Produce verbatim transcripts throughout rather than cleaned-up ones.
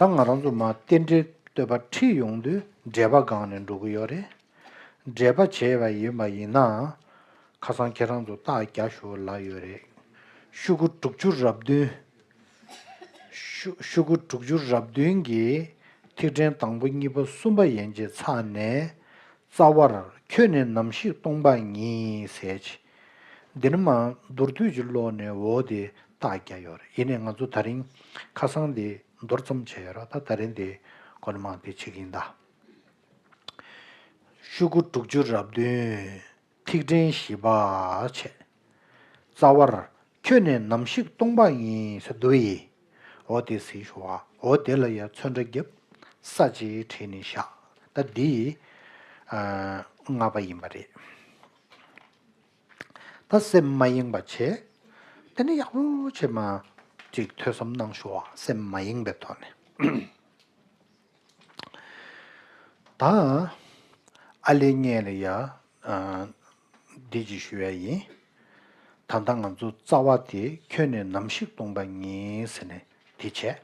ད་ང་རང་ཚོ་མ་རྟེན་འབྲེལ་བསྟོད་པ་ཁྲིད་ཡོང་དུས་འགྲེལ་པ་སྒང་ནས་འགྲོ་གི་ཡོད་རེད། འགྲེལ་པ་བྱས་པ་ཡིན་པ་ཡིན་ན། ཁ་སང་ཁྱེད་རང་ཚོ་རྟགས་རྒྱག་ཞོར་ལབ་ཡོད་རེད། ཤོག་གུ་དྲུག་ཅུ་རེ་བདུན། ཤོག་ཤོག་གུ་དྲུག་ཅུ་རེ་བདུན་གྱི་ཐིག་ཕྲེང་དང་པོ་གཉིས་པ་གསུམ་པ་ཡན་ཆད་ཚར་ནས། རྩ་བར་ཁྱོད་ནི་ནམ་ཞིག་སྟོང་པ་ཉིད་ཟེར་ཅིག་འདི་ནི་མ་མདོར་བསྡུས་ཀྱི་ཀློག་ནས་འོ་དེ་རྟགས་རྒྱག་ཡོད་རེད། ཡིན་ནའི་ང་ཚོ་ད་རིང་ཁ་སང་དེ་མདོར་ཙམ་བྱས་ཡོད་ར། ད་ད་རིང་དེ་ཁོ་ན་མ་དེ་བྱེད་ཀྱི་ཡིན་ད། ཤོག་གུ་དྲུག་ཅུ་རེ་བདུན། ཐིག་ཕྲེང་བཞི་པ་བྱས། རྩ་བར་ཁྱོད་ནི་ནམ་ཞིག་སྟོང་པ་ཡིན་ཟེར་འདུག་ཡིས། འོ་དེ་གཟིགས་ཤོག་ཨ། འོ་དེ་ལ་ཡ་ཚོན་ཁྲ་བརྒྱབ། ས་བཅད་བྲིས་ནས་བཞག་ད་འདི་ལྔ་པ་ཡིན་པ་རེད། ད་སེམས་མ་ཡེངས་པ་བྱས། དེ་ནི་ཡག་པོ་བྱས་མ་ཅིག་ཐོས་བསམ་གནང་ཤོག་ཨ། སེམས་མ་ཡེངས་པའི་ཐོག་ནས། ད་ཨ་ལེ་ངས་ལ་ཡ་འདི་ཅིག་ཞུ་ཡ་ཡིན། ད་ལྟ་ང་ཚོ་རྩ་བ་དེ་ཁྱོད་ནི་ནམ་ཞིག་སྟོང་པ་ཉིད་ཟེར་ནས་དེ་བྱས།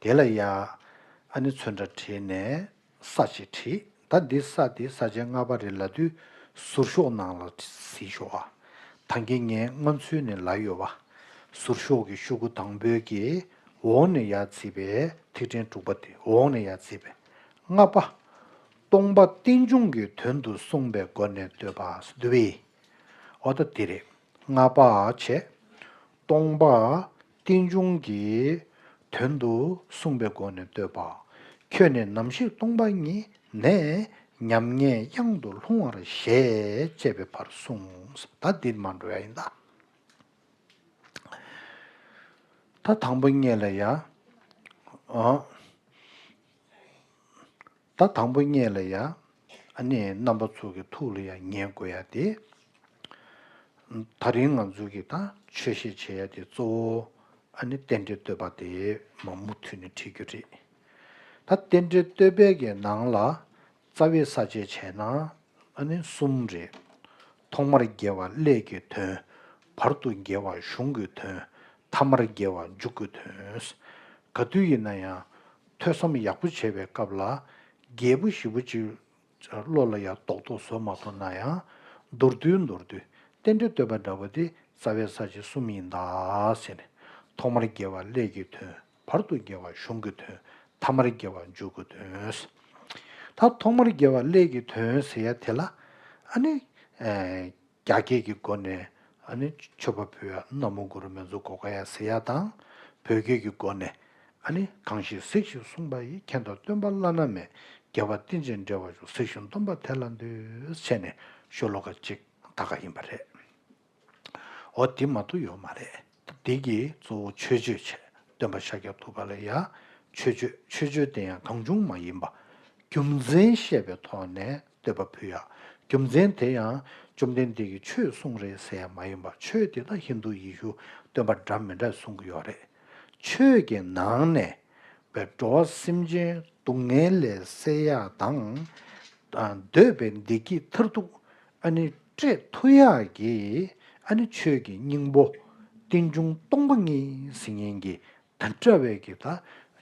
དེ་ལ་ཡ་ཨ་ནི་ཚོན་ཁྲ་བྲིས་ནས་ས་ཅིག་བྲིས། ད་འདི་ས་དེ་ས་བཅད་ལྔ་པ་རེད་ལབ་དུས་ཟུར་ཤོག་ནང་ལ་གཟིགས་ཤོག་ཨ། ད་གིན་ངས་སྔོན་ཚུད་ནས་ལབ་ཡོད་པ། ཟུར་ཤོག་གི་ཤོག་གུ་དང་པོའི་གི་འོག་ནས་ཡར་བརྩིས་པའི་ཐིག་ཕྲེང་དྲུག་པ་དེ་འོག་ནས་ཡར་བརྩིས་པའི་ལྔ་པ། སྟོང་པ་རྟེན་འབྱུང་གི་དོན་དུ་གསུངས་པའི་སྒོ་ནས་བསྟོད་པ་འདུག་པས། འོ་ད་དེ་རེད། ལྔ་པ་བྱས། སྟོང་པ་རྟེན་འབྱུང་གི་དོན་དུ་གསུངས་པའི་སྒོ་ནས་བསྟོད་པ། ཁྱོད་ནི་ནམ་ཞིག་སྟོང་པ་ཉིད་ནས། ཉམ་ངས་གཡང་དུ་ལྷུང་བར་བཞེད། ཅེས་པའི་བར་གསུངས། ད་འདི་མ་འགྲོ་ཡ་ཡིན་ད། ད་དང་པོ་ཉིད་ལ་ཡ། ཨ། ད་དང་པོ་ཉིད་ལ་ཡ། ཨ་ནི་རྣམ་པ་ཚོ་གི་ཐུགས་ལ་ཡ་ངེས་དགོས་ཡ་དེ། ད་རིང་ང་ཚོ་གི་ད་ཆོས་བཤད་བྱེད་ཡ་དེ་གཙོ་བོ་ཨ་ནི་རྟེན་འབྲེལ་བསྟོད་པ་དེ་མ་མུ་མཐུད་ནས་ཁྲིད་རྒྱུ་རེད། ད་རྟེན་འབྲེལ་བསྟོད་པའི་གི་ནང་ལ་རྩ་བའི་ས་བཅད་བྱས་ན། ཨ་ནི་གསུམ་རེད། ཐོག་མར་དགེ་བ་ཀླད་ཀྱི་དོན། བར་དུ་དགེ་བ་གཞུང་གི་དོན། ཐ་མར་དགེ་བ་མཇུག་གི་དོན། ག་དུས་ཡིན་ན་ཡང་ཐོས་བསམ་ཡག་པོ་བྱེད་པའི་སྐབས་ལ་རྒྱས་པོ་ཞེ་པོ་ཅིག་བློ་ལ་ཡང་རྡོག་རྡོག་བཟོ་མ་ཐུབ་ན་ཡང་མདོར་བསྡུས་མདོར་བསྡུས་རྟེན་འབྲེལ་བསྟོད་པ་འདྲ་བོ་དེ་རྩ་བའི་ས་བཅད་གསུམ་ཡིན་ད་ཟེར་ནས། ཐོག་མར་དགེ་བ་ཀླད་ཀྱི་དོན། བར་དུ་དགེ་བ་གཞུང་གི་དོན། ཐ་མར་དགེ་བ་མཇུག་གི་དོན། ད་ཐོག་མར་དགེ་བ་ཀླད་ཀྱི་དོན་ཟེར་ཡ་དེ་ལ་ཨ་ནི། རྒྱ་སྐད་ཀྱི་སྒོ་ནས་ཨ་ནི་མཆོད་པ་ཕུལ་ཡ་ན་མོ་གུ་རུ་མེ་ཛུ་གྷོ་ཥ་ཡ་ཟེར་ཡ་དང་། བོད་སྐད་ཀྱི་སྒོ་ནས་ཨ་ནི་གང་ཞིག་གཟིགས་ཤིང་གསུངས་པ་ཡིས། མཁྱེན་དང་སྟོན་པ་བླ་ན་མེད། དགེ་བ་རྟེན་ཅིང་འབྲེལ་བར་འབྱུང་། གཟིགས་ཤིང་སྡོམ་པ་དེ་ལ་འདུད། བྱས་ནས་ཤོ་ལོ་ཀ་གཅིག་ད་ག་ཡིན་པ་རེད། འོ་དེ་མ་གཏོགས་ཡོད་མ་རེད། དེ་གིས་གཙོ་བོ་མཆོད་བརྗོད་བྱས། སྟོན་པ་ཤཱཀྱ་ཐུབ་པ་ལ་ཡ་མཆོད་བརྗོད། མཆོད་བརྗོད་དེ་ཡང་གང་བྱུང་མ་ཡིན་པ། རྒྱུ་མཚན་བཤད་པའི་ཐོག་ནས་བསྟོད་པ་ཕུལ་ཡ། རྒྱུ་མཚན་དེ་ཡང་བཅོམ་ལྡན་འདས་ཀྱིས་ཆོས་གསུངས་རེད་ཟེར་ཡ་མ་ཡིན་པ། ཆོས་དེ་དག་ཧིན་དུ་ཡེ་ཤུ་སྟོན་པ་འདྲ་མི་འདྲ་གསུང་གི་ཡོད་རེད། ཆོས་ཀྱི་ནང་ནས་པའི་འགྲོ་བ་སེམས་ཅན་སྡུག་བསྔལ་ལས་སེལ་ཡ་དང་། འདོད་པའི་བདེ་སྐྱིད་མཐར་ཐུག་ཨ་ནི་སྤྲད་ཐུབ་ཡག་གི་ཨ་ནི་ཆོས་ཀྱི་སྙིང་པོ་རྟེན་འབྱུང་སྟོང་པ་ཉིད་ཟེར་མཁན་གྱི་དེ་འདྲ་བའི་གི་ད་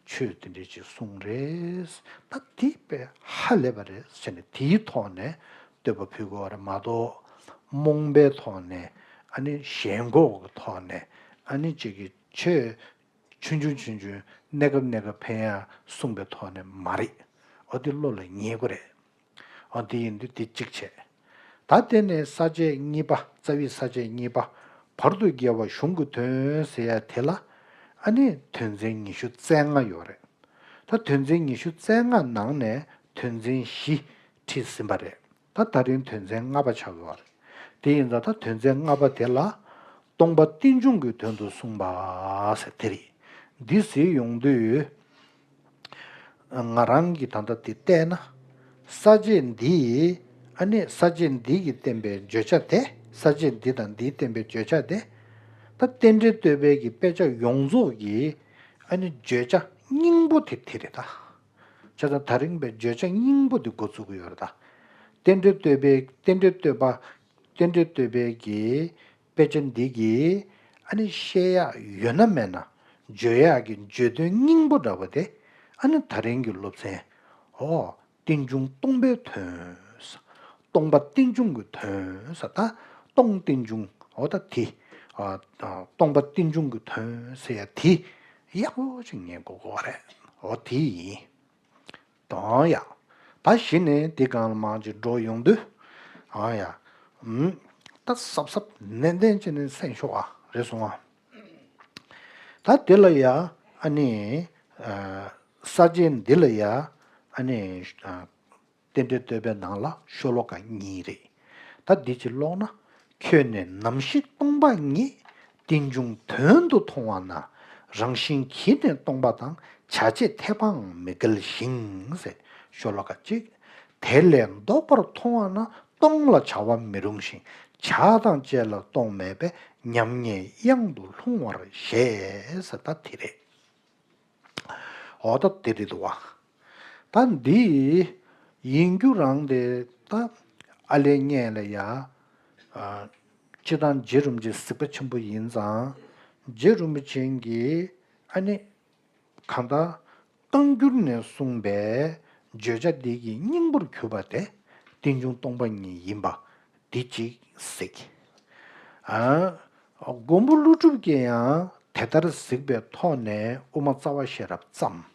ཆོས་དེ་འདྲ་ཅིག་གསུངས་རེད། ད་དེ་དཔེ་ཧ་ལས་པ་རེད་ཟེར་ནས་དེའི་ཐོག་ནས་བསྟོད་པ་ཕུལ་དགོས་པ་རེད་མ་གཏོགས། རྨོངས་པའི་ཐོག་ནས་ཨ་ནི་ཞེན་ཁོག་གི་ཐོག་ནས་ཨ་ནི་ཅིག་གི་ཆོས་ཆུང་ཆུང་ཆུང་ཆུང་གནས་སྐབས་གནས་སྐབས་ཕན་ཡག་གསུངས་པའི་ཐོག་ནས་མ་རེད། འོ་དེ་བློ་ལ་ངེས་དགོས་རེད། འོ་དེ་ཡིན་དུས་དེ་གཅིག་བྱས། ད་དེ་ནས་ས་བཅད་གཉིས་པ། རྩ་བའི་ས་བཅད་གཉིས་པ། བར་དུ་དགེ་བ་གཞུང་གི་དོན་ཟེར་ཡ་དེ་ལ་ཨ་ནི་དོན་ཚན་ཉི་ཤུ་རྩ་ལྔ་ཡོད་རེད། ད་དོན་ཚན་ཉི་ཤུ་རྩ་ལྔ་ནང་ནས་དོན་ཚན་བཞི་ཁྲིད་ཟིན་པ་རེད། ད་ད་རིང་དོན་ཚན་ལྔ་པ་ཆགས་ཡོད་རེད། དེ་ཡིན་ཙང་ད་དོན་ཚན་ལྔ་པ་དེ་ལ་སྟོང་པ་རྟེན་འབྱུང་གི་དོན་དུ་གསུངས་པ་ཟེར་དེ་རེད། འདི་ཟེར་ཡོང་དུས། ང་རང་གིས་ད་ལྟ་དེ་བལྟས་ན། ས་བཅད་འདིའི་ཨ་ནི་ས་བཅད་འདི་གིས་བསྟན་པའི་བརྗོད་བྱ་དེ། ས་བཅད་འདི་དང་འདིས་བསྟན་པའི་བརྗོད་བྱ་དེ། ད་རྟེན་འབྲེལ་བསྟོད་པའི་གི་དཔེ་ཆ་ཡོངས་རྫོགས་ཀྱི་ཨ་ནི་བརྗོད་བྱ་སྙིང་པོ་དེ་དེ་རེད་ད། བྱས་ཙང་ད་རིང་པའི་བརྗོད་བྱ་སྙིང་པོ་དེ་འགོ་ཚུགས་ཀྱི་ཡོད་རེད་ད། རྟེན་འབྲེལ་བསྟོད་པའི་རྟེན་འབྲེལ་བསྟོད་པ། རྟེན་འབྲེལ་བསྟོད་པའི་གི་དཔེ་ཆ་འདི་གི་ཨ་ནི་བཤད་ཡག་ཡོད་ན་མེད་ན་བརྗོད་ཡག་གི་བརྗོད་དོན་སྙིང་པོ་འདྲ་བོ་དེ། ཨ་ནི་ད་རིང་གི་སློབ་ཚན། ཨོ། རྟེན་འབྱུང་སྟོང་པའི་དོན། སྟོང་པ་རྟེན་འབྱུང་གི་དོན་ཟེར་ད། སྟོང་རྟེན་འབྱུང་། ཨོ་ད་དེ། ཨ་ཨ་སྟོང་པ་རྟེན་འབྱུང་གི་དོན་ཟེར་ཡ་དེ། ཡག་པོ་ཞིག་ཉན་དགོས་དགོས་རེད། ཨོ་དེ་ཡིན། དང་ཡ། ད་གཞི་ནས་དེ་སྒང་ལ་མང་ཅིག་འགྲོ་ཡོང་དུས། ཨ་ཡ། ཨུམ། ད་ཟབ་ཟབ་ནན་ཏན་བྱས་ནས་གསན་ཤོག་ཨ། རེད་སོང་ཨ། ད་དེ་ལ་ཡ། ཨ་ནི། ཨ། ས་བཅད་འདི་ལ་ཡ། ཨ་ནི། ཨ། རྟེན་འབྲེལ་བསྟོད་པའི་ནང་ལ་ཤོ་ལོ་ཀ་གཉིས་རེད། ད་འདི་གཅིག་ཀློག་ན། ཁྱོད་ནི་ནམ་ཞིག་སྟོང་པ་ཉིད། རྟེན་འབྱུང་དོན་དུ་མཐོང་བ་ན། རང་བཞིན་གྱིས་ནི་སྟོང་པ་དང་། བྱ་བྱེད་འཐད་པའང་མི་འགལ་ཞིང་། ཟེར་ཤོ་ལོ་ཀ་གཅིག་དེ་ལས་ལྡོག་པར་མཐོང་བ་ན། སྟོང་ལ་བྱ་བ་མི་རུང་ཞིང་། བྱ་དང་བཅས་ལ་སྟོང་མེད་པས། མཉམ་ཉིད་གཡང་དུ་ལྷུང་བར་བཞེད། ཟེར་ད་དེ་རེད། འོ་ད་དེ་རེད་འདུག་བ། ད་འདི་ཡིན་རྒྱུ་རང་དེ་ད་ཨ་ལས་ངས་ལ་ཡ། ཨ། སྤྱིར་བཏང་རྗེ་རིན་པོ་ཆེ་གཟིགས་པ་ཆེན་པོ་ཡིན་ཙང་། རྗེ་རིན་པོ་ཆེ་གིས་ཨ་ནི་གང་ལྟར་རྐང་འགྱུར་ནས་གསུངས་པའི་བརྗོད་བྱ་འདི་གི་སྙིང་པོར་གྱུར་པ་དེ་རྟེན་འབྱུང་སྟོང་པ་ཉིད་ཡིན་པ། འདི་གཅིག་གཟིགས། ཨ། མགོན་པོ་ཀླུ་སྒྲུབ་ཀྱིས་ཡང་དེ་ལྟར་གཟིགས་པའི་ཐོག་ནས་དབུ་མ་རྩ་བ་ཤེས་རབ་བརྩམས།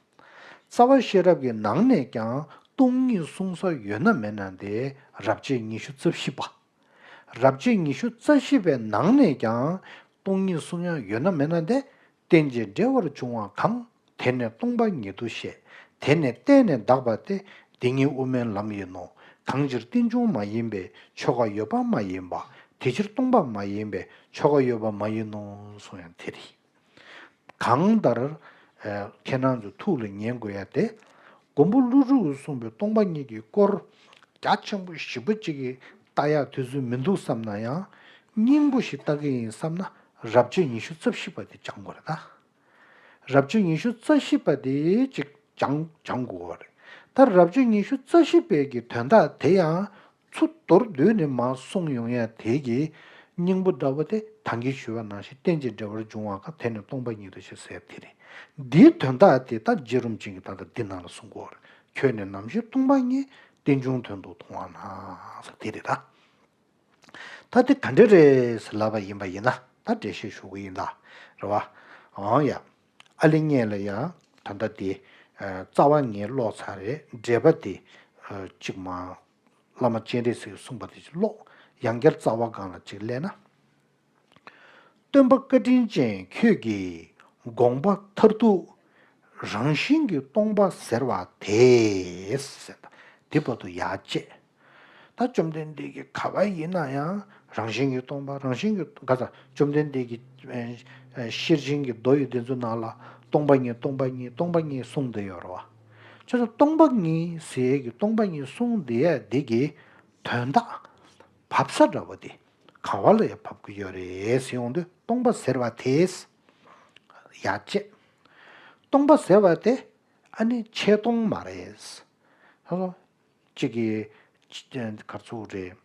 རྩ་བ་ཤེས་རབ་ཀྱི་ནང་ནས་ཀྱང་སྟོང་ཉིད་གསུང་ས་ཡོད་ན་མེད་ན་དེ་རབ་བྱེད་ཉི་ཤུ་རྩ་བཞི་པ། རབ་བྱེད་ཉི་ཤུ་རྩ་བཞི་པའི་ནང་ནས་ཀྱང་སྟོང་ཉིད་གསུང་ཡ་ཡོད་ན་མེད་ན་དེ། རྟེན་ཅིང་འབྲེལ་བར་འབྱུང་བ་གང་། དེ་ནི་སྟོང་པ་ཉིད་དུ་བཤད། དེ་ནི་གཏན་ནས་འདག་པ་སྟེ། འདི་ཉིད་དབུ་མའི་ལམ་ཡིན་ནོ། གང་ཕྱིར་རྟེན་འབྱུང་མ་ཡིན་པས་ཆོས་འགའ་ཡོད་པ་མ་ཡིན་པ། དེ་ཕྱིར་སྟོང་པ་མ་ཡིན་པས་ཆོས་འགའ་ཡོད་པ་མ་ཡིན་ནོ་གསུང་ཡང་དེ་རེད། གང་ལྟར། ཨ། ཁྱེད་རང་ཚོ་ཐུགས་ལ་ཉན་དགོས་ཡ་དེ། མགོན་པོ་ཀླུ་སྒྲུབ་ཀྱིས་གསུངས་པའི་སྟོང་པ་ཉིད་ཀྱི་སྐོར། རྒྱ་ཆེན་པོ་ཞེ་པོ་ཅིག་གིས་ལྟ་ཡ་དུས་ཚོད་མི་འདུག་བསམ་ན་ཡང་། སྙིང་པོ་ཞིག་ལྟ་གི་ཡིན་བསམ་ན། རབ་བྱེད་ཉི་ཤུ་རྩ་བཞི་པ་དེ་སྦྱང་དགོས་རེད་ད། རབ་བྱེད་ཉི་ཤུ་རྩ་བཞི་པ་དེ་ཅིག་སྦྱང་སྦྱང་དགོས་པ་རེད། ད་རབ་བྱེད་ཉི་ཤུ་རྩ་བཞི་པའི་གི་དོན་དག་དེ་ཡང་ཚུར་མདོར་བསྡུས་ནས་མར་གསུངས་ཡོང་ཡ་དེ་གི་སྙིང་པོ་འདྲ་བོ་དེ་ད་གིན་ཞུས་པ་ནང་བཞིན་རྟེན་ཅིང་འབྲེལ་བར་འབྱུང་བ་གང་། དེ་ནི་སྟོང་པ་ཉིད་དུ་བཤད་ཟེར་དེ་རེད། འདིའི་དོན་དག་དེ་ད་རྗེ་རིན་པོ་ཆེ་གིས་ད་ལྟ་འདི་ནང་ལ་གསུང་གི་ཡོད་རེད། ཁྱོད་ནི་ནམ་ཞིག་སྟོང་པ་ཉིད། རྟེན་འབྱུང་དོན་དུ་མཐོང་བ་ན། ཟེར་དེ་རེད་ད། ད་དེ་ག་འདྲ་རེད་ཟེར་ལབ་པ་ཡིན་པ་ཡིན་ན། ད་འགྲེལ་བཤད་ཞུ་གི་ཡིན་ད། རེད་བ། འོང་ཡ། ཨ་ལེ་ངས་ལ་ཡ། ད་ལྟ་དེ། ཨ། རྩ་བ་ངས་ཀློག་ཚར་རེད། འགྲེལ་པ་དེ། ཨ། གཅིག་མ། བླ་མ་སྤྱན་རས་གཟིགས་གསུངས་པ་དེ་ཅིག་ཀློག། ཡང་བསྐྱར་རྩ་བ་སྒང་ལ་ཅིག་སླེབས་ན། སྟོན་པ་བཀའ་དྲིན་ཅན་ཁྱོད་ཀྱི་དགོངས་པ་མཐར་ཐུག་རང་བཞིན་གྱིས་སྟོང་པ་ཟེར་བ་དེས། ཟེར་ད། དེ་བར་དུ་ཡར་བཅད། ད་བཅོམ་ལྡན་འདས་ཀྱིས་ག་པར་ཡིན་ན་ཡང་རང་བཞིན་གྱིས་སྟོང་པ། རང་བཞིན་གྱིས་ག་ས་བཅོམ་ལྡན་འདས་ཀྱིས། ཨ། ཤེར་ཕྱིན་གྱི་མདོ་ཡི་དེ་ཚོ་ནང་ལ་སྟོང་པ་ཉིད། སྟོང་པ་ཉིད། སྟོང་པ་ཉིད་གསུངས་བསྡད་ཡོད་རེད་བ། ཁྱོད་ཚོ་སྟོང་པ་ཉིད་ཟེར་གྱི་སྟོང་པ་ཉིད་གསུངས་བསྡད་ཡ་འདི་གི་དོན་དག་བབས་ས་འདྲ་བོ་དེ་ག་པ་ལ་ཡང་བབས་ཀྱི་ཡོད་རེད་ཟེར་ཡོང་དུས། སྟོང་པ་ཟེར་བ་དེས། ཡར་བཅད། སྟོང་པ་ཟེར་བ་དེ་ཨ་ནི་ཆེ་མཐོང་མ་རེད། ཧ་གོ། གཅིག་གིས་ག་ཚོད་རེད།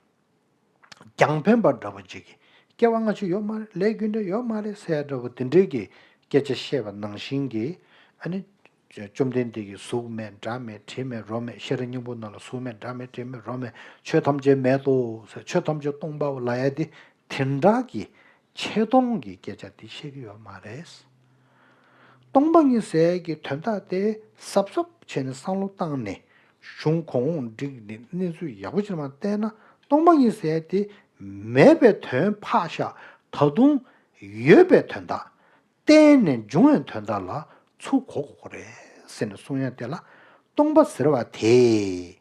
རྒྱང་འཕེན་པ་འདྲ་བོ་ཅིག་གིས་སྐྱེ་བ་སྔ་ཕྱི་ཡོད་མ་རེད། ལས་རྒྱུ་འབྲས་ཡོད་མ་རེད་ཟེར་འདྲ་བོ་དེ་འདྲའི་གི་སྐད་ཆ་བཤད་པ་ནང་བཞིན་གྱི། ཨ་ནི་བཅོམ་ལྡན་འདས་ཀྱིས་གཟུགས་མེད་སྒྲ་མེད་དྲི་མེད་རོ་མེད། ཤེས་རབ་སྙིང་པོ་ནང་ལ་གཟུགས་མེད་སྒྲ་མེད་དྲི་མེད་རོ་མེད། ཆོས་ཐམས་ཅད་མེད་དོ་ཟེར། ཆོས་ཐམས་ཅད་སྟོང་པའོ་ལབ་ཡ་དེ་དེ་འདྲ་གི་ཆེ་མཐོང་གི་སྐད་ཆ་དེ་བཤད་ཀྱི་ཡོད་མ་རེད། སྟོང་པ་ཉིད་ཟེར་གྱི་དོན་དག་དེ་ཟབ་ཟབ་བྱས་ནས་བསམ་བློ་བཏང་ནས། གཞུང་གོང་འོག་བསྒྲིགས་ནས་གནས་ཚུལ་ཡག་པོ་ཅིག་མར་བལྟས་ན། སྟོང་པ་ཉིད་ཟེར་དེ་མེད་པའི་དོན་ཕར་བཞག། ད་དུང་ཡོད་པའི་དོན་དག། གཏན་ནས་འབྱུང་བའི་དོན་དག་ལ་ཚུར་གོ་དགོས་རེད་ཟེར་ནས་གསུང་ཡ་དེ་ལ་སྟོང་པ་ཟེར་བ་དེ།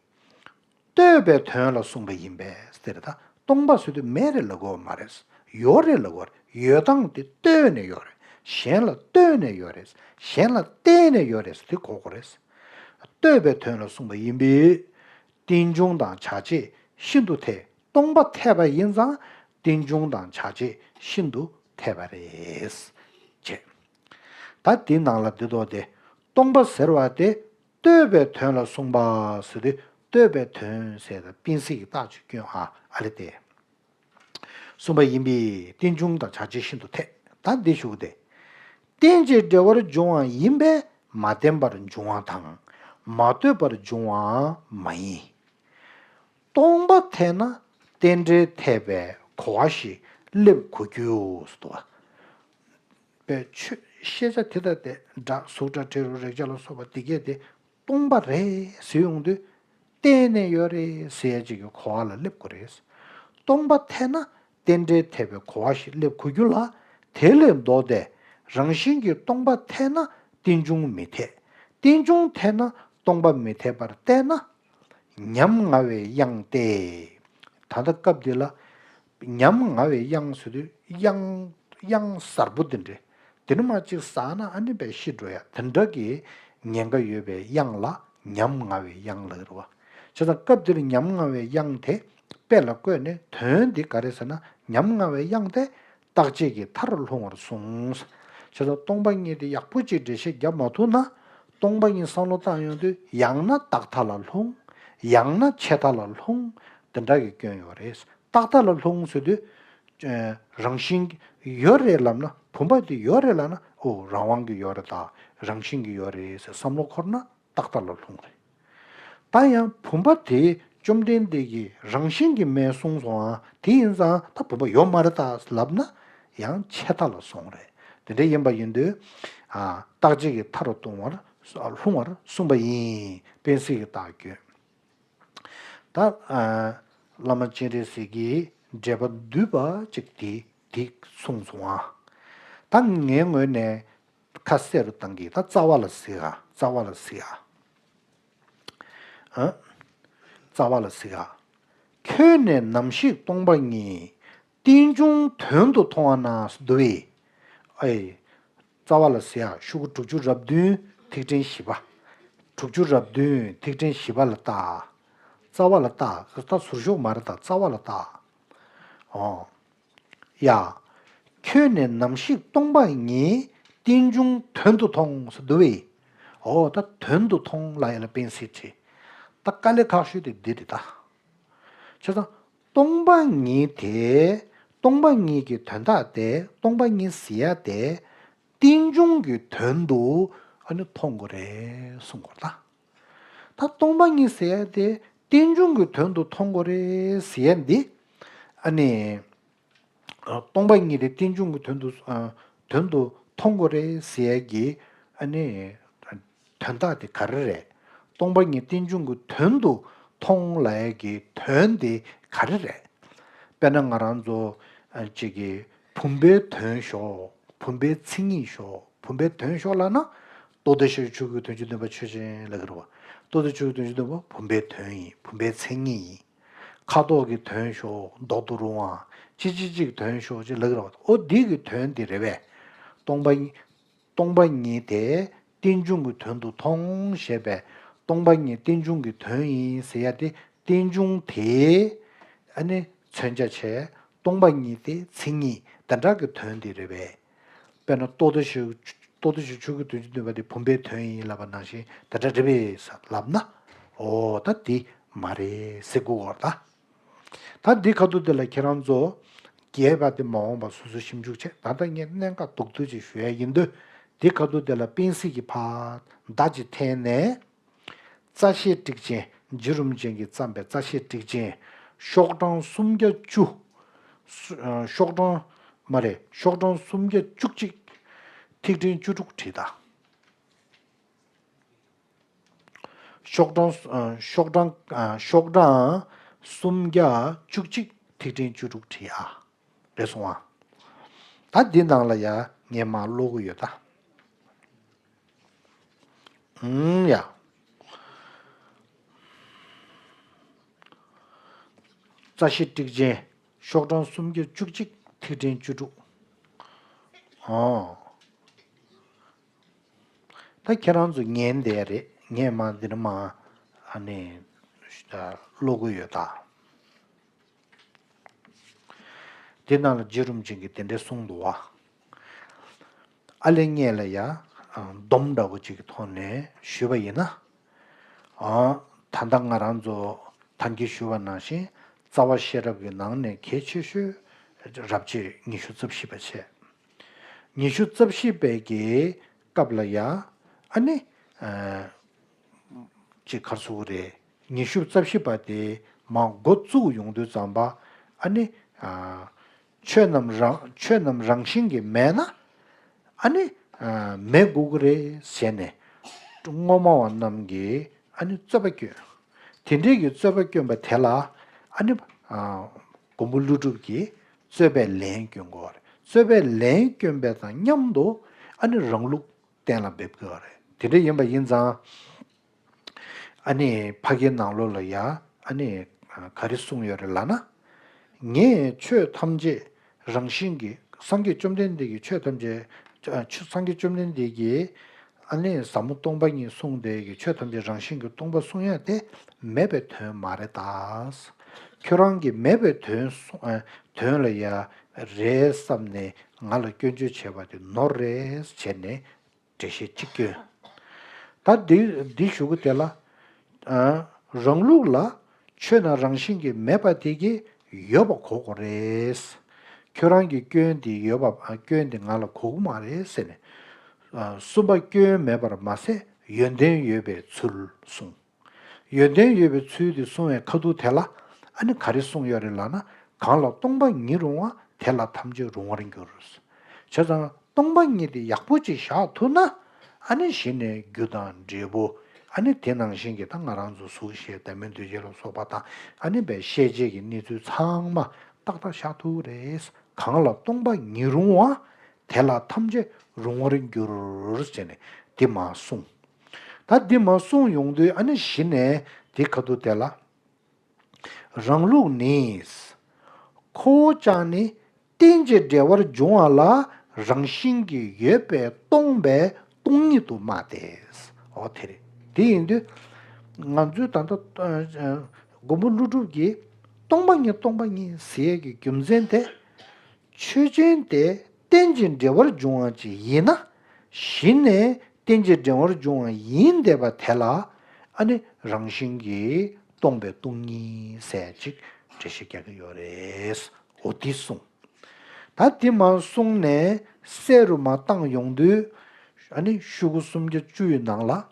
ལྟོས་པའི་དོན་ལ་གསུངས་པ་ཡིན་པས་ཟེར་ད། སྟོང་པ་ཟེར་དུས་མེད་རེད་ལབ་དགོས་པ་མ་རེད། ཡོད་རེད་ལབ་དགོས་རེད། ཡོད་སྟངས་དེ་ལྟོས་ནས་ཡོད་རེད། གཞན་ལ་ལྟོས་ནས་ཡོད་རེད། གཞན་ལ་བལྟས་ནས་ཡོད་རེད། དེ་གོ་དགོས་རེད། ལྟོས་པའི་དོན་ལ་གསུངས་པ་ཡིན་པས། རྟེན་འབྱུང་དང་བྱ་བྱེད་ཤིན་ཏུ་འཐད། སྟོང་པ་འཐད་པ་ཡིན་ཙང་རྟེན་འབྱུང་དང་བྱ་བྱེད་ཤིན་ཏུ་འཐད་པ་རེད། ཅེས། ད་དེའི་ནང་ལ་འདི་ལྟོས་ཏེ། སྟོང་པ་ཟེར་བ་དེ། ལྟོས་པའི་དོན་ལ་གསུངས་པ་ཟེར་དུས། ལྟོས་པའི་དོན་ཟེར་ད་སྤེན་སྲིད་ཀྱི་རྟགས་ཅིག་སྐྱོན་ཨ། ཨ་ལེ་སྟེ། གསུངས་པ་ཡིན་པས་རྟེན་འབྱུང་དང་བྱ་བྱེད་ཤིན་ཏུ་འཐད། ད་འདི་ཞུ་གི་སྟེ། རྟེན་ཅིང་འབྲེལ་བར་འབྱུང་བ་ཡིན་པས་ མ་བརྟེན་པར་འབྱུང་བ་དང་། མ་ལྟོས་པར་འབྱུང་བའང་མ་ཡིན། སྟོང་པ་འཐད་ན་རྟེན་འབྲེལ་འཐད་པའི་གོ་བ་ཞིག་སླེབས་དགོས་རྒྱུ་ཟེར་འདུག་བ། པའི་ཆོས་ཤེས་བྱ་དེ་དག་དེ་སྒྲ་གཟུགས་སྒྲ་དྲི་རོ་རེག་བྱ་ལ་སོགས་པ་འདི་གས་དེ་སྟོང་པ་རེད་ཟེར་ཡོང་དུས། གཏན་ནས་ཡོད་རེད་ཟེར་ཡ་ཅིག་གི་གོ་བ་ལ་སླེབས་དགོས་རེད། སྟོང་པ་འཐད་ན་རྟེན་འབྲེལ་འཐད་པའི་གོ་བ་ཞིག་སླེབས་དགོས་རྒྱུ་ལ། དེ་ལས་ལྡོག་སྟེ་རང་བཞིན་གྱིས་སྟོང་པ་འཐད་ན་རྟེན་འབྱུང་མི་འཐད། རྟེན་འབྱུང་འཐད་ན་སྟོང་པ་མི་འཐད་པར་བལྟས་ན། ཉམ་ང་བའི་དབྱངས་ཏེ། ད་ལྟ་སྐབས་འདི་ལ་ཉམ་ང་བའི་དབྱངས་ཟེར་དུས་དབྱངས་དབྱངས་གསལ་པོ་འདི་འདྲ། དེ་ནས་མར་གཅིག་ཟག་ན་ཨ་ནི་བས་ཤི་འགྲོ་ཡ་དེ་འདྲ་གི་ཉེན་ཁ་ཡོད་པའི་དབྱངས་ལ་ཉམ་ང་བའི་དབྱངས་ལབ་རེད་བ། བྱས་ཙང་སྐབས་འདིར་ཉམ་ང་བའི་དབྱངས་དེ་དཔེ་ལ་བཀོད་ནས་དོན་འདི་ག་རེ་ཟེར་ན། ཉམ་ང་བའི་དབྱངས་དེ་རྟག་ཆད་ཀྱི་མཐར་ལྷུང་བར་གསུངས། བྱས་ཙང་སྟོང་པ་ཉིད་དེ་ཡག་པོ་ཅིག་འགྲེལ་བཤད་བརྒྱབ་མ་ཐུབ་ན། སྟོང་པ་ཉིད་བསམ་བློ་བཏང་ཡོང་དུས་ཡང་ན་རྟག་མཐའ་ལ་ལྷུང་། ཡང་ན་ཆད་མཐའ་ལ་ལྷུང་། དེ་འདྲ་གི་སྐྱོན་ཡོད་རེད། རྟག་མཐའ་ལ་ལྷུང་ཟེར་དུས། ཨ། རང་བཞིན་གྱི་ཡོད་རེད་ལབ་ན། བུམ་པ་དེ་ཡོད་རེད་ལབ་ན། ཨོ། རང་དབང་གི་ཡོད་རེད་ད། རང་བཞིན་གྱི་ཡོད་རེད་ཟེར་བསམ་བློ་འཁོར་ན་རྟག་མཐའ་ལ་ལྷུང་རེད། ད་ཡང་བུམ་པ་དེ་བཅོམ་ལྡན་འདས་ཀྱིས་རང་བཞིན་གྱིས་མེད་གསུངས་སོང་ཨ། དེ་ཡིན་ཙང་ད་བུམ་པ་ཡོད་མ་རེད་ད་ལབ་ན་ཡང་ཆད་མཐའ་ལ་སོང་རེད། དེ་འདྲ་ཡིན་པ་ཡིན་དུས། ཨ། རྟག་ཆད་ཀྱི་མཐར་ལྟུང་བར་ལྷུང་བར་གསུངས་པ་ཡིན། དཔལ་སྲིད་ཀྱི་རྟགས་བརྗོད། ད། ཨ། བླ་མ་སྤྱན་རས་གཟིགས་ཀྱིས་འགྲེལ་པ་བསྡུས་པ་ཅིག་དེ་དེ་གསུངས་སོང་ཨ། ད་ངའི་ངོས་ནས་ཁ་གསལ་རུ་བཏང་གི། ད་རྩ་བ་ལ་གཟིགས་ཨ། རྩ་བ་ལ་གཟིགས་ཨ། ཨ། རྩ་བ་ལ་གཟིགས་ཨ། ཁྱོད་ནི་ནམ་ཞིག་སྟོང་པ་ཉིད། རྟེན་འབྱུང་དོན་དུ་མཐོང་བ་ན་འདུག་པས། ཨེ། རྩ་བ་ལ་གཟིགས་ཨ། ཤོག་གུ་དྲུག་ཅུ་རེ་བདུན་ཐིག་ཕྲེང་བཞི་པ། དྲུག་ཅུ་རེ་བདུན་ཐིག་ཕྲེང་བཞི་པ་ལ་ལྟ། རྩ་བ་ལ་ལྟ། ད་ཟུར་ཤོག་མ་རེད་ད། རྩ་བ་ལ་ལྟ། ཨོ། ཡ། ཁྱོད་ནི་ནམ་ཞིག་སྟོང་པ་ཉིད། རྟེན་འབྱུང་དོན་དུ་མཐོང་ཟེར་འདུག་པས། ཨོ། ད་དོན་དུ་མཐོང་ལབ་ཡ་ལ་དཔེ་སྲིད་བྲིས། ད་དཀའ་ལས་ཁག་ཤོས་དེ་འདི་རེད་ད། བྱས་ཙང་སྟོང་པ་ཉིད་དེ། སྟོང་པ་ཉིད་ཀྱི་དོན་དག་དེ། སྟོང་པ་ཉིད་ཟེར་ཡ་དེ་རྟེན་འབྱུང་གི་དོན་དུ་ཨ་ནི་མཐོང་དགོས་རེད་གསུང་དགོས་རེད་ད། ད་སྟོང་པ་ཉིད་ཟེར་ཡ་དེ་རྟེན་འབྱུང་གི་དོན་དུ་མཐོང་དགོས་རེད་ཟེར་ཡ་འདི། ཨ་ནི། སྟོང་པ་ཉིད་དེ་རྟེན་འབྱུང་གི་དོན་དུ། ཨ། དོན་དུ་མཐོང་དགོས་རེད་ཟེར་ཡ་གི། ཨ་ནི། དོན་དག་དེ་ག་རེ་རེད། སྟོང་པ་ཉིད་རྟེན་འབྱུང་གི་དོན་དུ་མཐོང་ལབ་ཡ་གི་དོན་དེ་ག་རེ་རེད། དཔེར་ན་ང་རང་ཚོ། ཨ། ཅིག་གི་བུམ་པའི་དོན་ཞོག་བུམ་པའི་མཚན་ཉིད་ཞོག་བུམ་པའི་དོན་ཞོག་ལབ་ན། ལྟོ་ལྡིར་ཞིང་འཁྱུག་པའི་དོན་གྱིས་བསྡུས་པ་ཆོས་ཅན་ལབ་ཀྱི་རེད་བ། ལྟོ་ལྡིར་ཞིང་འཁྱུག་པའི་དོན་གྱིས་བསྡུས་པ་བུམ་པའི་དོན་ཡིན། བུམ་པའི་མཚན་ཉིད་ཡིན། ཁ་དོག་གི་དོན་ཞོག་མདོག་ཏུ་རུང་བ། ཅི་ཅི་ཅིག་དོན་ཞོག་ཅེས་ལབ་ཀྱི་རེད་བ། ཨོ། འདི་གི་དོན་འདི་རེད་པས། སྟོང་པ། སྟོང་པ་ཉིད་དེ་རྟེན་འབྱུང་གི་དོན་དུ་མཐོང་ཞེས་པས། སྟོང་པ་ཉིད་རྟེན་འབྱུང་གི་དོན་ཡིན་ཟེར་ཡ་དེ། རྟེན་འབྱུང་དེ། ཨ་ནི་མཚོན་བྱ་བྱས། སྟོང་པ་ཉིད་དེ་མཚན་ཉིད་དེ་འདྲ་གི་དོན་དེ་རེད་པས། དཔེར་ན་ལྟོ་ལྡིར་ཞིང་། ལྟོ་ལྡིར་ཞིང་འཁྱུག་པའི་དོན་གྱིས་བསྡུས་པ་དེ་བུམ་པའི་དོན་ཡིན་ལབ་པ་ནང་བཞིན་དེ་འདྲ་རེད་པས་ལབ་ན། ཨོ། ད་འདི་མ་རེད་ཟེར་དགོས་ཀྱི་རེད་ད། ད་འདི་ཁ་ཐུག་དེ་ལ་ཁྱེད་རང་ཚོ་རྒྱས་པ་དེ་མ་འོངས་པ་སོ་སོ་ཞིབ་འཇུག་བྱེད། ད་ལྟ་ངས་གནད་འགག་རྡོག་རྡོག་ཅིག་ཞུ་ཡ་ཡིན་དུས། འདི་ཁ་ཐུག་དེ་ལ་དཔེ་སྲིད་ཀྱི་ཕར་མདའ་ཅིག་འཐེན་ནས། རྩ་ཤེས་ཀྲིག་ཅན། རྗེ་རིན་པོ་ཆེ་གིས་བརྩམས་པའི་རྩ་ཤེས་ཀྲིག་ཅན། ཤོག་གྲངས་སུམ་བརྒྱ་བཅུ། སུ། ཨ། ཤོག་གྲངས། མ་རེད། ཤོག་གྲངས་སུམ་བརྒྱ་བཅུ་གཅིག་ཐིག་ཕྲེང་བཅུ་དྲུག་བྲིས་དང་། ཤོག་གྲངས། ཨ། ཤོག་གྲངས། ཨ། ཤོག་གྲངས་སུམ་བརྒྱ་བཅུ་གཅིག་ཐིག་ཕྲེང་བཅུ་དྲུག་བྲིས་ཨ། རེད་སོང་ཨ། ད་འདི་ནང་ལ་ཡ་ངས་མར་ཀློག་གི་ཡོད་ད། ཨུམ་ཡ། རྩ་ཤེས་ཀྲིག་ཅན། ཤོག་གྲངས་སུམ་བརྒྱ་བཅུ་གཅིག་ཐིག་ཕྲེང་བཅུ་དྲུག་ཨོ། ད་ཁྱེད་རང་ཚོ་ཉན་བསྡད་རེད། ངས་མར་འདི་ནས་མར་ཨ་ནི་ཀློག་གི་ཡོད་ད། དེ་ནང་ལ་རྗེ་རིན་པོ་ཆེ་གིས་དེ་འདྲས་གསུངས་འདུག་བ། ཨ་ལས་ངས་ལ་ཡ། སྡོམ་འདྲ་བོ་ཅིག་གི་ཐོག་ནས་ཞུས་པ་ཡིན་ན། ཨ། ད་ལྟ་ང་རང་ཚོ་ད་གིན་ཞུས་པ་ནང་བཞིན་རྩ་བ་ཤེས་རབ་ཀྱི་ནང་ནས་གལ་ཆེ་ཤོས་རབ་བྱེད་ཉི་ཤུ་རྩ་བཞི་པ་བྱས། ཉི་ཤུ་རྩ་བཞི་པའི་གི་སྐབས་ལ་ཡ། ཨ་ནི། ཅིག་ག་རེ་ཟེར་དགོས་རེད། ཉི་ཤུ་རྩ་བཞི་པ་དེ་མར་འགོ་བཙུགས་ཡོང་དུས་ཙམ་པ། ཨ་ནི། ཆོས་རྣམས་རང་ཆོས་རྣམས་རང་བཞིན་གྱིས་མེད་ན། ཨ་ནི། མེད་དགོས་ཀྱི་རེད་ཟེར་ནས། སྔོན་མ་བ་རྣམས་ཀྱིས་ཨ་ནི་རྩོད་པ་བསྐྱོན། དེ་འདྲའི་གི་རྩོད་པ་བསྐྱོན་པ་དེ་ལ། ཨ་ནི། མགོན་པོ་ཀླུ་སྒྲུབ་ཀྱིས་རྩོད་པའི་ལན་བསྐྱོན་དགོས་པ་རེད། རྩོད་པའི་ལན་བསྐྱོན་པ་དང་མཉམ་དུ། ཨ་ནི་རང་ལུགས་གཏན་ལ་འབེབས་དགོས་པ་རེད། དེ་འདྲ་ཡིན་པ་ཡིན་ཙང་། ཨ་ནི་ཕ་གིའི་ནང་ལོགས་ལ་ཡ། ཨ་ནི་ག་རེ་གསུངས་ཡོད་རེད་ལབ་ན། ངས་ཆོས་ཐམས་ཅད་རང་བཞིན་གྱིས། སངས་རྒྱས་བཅོམ་ལྡན་འདས་ཀྱིས་ཆོས་ཐམས་ཅད། ཆོས་སངས་རྒྱས་བཅོམ་ལྡན་འདས་ཀྱིས། ཨ་ནི་ཟབ་མོ་སྟོང་པ་ཉིད་གསུངས་དེ་གི་ཆོས་ཐམས་ཅད་རང་བཞིན་གྱིས་སྟོང་པ་གསུང་ཡ་དེ་མེད་པའི་དོན་མ་རེད་ད། ཁྱོད་རང་གིས་མེད་པའི་དོན་གསུང་། དོན་ལ་ཡ་རེད་བསམ་ནས་ང་ལ་སྐྱོན་བརྗོད་བྱས་པ་དེ་ནོར་རེད་བྱས་ནས། འགྲེལ་བཤད་གཅིག་སྐྱོན། ད་འདི་འདི་ཞུ་གི་དེ་ལ། རང་ལུགས་ལ་ཆོས་རྣམས་རང་བཞིན་གྱིས་མེད་པ་དེ་གིས་ཡོད་པ་གོ་དགོས་རེད། ཁྱོད་རང་གི་སྐྱོན་དེ་ཡོད་པ། སྐྱོན་དེ་ང་ལ་གོ་གི་མ་རེད་ཟེར་ནས། གསུམ་པ་སྐྱོན་མེད་པར་མ་ཟད་ཡོན་ཏན་ཡོད་པའི་ཚུལ་གསུངས། ཡོན་ཏན་ཡོད་པའི་ཚུལ་དེ་གསུང་བའི་ཁ་ཐུག་དེ་ལ། ཨ་ནི་ག་རེ་གསུངས་ཡོད་རེད་ལབ་ན། གང་ལ་སྟོང་པ་ཉིད་རུང་བ། དེ་ལ་ཐམས་ཅད་རུང་བར་འགྱུར། བྱས་ཙང་སྟོང་པ་ཉིད་དེ་ཡག་པོ་ཅིག་བཞག་ཐུབ་ན། ཨ་ནི་གཞི་ནས་རྒྱུ་དང་འབྲས་བུ། ཨ་ནི་དེ་ནང་བཞིན་གྱི་ད་ང་རང་ཚོ་གཟུགས་ཤེས་བདག་མེད་འདུ་བྱེད་ལ་སོགས་པ་དང་། ཨ་ནི་བའི་ཤེས་བྱེད་ཀྱི་གནས་ཚུལ་ཚང་མ་ཏག་ཏག་བཞག་ཐུབ་རེད། གང་ལ་སྟོང་པ་ཉིད་རུང་བ། དེ་ལ་ཐམས་ཅད་རུང་བར་འགྱུར་ཟེར་ནས་དེ་མར་གསུངས། ད་འདི་མར་གསུངས་ཡོང་དུས། ཨ་ནི་གཞི་ནས་དེ་ཁ་ཐུག་དེ་ལ། རང་ལུགས་ནི། ཁོ་བོ་ཅག་ནི་རྟེན་ཅིང་འབྲེལ་བར་འབྱུང་བ་ལ་རང་བཞིན་གྱིས་ཡོད་པས་སྟོང་པའི་སྟོང་ཉིད་དུ་སྨྲ་སྟེ། འོ་དེ་རེད། དེ་ཡིན་དུས་ང་ཚོས་ད་ལྟ་མགོན་པོ་ཀླུ་སྒྲུབ་ཀྱིས་སྟོང་པ་ཉིད་སྟོང་པ་ཉིད་ཟེར་ཡས་ཀྱི་རྒྱུ་མཚན་དེ། ཆོས་ཅན་དེ་རྟེན་ཅིང་འབྲེལ་བར་འབྱུང་བ་ཅིག་ཡིན་ན། གཞི་ནས་རྟེན་ཅིང་འབྲེལ་བར་འབྱུང་བ་ཡིན་བསྡད་པ་དེ་ལ། ཨ་ནི་རང་བཞིན་གྱིས་སྟོང་པའི་སྟོང་ཉིད་ཟེར་ཅིག་འགྲེལ་བཤད་རྒྱག་གི་ཡོད་རེད། འོ་དེ་གསུངས། ད་དེ་མར་གསུངས་ནས་གསལ་རུ་མར་བཏང་ཡོང་དུས། ཨ་ནི་ཤོག་གུ་སུམ་བརྒྱ་བཅུ་ཡི་ནང་ལ།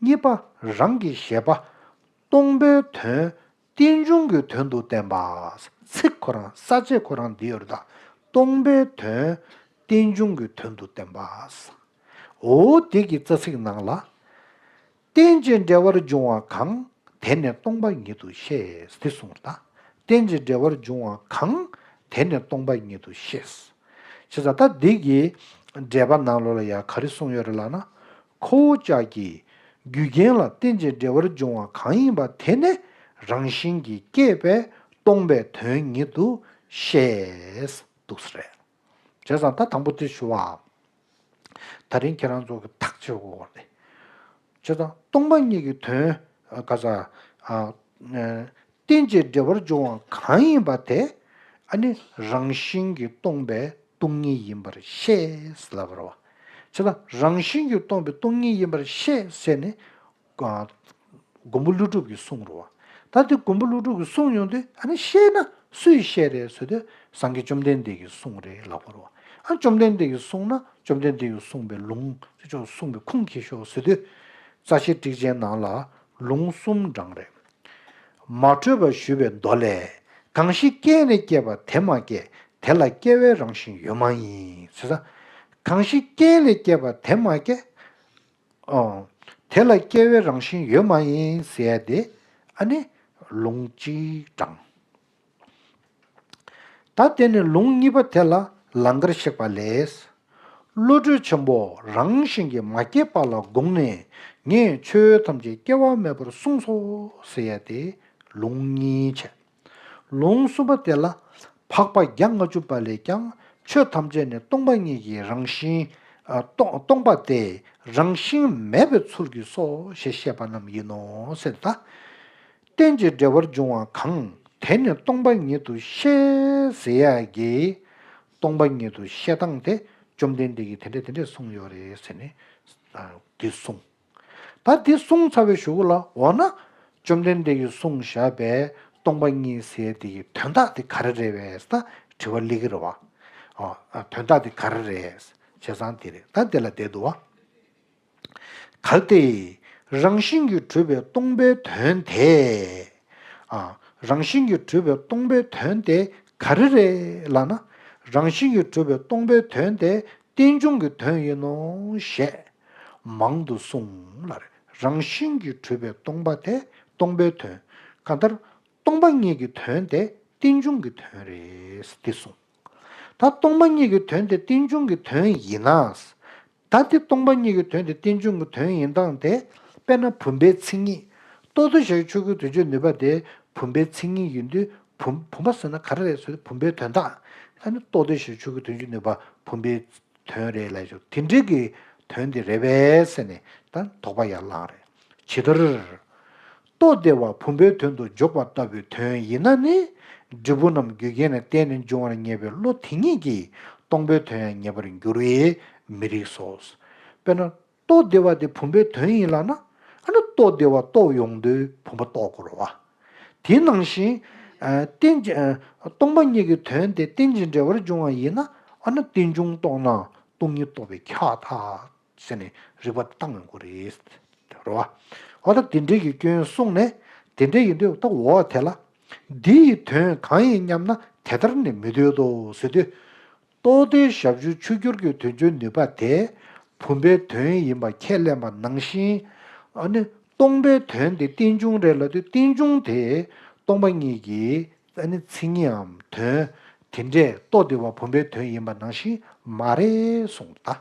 གཉིས་པ་རང་གི་བཞེད་པ། སྟོང་པའི་དོན་རྟེན་འབྱུང་གི་དོན་དུ་བསྟན་པ། ཚིག་ཁོ་རང་ས་བཅད་ཁོ་རང་འདི་ཡོད་རེད་ད། སྟོང་པའི་དོན་རྟེན་འབྱུང་གི་དོན་དུ་བསྟན་པ། འོ་དེ་གི་རྩ་ཚིག་ནང་ལ། རྟེན་ཅིང་འབྲེལ་བར་འབྱུང་བ་གང་། དེ་ནི་སྟོང་པ་ཉིད་དུ་ཤེས། དེ་གསུངས་རེད་ད། རྟེན་ཅིང་འབྲེལ་བར་འབྱུང་བ་གང་། དེ་ནི་སྟོང་པ་ཉིད་དུ་ཤེས། བྱས་ཙང་ད་འདི་གི་འགྲེལ་པ་ནང་ལོགས་ལ་ཡང་ག་རེ་གསུངས་ཡོད་རེད་ལབ་ན། ཁོ་བོ་ཅག་གིས་རྒྱུ་རྐྱེན་ལ་རྟེན་ཅིང་འབྲེལ་བར་འབྱུང་བ་གང་ཡིན་པ་དེ་ནི་རང་བཞིན་གྱིས་སྐྱེས་པས་སྟོང་པའི་དོན་ཉིད་དུ་ཤེས། འདུག་ས་རེད། བྱས་ཙང་ད་དང་པོ་དེ་ཞུ་བ། ད་རིང་ཁྱེད་རང་ཚོ་གི་ཐག་གཅོད་དགོས་པ་རེད། བྱས་ཙང་སྟོང་པ་ཉིད་ཀྱི་དོན། ག་ས། ཨ། རྟེན་ཅིང་འབྲེལ་བར་འབྱུང་བ་གང་ཡིན་པ་དེ། ཨ་ནི་རང་བཞིན་གྱིས་སྟོང་པའི་སྟོང་ཉིད་ཡིན་པར་ཤེས་ལབ་པ་རེད་བ། བྱས་ཙང་རང་བཞིན་གྱིས་སྟོང་པའི་སྟོང་ཉིད་ཡིན་པར་ཤེས་ཟེར་ནས། ཨ། མགོན་པོ་ཀླུ་སྒྲུབ་ཀྱིས་གསུངས་རེད་བ། ད་དེ་མགོན་པོ་ཀླུ་སྒྲུབ་ཀྱིས་གསུངས་ཡོང་དུས། ཨ་ནི་ཤེས་ན་སུས་ཤེས་རེད་ཟེར་དུས། སངས་རྒྱས་བཅོམ་ལྡན་འདས་ཀྱིས་གསུངས་རེད་ལབ་པ་རེད་བ། ཨ། བཅོམ་ལྡན་འདས་ཀྱིས་གསུངས་ན་བཅོམ་ལྡན་འདས་ཀྱིས་གསུངས་པའི་ལུང་ཅོག་གསུངས་པའི་ཁུངས་འཁྱེར་ཤོག་ཟེར་དུས། རྩ་ཤེ་ཊཱིཀ་ཆེན་ནང་ལ་ལུང་གསུམ་དྲངས་རེད། མ་འཕྲོས་པ་ཞུས་པའི་མདོ་ལས། གང་ཞིག་རྐྱེན་ལས་སྐྱེས་པ་དེ་མ་སྐྱེས། དེ་ལ་སྐྱེ་བའི་རང་བཞིན་ཡོད་མ་ཡིན་ཟེར་ཙང་། གང་ཞིག་རྐྱེན་ལས་སྐྱེས་པ་དེ་མ་སྐྱེས། ཨོ། དེ་ལ་སྐྱེ་བའི་རང་བཞིན་ཡོད་མ་ཡིན་ཟེར་ཡ་དེ། ཨ་ནི་ལུང་གཅིག་དྲངས། ད་དེ་ནས་ལུང་གཉིས་པ་དེ་ལ་ལང་ཀར་གཤེགས་པ་ལས། བློ་གྲོས་ཆེན་པོ་རང་བཞིན་གྱིས་མ་སྐྱེས་པ་ལ་དགོངས་ནས། ངས་ཆོས་ཐམས་ཅད་སྐྱེ་བ་མེད་པར་གསུངས་སོ་ཟེར་ཡ་དེ་ལུང་གཉིས་བྱས། ལུང་གསུམ་པ་དེ་ལ། འཕགས་པ་བརྒྱ་ལྔ་བཅུ་པ་ལས་ཀྱང་ཆོས་ཐམས་ཅད་ནི་སྟོང་པ་ཉིད་ཀྱི་རང་བཞིན། ཨ། སྟོང་སྟོང་པ་སྟེ་རང་བཞིན་མེད་པའི་ཚུལ་གྱིས་སོ་ཞེས་བཤད་པ་རྣམས་ཡིན་ནོ་ཟེར་ད། རྟེན་ཅིང་འབྲེལ་བར་འབྱུང་བ་གང་། དེ་ནི་སྟོང་པ་ཉིད་དུ་ཤེས་ཟེར་ཡ་གི། སྟོང་པ་ཉིད་དུ་ཤེས་སྟངས་དེ་བཅོམ་ལྡན་འདས་ཀྱིས་དེ་འདྲས་དེ་འདྲས་གསུངས་ཡོད་རེད་ཟེར་ནས། ཨ། འདི་གསུངས། ད་འདི་གསུངས་ཚར་བའི་གཞུག་ལ། འོ་ན་བཅོམ་ལྡན་འདས་ཀྱིས་གསུངས་བཞག་པའི་སྟོང་པ་ཉིད་ཟེར་དེ་གི་དོན་དག་དེ་ག་རེ་རེད་པས་ད་དྲི་བ་སླེབས་ཀྱི་རེད་བ། ཨ། དོན་དག་དེ་ག་རེ་རེད། བྱས་ཙང་དེ་རེད། ད་དེ་ལ་བསྡད་འདུག་བ། གལ་ཏེ་རང་བཞིན་གྱིས་གྲུབ་པའི་སྟོང་པའི་དོན་དེ། ཨ། རང་བཞིན་གྱིས་གྲུབ་པའི་སྟོང་པའི་དོན་དེ་ག་རེ་རེད་ལབ་ན། རང་བཞིན་གྱིས་གྲུབ་པའི་སྟོང་པའི་དོན་དེ་རྟེན་འབྱུང་གི་དོན་ཡིན་ནོ་ཞེས་མང་དུ་གསུངས་ལ། རང་བཞིན་གྱིས་གྲུབ་པའི་སྟོང་པ་དེ་སྟོང་པའི་དོན། གང་ལྟར་སྟོང་པ་ཉིད་ཀྱི་དོན་དེ་རྟེན་འབྱུང་གི་དོན་རེད་དེ་གསུངས། ད་སྟོང་པ་ཉིད་ཀྱི་དོན་དེ་རྟེན་འབྱུང་གི་དོན་ཡིན་ན། ད་དེ་སྟོང་པ་ཉིད་ཀྱི་དོན་དེ་རྟེན་འབྱུང་གི་དོན་ཡིན་སྟངས་དེ། དཔེར་ན་བུམ་པའི་མཚན་ཉིད། ལྟོ་ལྡིར་ཞབས་ཀྱུ་ཆོས་སྐུའི་དོན་བྱེད་ནུས་པ་དེ་བུམ་པའི་མཚན་ཉིད་ཡིན་དུས། བུམ་བུམ་པ་ཟེར་ན་ག་རེ་རེད་ཟེར་དུས་བུམ་པའི་དོན་དག་ཨ་ནི་ལྟོ་ལྡིར་ཞབས་ཀྱུ་ཆོས་སྐུའི་དོན་བྱེད་ནུས་པ་བུམ་པའི་དོན་རེད་ལབ་ཞོག་དེ་འདྲའི་གི་དོན་དེ་རེད་པས་ཟེར་ནས་ད་དོགས་པ་ཡར་བསླངས་རེད། ཇི་ལྟར། ལྟོ་ལྡིར་བ་བུམ་པའི་དོན་དུ་འཇོག་པ་ལྟ་བུའི་དོན་ཡིན་ན་ནི། འབྲས་བུ་རྣམས་རྒྱུ་རྐྱེན་ལ་བརྟེན་ནས་འབྱུང་བར་ངེས་པའི་བློ་དེ་ཉིད་ཀྱིས་སྟོང་པའི་དོན་ཡང་ངེས་པར་འགྱུར་བས་མི་རིགས་སོ། དཔེར་ན། ལྟོ་ལྡིར་བ་དེ་བུམ་པའི་དོན་ཡིན་ལབ་ན། ཨ་ནི་ལྟོ་ལྡིར་བ་རྟོགས་ཡོང་དུས་བུམ་པ་རྟོགས་དགོས་རེད་བ། དེ་ནང་བཞིན། ཨ། རྟེན་ཅིང་། ཨ། སྟོང་པ་ཉིད་ཀྱི་དོན་དེ་རྟེན་ཅིང་འབྲེལ་བར་འབྱུང་བ་ཡིན་ན། ཨ་ནི་རྟེན་འབྱུང་རྟོགས་ན་སྟོང་ཉིད་རྟོགས་པས་ཁྱབ་ཐལ། ཟེར་ནས་རིགས་པ་བཏང་ཡོང་གི་རེད། རེད་བ། འོ་ད་དེ་འདྲའི་གི་སྐྱོན་གསུངས་ནས། དེ་འདྲ་ཡིན་དུས་ད་འོ་དེ་ལ། འདི་ཡི་དོན་གང་ཡིན་སྙམ་ན་དེ་ལྟར་ནི་མི་འདོད་དོ་ཟེར་དུས། ལྟོ་ལྡིར་ཞབས་ཀྱུ་ཆོས་སྐུ་གི་དོན་བྱེད་ནུས་པ་དེ་བུམ་པའི་དོན་ཡིན་པ་ཁས་ལེན་པ་ནང་བཞིན། ཨ་ནི་སྟོང་པའི་དོན་དེ་རྟེན་འབྱུང་རེད་ལབ་དུས་རྟེན་འབྱུང་དེ་སྟོང་པ་ཉིད་ཀྱི་ཨ་ནི་མཚན་ཉིད་འམ་དོན། དེ་འདྲས་ལྟོ་ལྡིར་བ་བུམ་པའི་དོན་ཡིན་པ་ནང་བཞིན་མ་རེད་གསུངས་ད།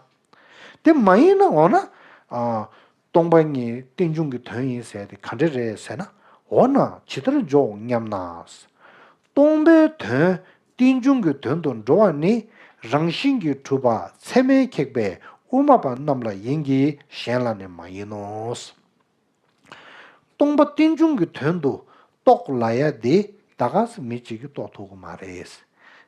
དེ་མ་ཡིན་ན་འོ་ན། ཨ། སྟོང་པ་ཉིད་རྟེན་འབྱུང་གི་དོན་ཡིན་ཟེར་དེ་ག་འདྲ་རེད་ཟེར་ན། འོ་ན་ཇི་ལྟར་འཇོག་སྙམ་ན། སྟོང་པའི་དོན་རྟེན་འབྱུང་གི་དོན་དུ་འགྲོ་བ་ནི་རང་བཞིན་གྱིས་གྲུབ་པ་ཚད་མས་ཁེགས་པའི་དབུ་མ་པ་རྣམས་ལ་ཡིན་གྱི་གཞན་ལ་ནི་མ་ཡིན་ནོ། སྟོང་པ་རྟེན་འབྱུང་གི་དོན་དུ་རྟོགས་ལབ་ཡ་དེ་ད་ག་སེ་མི་གཅིག་གིས་རྟོགས་ཐུབ་ཀྱི་མ་རེད།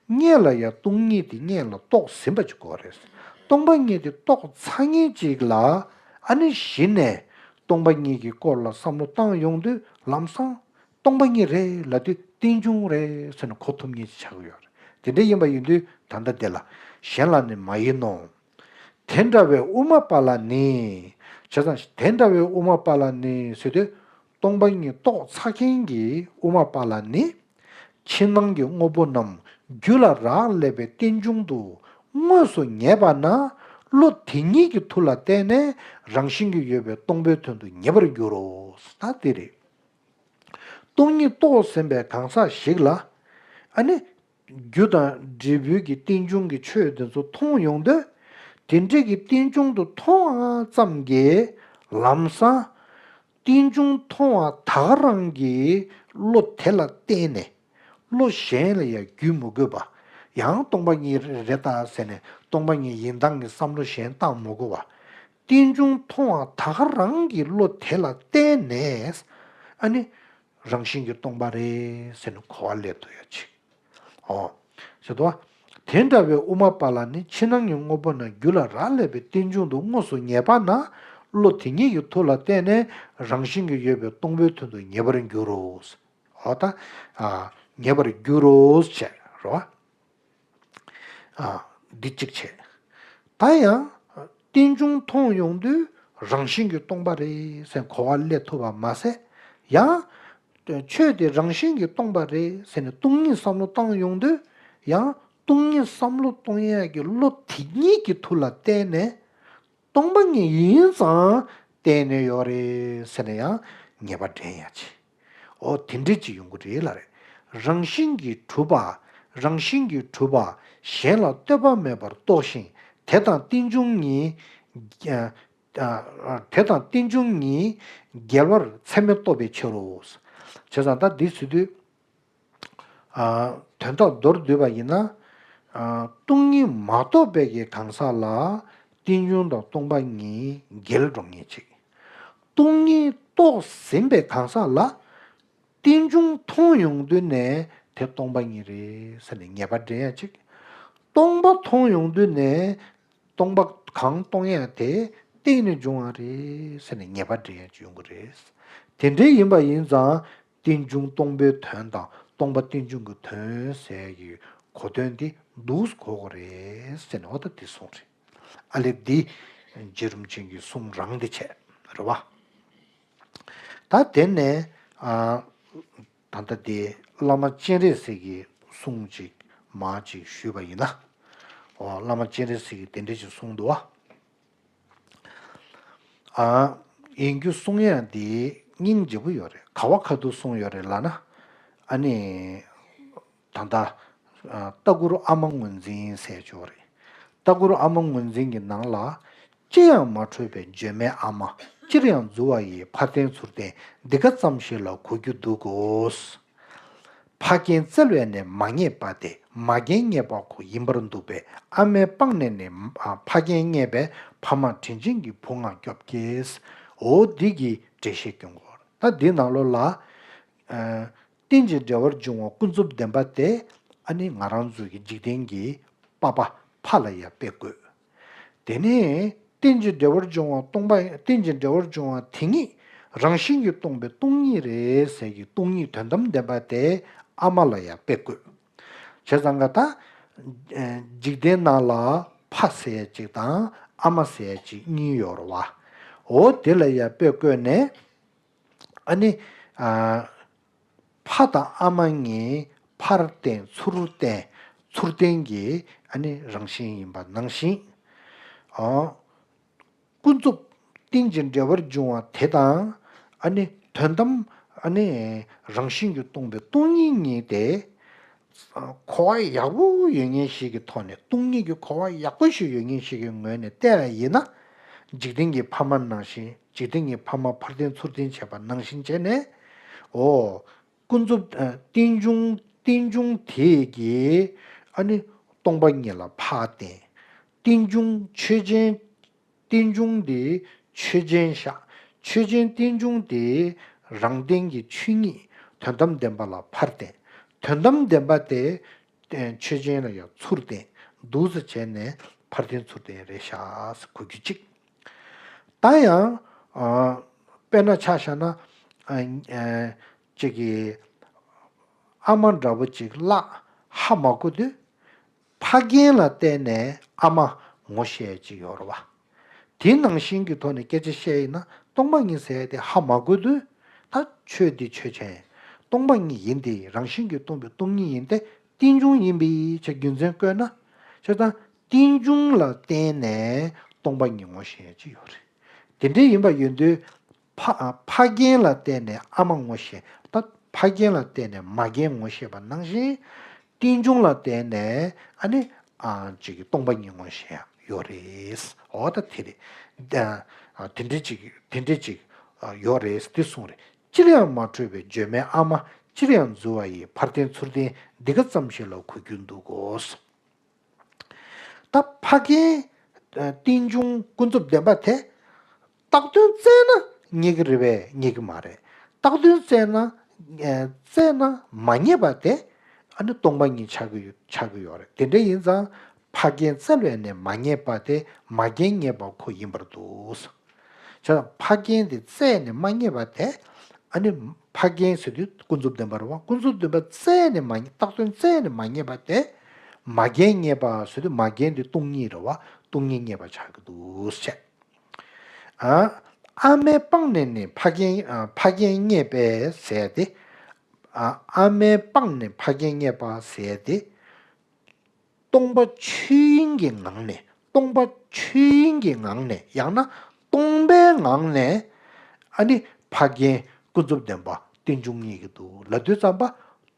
སྔོན་ལ་ཡ་སྟོང་ཉིད་དེ་སྔོན་ལ་རྟོགས་ཟིན་པ་ཅིག་དགོས་རེད། སྟོང་པ་ཉིད་དེ་རྟོགས་ཚར་མཁན་ཅིག་ལ་ཨ་ནི་གཞི་ནས་སྟོང་པ་ཉིད་ཀྱི་སྐོར་ལ་བསམ་བློ་བཏང་ཡོང་དུས་ལམ་སང་སྟོང་པ་ཉིད་རེད་ལབ་དུས་རྟེན་འབྱུང་རེད་ཟེར་ནས་གོ་ཐུབ་མཁན་ཅིག་ཆགས་ཀྱི་ཡོད་རེད། དེ་འདྲ་ཡིན་པ་ཡིན་དུས་ད་ལྟ་དེ་ལ་གཞན་ལ་ནི་མ་ཡིན་ནོ། དེ་འདྲ་བའི་དབུ་མ་པ་ལ་ནི། བྱས་ཙང་དེ་འདྲ་བའི་དབུ་མ་པ་ལ་ནི་ཟེར་དུས། སྟོང་པ་ཉིད་རྟོགས་ཚར་མཁན་གྱི་དབུ་མ་པ་ལ་ནི། ཕྱི་ནང་གི་དངོས་པོ་རྣམས་རྒྱུ་ལ་རག་ལས་པའི་རྟེན་འབྱུང་དུ་དངོས་སུ་ངེས་པ་ན། བློ་དེ་ཉིད་ཀྱི་མཐུ་ལ་བརྟེན་ནས་རང་བཞིན་གྱིས་ཡོད་པའི་སྟོང་པའི་དོན་དུ་ངེས་པར་འགྱུར་རོ། ད་དེ་རེད། སྟོང་ཉིད་རྟོགས་ཟིན་པའི་གང་ཟག་ཞིག་ལ། ཨ་ནི། རྒྱུ་དང་འབྲས་བུའི་གི་རྟེན་འབྱུང་གི་ཆོས་དེ་ཚོ་མཐོང་ཡོང་དུས། དེ་འདྲའི་གི་རྟེན་འབྱུང་དུ་མཐོང་བ་ཙམ་གྱིས་ལམ་སང་། རྟེན་འབྱུང་མཐོང་བ་ད་ག་རང་གི་བློ་དེ་ལ་བརྟེན་ནས། བློ་གཞན་ལ་ཡང་བརྒྱུད་མི་དགོས་པ། ཡང་སྟོང་པ་ཉིད་རེད་ད་ཟེར་ནས་སྟོང་པ་ཉིད་ཡིན་སྟངས་ཀྱི་བསམ་བློ་གཞན་བཏང་མི་དགོས་པ། རྟེན་འབྱུང་མཐོང་བ་ད་ག་རང་གི་བློ་དེ་ལ་བརྟེན་ནས། ཨ་ནི། རང་བཞིན་གྱིས་སྟོང་པ་རེད་ཟེར་ནས་གོ་བ་ལེན་ཐུབ་ཡ་ཅིག་ཨོ། ཟེར་དུས། དེ་འདྲ་བའི་དབུ་མ་པ་ལ་ནི་ཕྱི་ནང་གི་དངོས་པོ་རྣམས་རྒྱུ་ལ་རག་ལས་པའི་རྟེན་འབྱུང་དུ་དངོས་སུ་ངེས་པ་ན། བློ་དེ་ཉིད་ཀྱི་མཐུ་ལ་བརྟེན་ནས་རང་བཞིན་གྱིས་ཡོད་པའི་སྟོང་པའི་དོན་དུ་ངེས་པར་འགྱུར་རོ། ཨོ་ད། ཨ། ངེས་པར་འགྱུར་རོ་ཞེས་རོ། ཨ། འདི་གཅིག་བྱས། ད་ཡང་། རྟེན་འབྱུང་མཐོང་ཡོང་དུས་རང་བཞིན་གྱིས་སྟོང་པ་རེད་ཟེར་གོ་བ་ལེན་ཐུབ་པ་མ་ཟད། ཡང་། ཆོས་དེ་རང་བཞིན་གྱིས་སྟོང་པ་རེད་ཟེར་ནས་སྟོང་ཉིད་བསམ་བློ་བཏང་ཡོང་དུས། ཡང་སྟོང་ཉིད་བསམ་བློ་གཏོང་ཡས་ཀྱི་བློ་དེ་ཉིད་ཀྱི་མཐུ་ལ་བརྟེན་ནས། སྟོང་པ་ཉིད་ཡིན་ཙང་བརྟེན་ནས་ཡོད་རེད་ཟེར་ནས་ཡང་ངེས་པ་འདྲེན་ཡ་ཆེ། འོ་དེ་འདྲ་ཅིག་ཡོང་གི་རེད་ལ་རེད། རང་བཞིན་གྱིས་གྲུབ་པ། རང་བཞིན་གྱིས་གྲུབ་པ། གཞན་ལ་ལྟོས་པ་མེད་པར་རྟོགས་ཤིང་དེ་དང་རྟེན་འབྱུང་གཉིས། ཨ། ཨ། དེ་དང་རྟེན་འབྱུང་གཉིས་འགལ་བར་ཚད་མས་རྟོགས་པའི་ཕྱིར་རོ། བྱས་ཙང་ད་འདི་ཟེར་དུས། ཨ། དོན་དག་མདོར་བསྡུས་པ་ཡིན་ན། ཨ། སྟོང་ཉིད་མ་རྟོགས་པའི་གི་གང་ཟག་ལ་རྟེན་འབྱུང་དང་སྟོང་པ་ཉིད་འགལ་འགྲོ་ངེས་ཅིག་སྟོང་ཉིད་རྟོགས་ཟིན་པའི་གང་ཟག་ལ་རྟེན་འབྱུང་མཐོང་ཡོང་དུས་ནས་དེ་སྟོང་པ་ཉིད་རེད་ཟེར་ནས་ངེས་པ་འདྲེན་ཡ་ཅིག་སྟོང་པ་མཐོང་ཡོང་དུས་ནས། སྟོང་པ་གང་སྟོང་ཡང་དེ་སྟེང་ནས་འབྱུང་བ་རེད་ཟེར་ནས་ངེས་པ་འདྲེན་ཡང་ཡོང་གི་རེད། དེ་འདྲའི་ཡིན་པ་ཡིན་ཙང་རྟེན་འབྱུང་སྟོང་པའི་དོན་དང་སྟོང་པ་རྟེན་འབྱུང་གི་དོན་ཟེར་གྱི་གོ་དོན་དེ་འདུག་གོ་དགོས་རེད་ཟེར་ནས་འོ་ད་དེ་གསུངས་རེད། ཨ་ལས་འདི་རྗེ་རིན་པོ་ཆེ་གི་གསུང་རང་དེ་བྱས། རེད་བ། ད་དེ་ནས་ཨ། ད་ལྟ་དེ་བླ་མ་སྤྱན་རས་གཟིགས་ཀྱི་གསུང་ཅིག་མར་ཅིག་ཞུས་པ་ཡིན་ན། ཨོ་བླ་མ་སྤྱན་རས་གཟིགས་ཀྱིས་དེ་འདྲ་ཅིག་གསུངས་འདུག་བ། ཨ། ཡིན་རྒྱུ་གསུང་ཡག་འདི་སྙིང་རྗེ་པོ་ཡོད་རེད། ག་བ་ག་དུས་གསུངས་ཡོད་རེད་ལབ་ན། ཨ་ནི། ད་ལྟ། ཨ། ལྟ་མགུར་ཨ་མ་ངོས་འཛིན་ཟེར་ཅིག་ཡོད་རེད། ལྟ་མགུར་ཨ་མ་ངོས་འཛིན་གྱི་ནང་ལ། ཅི་ཡང་མ་འཕྲོད་པའི་བརྗོད་མེད་ཨ་མ། ཅིར་ཡང་རྫུ་བ་ཡི། ཕར་བསྟན་ཚུར་བསྟན་འདི་ག་ཙམ་ཞིག་ལ་གོ་རྒྱུ་འདུག་གོ། ཕ་རྒན་བཙལ་བས་ནི་མ་རྙེད་པ་སྟེ། མ་རྒན་རྙེད་པ་ཁོ་ཡིན་པར་འདུག་པས། ཨ་མས་སྤངས་ནས་ནི་ཕ་རྒན་རྙེད་པས། ཕ་མ་དྲིན་ཅན་གྱི་བུ་ང་སྐྱོབ་ཀྱིས། འོ་འདི་གི་འགྲེལ་བཤད་སྐྱོན་དགོས། ད་འདི་ནང་ལོགས་ལ། ཨ། རྟེན་ཅིང་འབྲེལ་བར་འབྱུང་བ་ཀུན་རྫོབ་བདེན་པ་དེ། ཨ་ནི་ང་རང་ཚོ་གི་འཇིག་རྟེན་གྱི་པ་ཕ་ཕ་ལ་ཡང་དཔེ་བཀོད། དེ་ནས་རྟེན་ཅིང་འབྲེལ་བར་འབྱུང་བ་སྟོང་པ། རྟེན་ཅིང་འབྲེལ་བར་འབྱུང་བ་དེ་ཉིད་རང་བཞིན་གྱིས་སྟོང་པའི་སྟོང་ཉིད་རེད་ཟེར་གྱི་སྟོང་ཉིད་དོན་དམ་བདེན་པ་དེ་ཨ་མ་ལ་ཡང་དཔེ་བཀོད། བྱས་ཙང་ཀ་ད། ཨེ། འཇིག་རྟེན་ནང་ལ་ཕ་ཟེར་ཡ་གཅིག་དང་ཨ་མ་ཟེར་ཡ་གཅིག་གཉིས་ཡོད་རེད་བ། འོ་དེ་ལ་ཡང་དཔེ་བཀོད་ནས། ཨ་ནི། ཨ། ཕ་དང་ཨ་མ་གཉིས་ཕར་བསྟན་ཚུར་བསྟན། ཚུར་བསྟན་གྱི་ཨ་ནི་རང་བཞིན་ཡིན་པ་ནང་བཞིན། ཨ། ཀུན་རྫོབ་རྟེན་ཅིང་འབྲེལ་བར་འབྱུང་བ་དེ་དང་། ཨ་ནི་དོན་དམ་ཨ་ནི་རང་བཞིན་གྱིས་སྟོང་པའི་སྟོང་ཉིད་གཉིས་དེ། གོ་བ་ཡག་པོ་ཡོད་མཁན་ཞིག་གི་ཐོག་ནས། སྟོང་ཉིད་ཀྱི་གོ་བ་ཡག་པོ་ཞིག་ཡོད་མཁན་ཞིག་གི་ངོས་ནས་བལྟས་པ་ཡིན་ན། འཇིག་རྟེན་གྱི་ཕ་མ་ནང་བཞིན། འཇིག་རྟེན་གྱི་ཕ་མ་ཕར་བསྟན་ཚུར་བསྟན་བྱས་པ་ནང་བཞིན་བྱས་ནས། འོ། ཀུན་རྫོབ། ཨ། རྟེན་འབྱུང་། རྟེན་འབྱུང་དེ་གིས་ཨ་ནི་སྟོང་པ་ཉིད་ལ་ཕར་བསྟན། རྟེན་འབྱུང་ཆོས་ཅན། རྟེན་འབྱུང་དེ་ཆོས་ཅན་བཞག། ཆོས་ཅན་རྟེན་འབྱུང་དེ་རང་སྟེང་གི་ཆོས་ཉིད་དོན་དམ་བདེན་པ་ལ་ཕར་བསྟན། དོན་དམ་བདེན་པ་དེ་ཆོས་ཅན་ལ་ཡང་ཚུར་བསྟན། འདུག་སེ་བྱས་ནས་ཕར་བསྟན་ཚུར་བསྟན་རེད་ཤག་ཟེར་གོ་རྒྱུ་གཅིག། ད་ཡང་། ཨ། དཔེར་ན་ཆ་བཞག་ན། ཨ། ཨ། གཅིག་གིས་ཨ་མ་འདྲ་པོ་ཅིག་བརླག་ཧ་མ་གོ་དུས། ཕ་རྒན་ལ་བརྟེན་ནས་ཨ་མ་ངོ་ཤེས་ཅིག་ཡོད་རེད་བ། དེ་ནང་བཞིན་གྱི་ཐོག་ནས་སྐད་ཆ་བཤད་ཡིན་ན། སྟོང་པ་ཉིད་ཟེར་ཡ་དེ་ཧ་མ་གོ་དུས། ད་ཆོས་འདི་ཆོས་ཅན། སྟོང་པ་ཉིད་ཡིན་ཏེ། རང་བཞིན་གྱིས་སྟོང་པའི་སྟོང་ཉིད་ཡིན་ཏེ། རྟེན་འབྱུང་ཡིན་པའི་ཆ་རྒྱུ་མཚན་བཀོད་ན། བྱས་ཙང་རྟེན་འབྱུང་ལ་བརྟེན་ནས་སྟོང་པ་ཉིད་ངོ་ཤེས་ཡ་ཅིག་ཡོད་རེད། དེ་འདྲ་ཡིན་པ་ཡིན་དུས། ཕ། ཕ་རྒན་ལ་བརྟེན་ནས་ཨ་མ་ངོ་ཤེས། ད་ཕ་རྒན་ལ་བརྟེན་ནས་མ་རྒན་ངོ་ཤེས་པ་ནང་བཞིན། རྟེན་འབྱུང་ལ་བརྟེན་ནས་ཨ་ནི། ཨ། ཅིག་གི་སྟོང་པ་ཉིད་ངོ་ཤེས་ཡ་ཡོད་རེད། འོ་ད་དེ་རེད། ད། ཨ། དེ་འདྲ་ཅིག། དེ་འདྲ་ཅིག། ཨ། ཡོད་རེད་དེ་གསུངས་རེད། ཅིར་ཡང་མ་འཕྲོད་པའི་བརྗོད་མེད་ཨ་མ། ཅིར་ཡང་རྫུ་བ་ཡི། ཕར་བསྟན་ཚུར་བསྟན་འདི་ག་ཙམ་ཞིག་ལ་གོ་རྒྱུ་འདུག་གོ། ད་ཕ་རྒན། ཨ། རྟེན་འབྱུང་ཀུན་རྫོབ་བདེན་པ་དེ། བཏགས་དོན་བཙལ་ན་རྙེད་ཀྱི་རེད་པས། རྙེད་ཀྱི་མ་རེད། བཏགས་དོན་བཙལ་ན། ཨ། བཙལ་ན་མ་རྙེད་པ་དེ། ཨ་ནི་སྟོང་པ་ཉིད་ཆགས་ཀྱི་ཡོད། ཆགས་ཀྱི་ཡོད་རེད། དེ་འདྲ་ཡིན་ཙང་། ཕ་རྒན་བཙལ་བས་ནི་མ་རྙེད་པ་སྟེ། མ་རྒན་རྙེད་པ་ཁོ་ཡིན་པར་འདུག། བྱས་ཙང་ཕ་རྒན་དེ་བཙལ་ནས་མ་རྙེད་པ་དེ། ཨ་ནི་ཕ་རྒན་ཟེར་དུས་ཀུན་རྫོབ་བདེན་པ་རེད་བ། ཀུན་རྫོབ་བདེན་པ་བཙལ་ནས་མ། བཏགས་དོན་བཙལ་ནས་མ་རྙེད་པ་དེ། མ་རྒན་རྙེད་པ་ཟེར་དུས་མ་རྒན་དེ་སྟོང་ཉིད་རེད་བ། སྟོང་ཉིད་རྙེད་པ་ཆགས་ཀྱི་འདུག་ཟེར། ཨ། ཨ་མས་སྤངས་ནས་ནི་ཕ་རྒན། ཨ། ཕ་རྒན་རྙེད་པས་ཟེར་ཏེ། ཨ། ཨ་མས་སྤངས་ནས་ཕ་རྒན་རྙེད་པ་ཟེར་ཏེ། སྟོང་པ་ཆོས་དབྱིངས་ཀྱི་ངང་ནས། སྟོང་པ་ཆོས་དབྱིངས་ཀྱི་ངང་ནས། ཡང་ན་སྟོང་པའི་ངང་ནས། ཨ་ནི་ཕ་རྒན་ཀུན་རྫོབ་བདེན་པ་རྟེན་འབྱུང་རྙེད་ཀྱི་འདུག་ལབ་དུས་ཙམ་པ།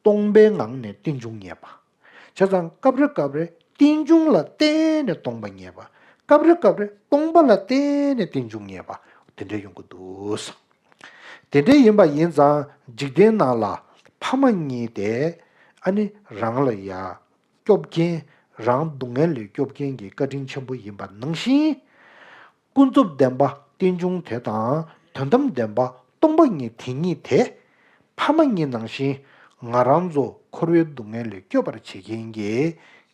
སྟོང་པའི་ངང་ནས་རྟེན་འབྱུང་རྙེད་པ། བྱས་ཙང་སྐབས་རེ་སྐབས་རེ་རྟེན་འབྱུང་ལ་བརྟེན་ནས་སྟོང་པ་རྙེད་པ། སྐབས་རེ་སྐབས་རེ་སྟོང་པ་ལ་བརྟེན་ནས་རྟེན་འབྱུང་རྙེད་པ། དེ་འདྲ་ཡོང་གི་འདུག། དེ་འདྲ་ཡིན་པ་ཡིན་ཙང་། འཇིག་རྟེན་ནང་ལ་ཕ་མ་གཉིས་དེ། ཨ་ནི་རང་ལ་ཡ། སྐྱོབ་མཁན། རང་སྡུག་བསྔལ་ལས་སྐྱོབ་མཁན་གྱི་བཀའ་དྲིན་ཆེན་པོ་ཡིན་པ་ནང་བཞིན། ཀུན་རྫོབ་བདེན་པ་རྟེན་འབྱུང་དེ་དང་དོན་དམ་བདེན་པ་སྟོང་པ་ཉིད་དེ་ཉིད་དེ། ཕ་མ་གཉིས་ནང་བཞིན་ང་རང་ཚོ་འཁོར་བའི་སྡུག་བསྔལ་ལས་སྐྱོབ་པར་བྱེད་མཁན་གྱི་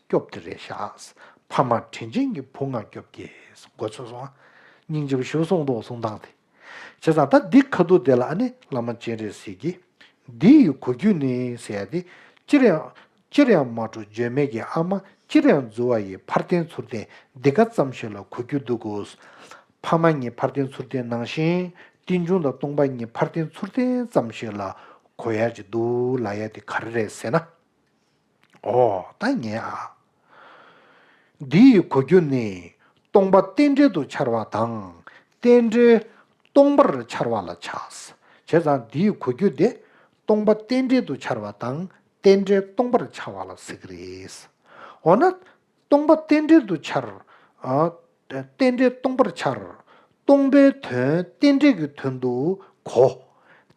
སྐྱོབ་དེ་རེད་ཤག། ཕ་མ་དྲིན་ཅན་གྱི་བུ་ང་སྐྱོབ་ཀྱིས། མགོ་ཚོས་སོང་། སྙིང་རྗེ་པོ་ཞེ་པོ་གསུངས་འདུག་གསུང་སྟངས་དེ། བྱས་ཙང་ད་འདི་ཁ་ཐུག་དེ་ལ་ཨ་ནི་བླ་མ་སྤྱན་རས་གཟིགས་ཀྱིས། འདི་ཡི་གོ་རྒྱུ་ནི་ཟེར་ཡ་དེ། ཅིར་ཡང་། ཅིར་ཡང་མ་འཕྲོད་བརྗོད་མེད་ཀྱི་ཨ་མ། ཅིར་ཡང་རྫུ་བ་ཡི། ཕར་བསྟན་ཚུར་བསྟན་འདི་ག་ཙམ་ཞིག་ལ་གོ་རྒྱུ་འདུག་གོ། ཕ་མ་གཉིས་འཕར་ལྡིང་ཚུར་ལྡིང་ནང་བཞིན་རྟེན་འབྱུང་དང་སྟོང་པ་ཉིད་འཕར་ལྡིང་ཚུར་ལྡིང་ཙམ་ཞིག་ལ་གོ་ཡ་ཅིག་འདུག་ལབ་ཡ་དེ་ག་རེ་རེད་ཟེར་ན། ཨོ་ད་ངས་ཨ། འདི་ཡི་གོ་རྒྱུ་ནི་སྟོང་པ་རྟེན་འབྲེལ་དུ་འཆར་བ་དང་རྟེན་འབྲེལ་སྟོང་པར་འཆར་བ་ལ་བྱ། བྱས་ཙང་འདི་ཡི་གོ་རྒྱུ་དེ་སྟོང་པ་རྟེན་འབྲེལ་དུ་འཆར་བ་དང་རྟེན་འབྲེལ་སྟོང་པར་འཆར་བ་ལ་ཟེར་གི་རེད། འོ་ན། སྟོང་པ་རྟེན་འབྲེལ་དུ་འཆར། ཨ། རྟེན་འབྲེལ་སྟོང་པར་འཆར། སྟོང་པའི་དོན་རྟེན་འབྲེལ་གྱི་དོན་དུ་གོ།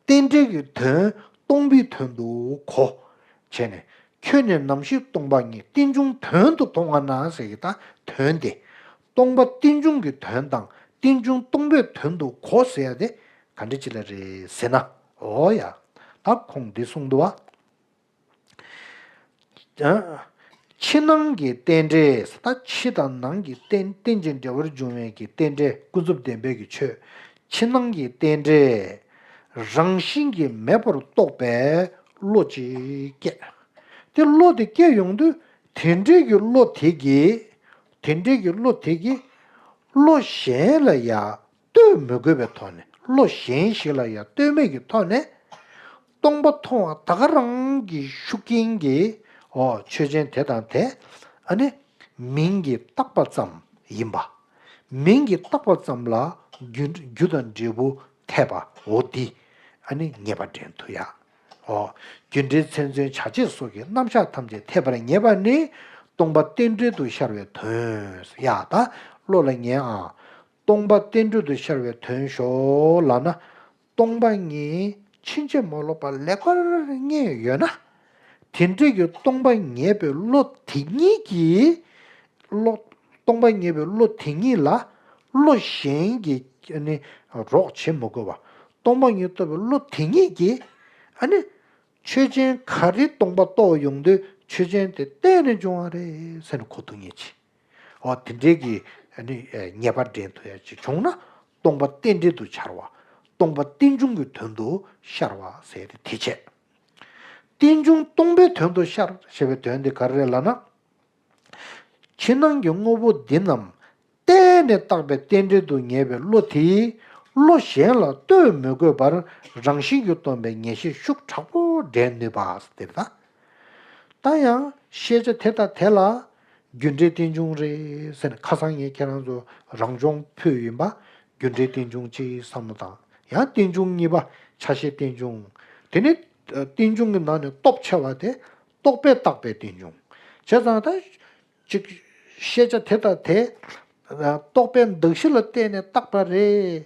རྟེན་འབྲེལ་གྱི་དོན་སྟོང་པའི་དོན་དུ་གོ། བྱས་ནས་ཁྱོད་ནི་ནམ་ཞིག་སྟོང་པ་ཉིད་རྟེན་འབྱུང་དོན་དུ་མཐོང་བ་ན་ཟེར་གྱི་ད་དོན་དེ། སྟོང་པ་རྟེན་འབྱུང་གི་དོན་དང་རྟེན་འབྱུང་སྟོང་པའི་དོན་དུ་གོ་ཟེར་ཡ་དེ་ག་འདྲ་ཅིག་ལ་རེད་ཟེར་ན། འོ་ཡ། ད་ཁོང་འདི་གསུངས་འདུག་བ། ཕྱི་ནང་གི་རྟེན་འབྲེལ། ད་ཕྱི་དང་ནང་གི་རྟེན་རྟེན་ཅིང་འབྲེལ་བར་འབྱུང་བའི་གི་རྟེན་འབྲེལ་ཀུན་རྫོབ་བདེན་པའི་གི་ཆོས། ཕྱི་ནང་གི་རྟེན་འབྲེལ་རང་བཞིན་གྱིས་མེད་པར་རྟོགས་པའི་བློ་ཅིག་སྐྱེ། དེ་བློ་དེ་སྐྱེ་ཡོང་དུས་དེ་འདྲའི་གི་བློ་དེ་གིས། དེ་འདྲའི་གི་བློ་དེ་གིས་བློ་གཞན་ལ་ཡང་ལྟོས་མི་དགོས་པའི་ཐོག་ནས། བློ་གཞན་ཞིག་ལ་ཡང་ལྟོས་མེད་ཀྱི་ཐོག་ནས། སྟོང་པ་མཐོང་བ་ད་ག་རང་གི་ཤུགས་རྐྱེན་གྱིས། འོ་ཆོས་ཅན་དེ་དང་དེ། ཨ་ནི། མིང་གིས་བཏགས་པ་ཙམ་ཡིན་པ། མིང་གིས་བཏགས་པ་ཙམ་ལ་རྒྱུ་རྒྱུ་དང་འབྲས་བུ་འཐད་པ། འོ་འདི་ཨ་ནི་ངེས་པ་འདྲེན་ཐུབ་ཡ། འོ། རྒྱུ་འབྲས་མཚན་མཚོན་བྱ་བྱེད་སོགས་ཀྱི་རྣམ་གཞག་ཐམས་ཅད་འཐད་པར་ངེས་པ་ནི་སྟོང་པ་རྟེན་འབྲེལ་དུ་ཤར་བའི་དོན། ཡ་ད་བློ་ལ་ངེས་ཨ། སྟོང་པ་རྟེན་འབྲེལ་དུ་ཤར་བའི་དོན་ཞོག་ལབ་ན། སྟོང་པ་ཉིད་ཕྱིན་ཅི་མ་ལོག་པ་ལེགས་པར་རྙེད་ཡོད་ན། དེ་འདྲ་གི་སྟོང་པ་ངེས་པའི་བློ་དེ་ཉིད་ཀྱིས། བློ། སྟོང་པ་ངེས་པའི་བློ་དེ་ཉིད་ལ་བློ་གཞན་གྱིས་ཨ་ནི་རོགས་བྱེད་མི་དགོས་པ། སྟོང་པ་ཉིད་རྟོགས་པའི་བློ་དེ་ཉིད་ཀྱིས་ཨ་ནི། ཆོས་ཅན་ག་རེ་སྟོང་པ་རྟོགས་ཡོང་དུས་ཆོས་ཅན་དེ་བརྟེན་ནས་བྱུང་བ་རེད་ཟེར་ནས་གོ་ཐུབ་ངེས་ཀྱི། འོ་དེ་འདྲའི་གི་ཨ་ནི་ངེས་པ་འདྲེན་ཐུབ་ཡ་ཅིག་བྱུང་ན་སྟོང་པ་རྟེན་འབྲེལ་དུ་འཆར་བ། སྟོང་པ་རྟེན་འབྱུང་གི་དོན་དུ་ཤར་བ་ཟེར་ཏེ་དེ་བྱས། རྟེན་འབྱུང་སྟོང་པའི་དོན་དུ་ཤར་ཞེས་པའི་དོན་དེ་ག་རེ་རེད་ལབ་ན། ཕྱི་ནང་གི་དངོས་པོ་འདི་རྣམས་བརྟེན་ནས་བཏགས་པའི་རྟེན་འབྲེལ་དུ་ངེས་པའི་བློ་དེས་བློ་གཞན་ལ་ལྟོས་མི་དགོས་པར་རང་བཞིན་གྱིས་སྟོང་པའི་ངེས་ཤེས་ཤུགས་དྲག་པོ་འདྲེན་ནུས་པ་དེ་རེད་ད། ད་ཡང་ཤེས་བྱ་དེ་དང་དེ་ལ་རྒྱུ་འབྲས་རྟེན་འབྱུང་རེད་ཟེར་ནས། ཁ་སང་ངས་ཁྱེད་རང་ཚོ་རང་བྱུང་ཕུད་ཡིན་པ། རྒྱུ་འབྲས་རྟེན་འབྱུང་གཅིག་བསམ་བློ་བཏང་། ཡང་རྟེན་འབྱུང་གཉིས་པ་ཆ་ཤས་རྟེན་འབྱུང་། དེ་ནི་རྟེན་འབྱུང་གི་ནང་ནས་སྟོབས་ཆེ་བ་དེ་རྟོག་པས་བཏགས་པའི་རྟེན་འབྱུང་། བྱས་ཙང་ད་ཅིག་ཤེས་བྱ་དེ་དང་དེ་རྟོག་པའི་གདགས་གཞི་ལ་བརྟེན་ནས་བཏགས་པ་རེད།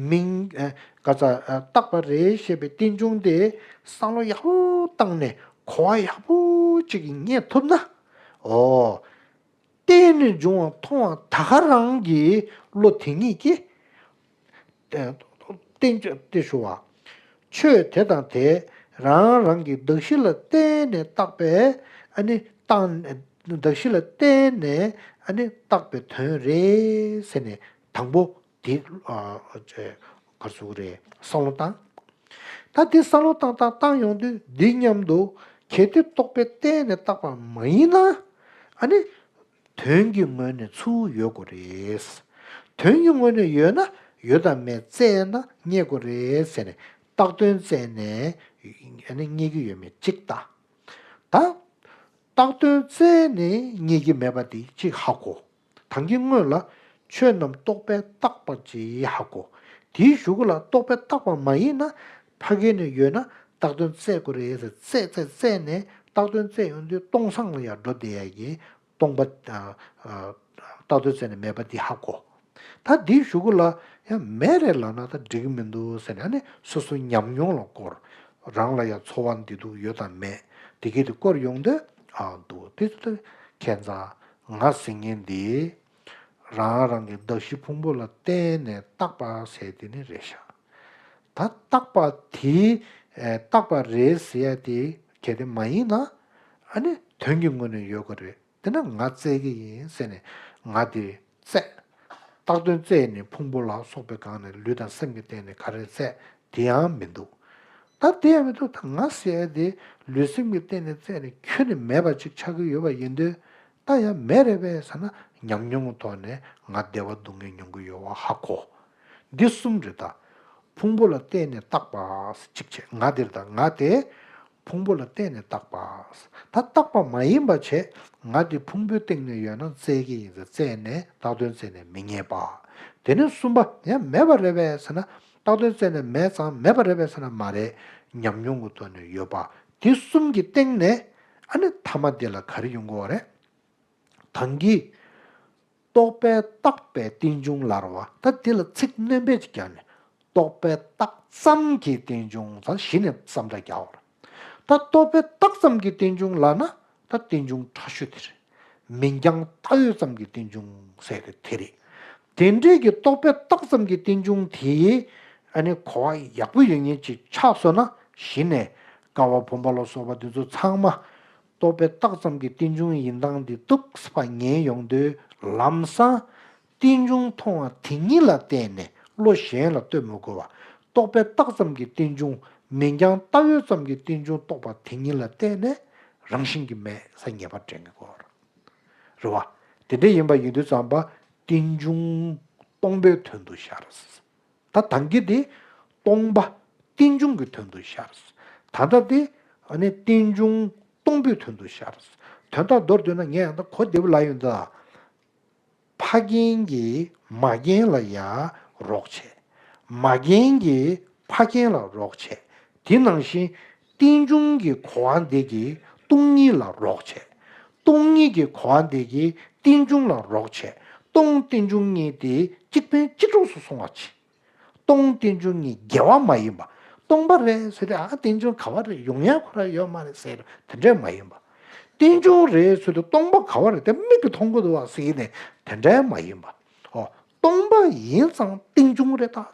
མིང་ག་ཚ་བཏགས་པ་རེད་ཞེས་པའི་རྟེན་འབྱུང་དེ་བསམ་བློ་ཡག་པོ་བཏང་ནས་གོ་བ་ཡག་པོ་ཅིག་རྙེད་ཐུབ་ན། ཨོ། བརྟེན་ནས་འབྱུང་བ་མཐོང་བ་ད་ག་རང་གི་བློ་དེ་ཉིད་ཀྱིས། བརྟེན་བརྟེན་ཞུ་བ། ཆོས་དེ་དང་དེ་རང་རང་གི་གདགས་གཞི་ལ་བརྟེན་ནས་བཏགས་པའི་ཨ་ནི་བཏགས། གདགས་གཞི་ལ་བརྟེན་ནས་ཨ་ནི་བཏགས་པའི་དོན་རེད་ཟེར་ནས་དང་པོ་དེ་ག་ཟུག་རེད་བསམ་བློ་བཏང་། ད་དེ་བསམ་བློ་བཏང་བཏང་བཏང་ཡོང་དུས་འདི་མཉམ་དུ་གལ་ཏེ་རྟོག་པས་བརྟེན་ནས་བཏགས་པ་མ་ཡིན་ན། ཨ་ནི། དོན་གྱི་ངོས་ནས་ཚུར་ཡོད་དགོས་རེད། དོན་གྱི་ངོས་ནས་ཡོད་ན་ཡོད་དང་མེད་བཙལ་ན་རྙེད་དགོས་རེད་ཟེར་ནས་བཏགས་དོན་བཙལ་ནས་ཨ་ནི་རྙེད་ཀྱི་ཡོད་མེད་གཅིག་ལྟ། ད་བཏགས་དོན་བཙལ་ནས་རྙེད་ཀྱི་མེད་པ་དེ་གཅིག་ཧ་གོ། ད་གིན་སྔོན་ལ་ཆོས་རྣམས་རྟོག་པས་བཏགས་པ་ཅིག་ཧ་གོ། དེའི་གཞུག་གུ་ལ་རྟོག་པས་བཏགས་པ་མ་ཡིན་ན་ཕ་གི་ནས་ཡོད་ན་བཏགས་དོན་བཙལ་དགོས་རེད་ཟེར་བཙལ་བཙལ་བཙལ་ནས་བཏགས་དོན་བཙལ་ཡོང་དུས་སྟོང་སང་ལ་ཡང་འགྲོ་བསྡད་ཡ་གི་སྟོང་པ། ཨ། ཨ། བཏགས་དོན་བཙལ་ནས་མེད་པ་འདི་ཧ་གོ། ད་འདིའི་གཞུག་གུ་ལ་ཡང་མེད་རེད་ལབ་ན་ད་འགྲིག་གི་མི་འདུག་ཟེར་ནས་ཨ་ནི་སོ་སོའི་ཉམས་མྱོང་ལ་བསྐོར། རང་ལ་ཡང་ཚོར་བ་འདི་འདུག་ཡོད་དང་མེད་དེ་གི་དེ་བསྐོར་ཡོང་དུས། ཨ། འདུག་དེ་ཚོ་ཁྱད་མཚར། ང་ཟེར་མཁན་འདི་རང་རང་གི་གདགས་གཞི་ཕུང་པོ་ལ་བརྟེན་ནས་བཏགས་པ་ཟེར་དེ་ནི་རེད་ཤག་ད་བཏགས་པ་དེ། ཨེ། བཏགས་པ་རེད་ཟེར་ཡ་དེ་གལ་ཏེ་མ་ཡིན་ན། ཨ་ནི་དོན་གྱི་ངོས་ནས་ཡོད་དགོས་རེད། དེ་ན་ང་བཙལ་གྱི་ཡིན་ཟེར་ནས་ང་དེ་བཙལ། བཏགས་དོན་བཙལ་ནས་ཕུང་པོ་ལ་སོགས་པའི་སྒང་ནས་ལུས་དང་སེམས་ཀྱི་སྟེང་ནས་ག་རེ་བཙལ་དེ་ཡང་མི་འདུག་ད་དེ་ཡང་མི་འདུག་ད་ང་ཟེར་ཡ་དེ་ལུས་སེམས་ཀྱི་སྟེང་ནས་བཙལ་ནས་ཁྱོན་ནས་མེད་པ་ཅིག་ཆགས་ཀྱི་ཡོད་པ་ཡིན་དུས། ད་ཡང་མེད་རེད་པས་ཟེར་ན་ཉམས་མྱོང་གི་ཐོག་ནས་ང་བདེ་བ་སྡུག་བསྔལ་མྱོང་གི་ཡོད་པ་ཧ་གོ། འདི་གསུམ་རེད་ད། ཕུང་པོ་ལ་བརྟེན་ནས་བཏགས་པ་གཅིག་བྱས། ང་འདིར་ད་ང་དེ་ཕུང་པོ་ལ་བརྟེན་ནས་བཏགས་པ། ད་བཏགས་པ་མ་ཡིན་པ་བྱས། ང་འདི་ཕུང་པོའི་སྟེང་ནས་ཡོད་ན་བཙལ་གྱི་ཡིན་ཟེར་བཙལ་ནས་བཏགས་དོན་བཙལ་ནས་མི་རྙེད་པ། དེ་ནས་གསུམ་པ་ཡང་མེད་པ་རེད་པས་ཟེར་ན། བཏགས་དོན་བཙལ་ནས་མེད་ཙང་མེད་པ་རེད་པས་ཟེར་ན་མ་རེད། ཉམས་མྱོང་གི་ཐོག་ནས་ཡོད་པ། དེ་གསུམ་གྱི་སྟེང་ནས་ཨ་ནི་ཐ་མ་འདི་ལ་ག་རེ་ཡོང་གི་ཡོད་རེད། ད་གིན་རྟོག་པས་བཏགས་པའི་རྟེན་འབྱུང་ལབ་རེད་བ། ད་འདི་ལ་ཚིག་སྣོན་པ་ཅིག་བརྒྱབ་ནས། རྟོག་པས་བཏགས་ཙམ་གྱི་རྟེན་འབྱུང་ཟེར་གཞི་ནས་བསམ་བློ་རྒྱག་པ་རེད། ད་རྟོག་པས་བཏགས་ཙམ་གྱི་རྟེན་འབྱུང་ལབ་ན་ད་རྟེན་འབྱུང་ཕྲ་ཤོས་དེ་རེད། མིང་རྐྱང་བཏགས་ཡོད་ཙམ་གྱི་རྟེན་འབྱུང་ཟེར་དེ་དེ་རེད། དེ་འདྲའི་གི་རྟོག་པས་བཏགས་ཙམ་གྱི་རྟེན་འབྱུང་དེ་ཨ་ནི་གོ་བ་ཡག་པོ་ཡོད་མཁན་ཅིག་ཆགས་སོང་ན། གཞི་ནས་ཀ་བ་བུམ་པ་ལ་སོགས་པ་འདི་ཚོ་ཚང་མ་རྟོག་པས་བཏགས་ཙམ་གྱི་རྟེན་འབྱུང་ཡིན་སྟངས་འདི་ཏོག་ཙམ་ཉན་ཡོང་དུས། ལམ་སང་རྟེན་འབྱུང་མཐོང་བ་དེ་ཉིད་ལ་བརྟེན་ནས་བློ་གཞན་ལ་ལྟོས་མི་དགོས་པ། རྟོག་པས་བཏགས་ཙམ་གྱི་རྟེན་འབྱུང་། མིང་རྐྱང་བཏགས་ཡོད་ཙམ་གྱི་རྟེན་འབྱུང་རྟོགས་པ་དེ་ཉིད་ལ་བརྟེན་ནས་རང་བཞིན་གྱིས་མེད་ཟེར་ངེས་པ་འདྲེན་གྱི་དགོས་རེད་བ། དེ་འདྲ་ཡིན་པ་ཡིན་དུས་ཙམ་པ་རྟེན་འབྱུང་སྟོང་པའི་དོན་དུ་ཤར། ད་ད་གིན་དེ་སྟོང་པ་རྟེན་འབྱུང་གི་དོན་དུ་ཤར། ད་ལྟ་དེ་ཨ་ནི་རྟེན་འབྱུང་སྟོང་པའི་དོན་དུ་ཤར། དོན་དག་མདོར་བསྡུས་ན་ངས་ཡང་ད་གོ་བདེ་པོ་ལབ་ཡོང་ད། ཕ་རྒན་གྱིས་མ་རྒན་ལ་ཡ་རོགས་བྱས། མ་རྒན་གྱིས་ཕ་རྒན་ལ་རོགས་བྱས། དེ་ནང་བཞིན་རྟེན་འབྱུང་གི་གོ་བ་འདི་གིས་སྟོང་ཉིད་ལ་རོགས་བྱས། སྟོང་ཉིད་ཀྱི་གོ་བ་འདི་གིས་རྟེན་འབྱུང་ལ་རོགས་བྱས། སྟོང་རྟེན་འབྱུང་གཉིས་དེ་གཅིག་ཕན་གཅིག་གྲོགས་སུ་སོང་བ་བྱས། སྟོང་རྟེན་འབྱུང་གཉིས་འགལ་བ་མ་ཡིན་པ། སྟོང་པ་རེད་ཟེར་ཏེ་ཨ་རྟེན་འབྱུང་ག་བ་རེད། ཡོང་ཡ་ཁོ་རང་ཡོད་མ་རེད་ཟེར་དེ་འདྲ་མ་ཡིན་པ། རྟེན་འབྱུང་རེད་ཟེར་དུས་སྟོང་པ་ག་བ་རེད་དེ་མིག་གིས་མཐོང་གི་འདུག་བ་ཟེར་ནས་དེ་འདྲ་མ་ཡིན་པ། ཨོ། སྟོང་པ་ཡིན་ཙང་རྟེན་འབྱུང་རེད་ད།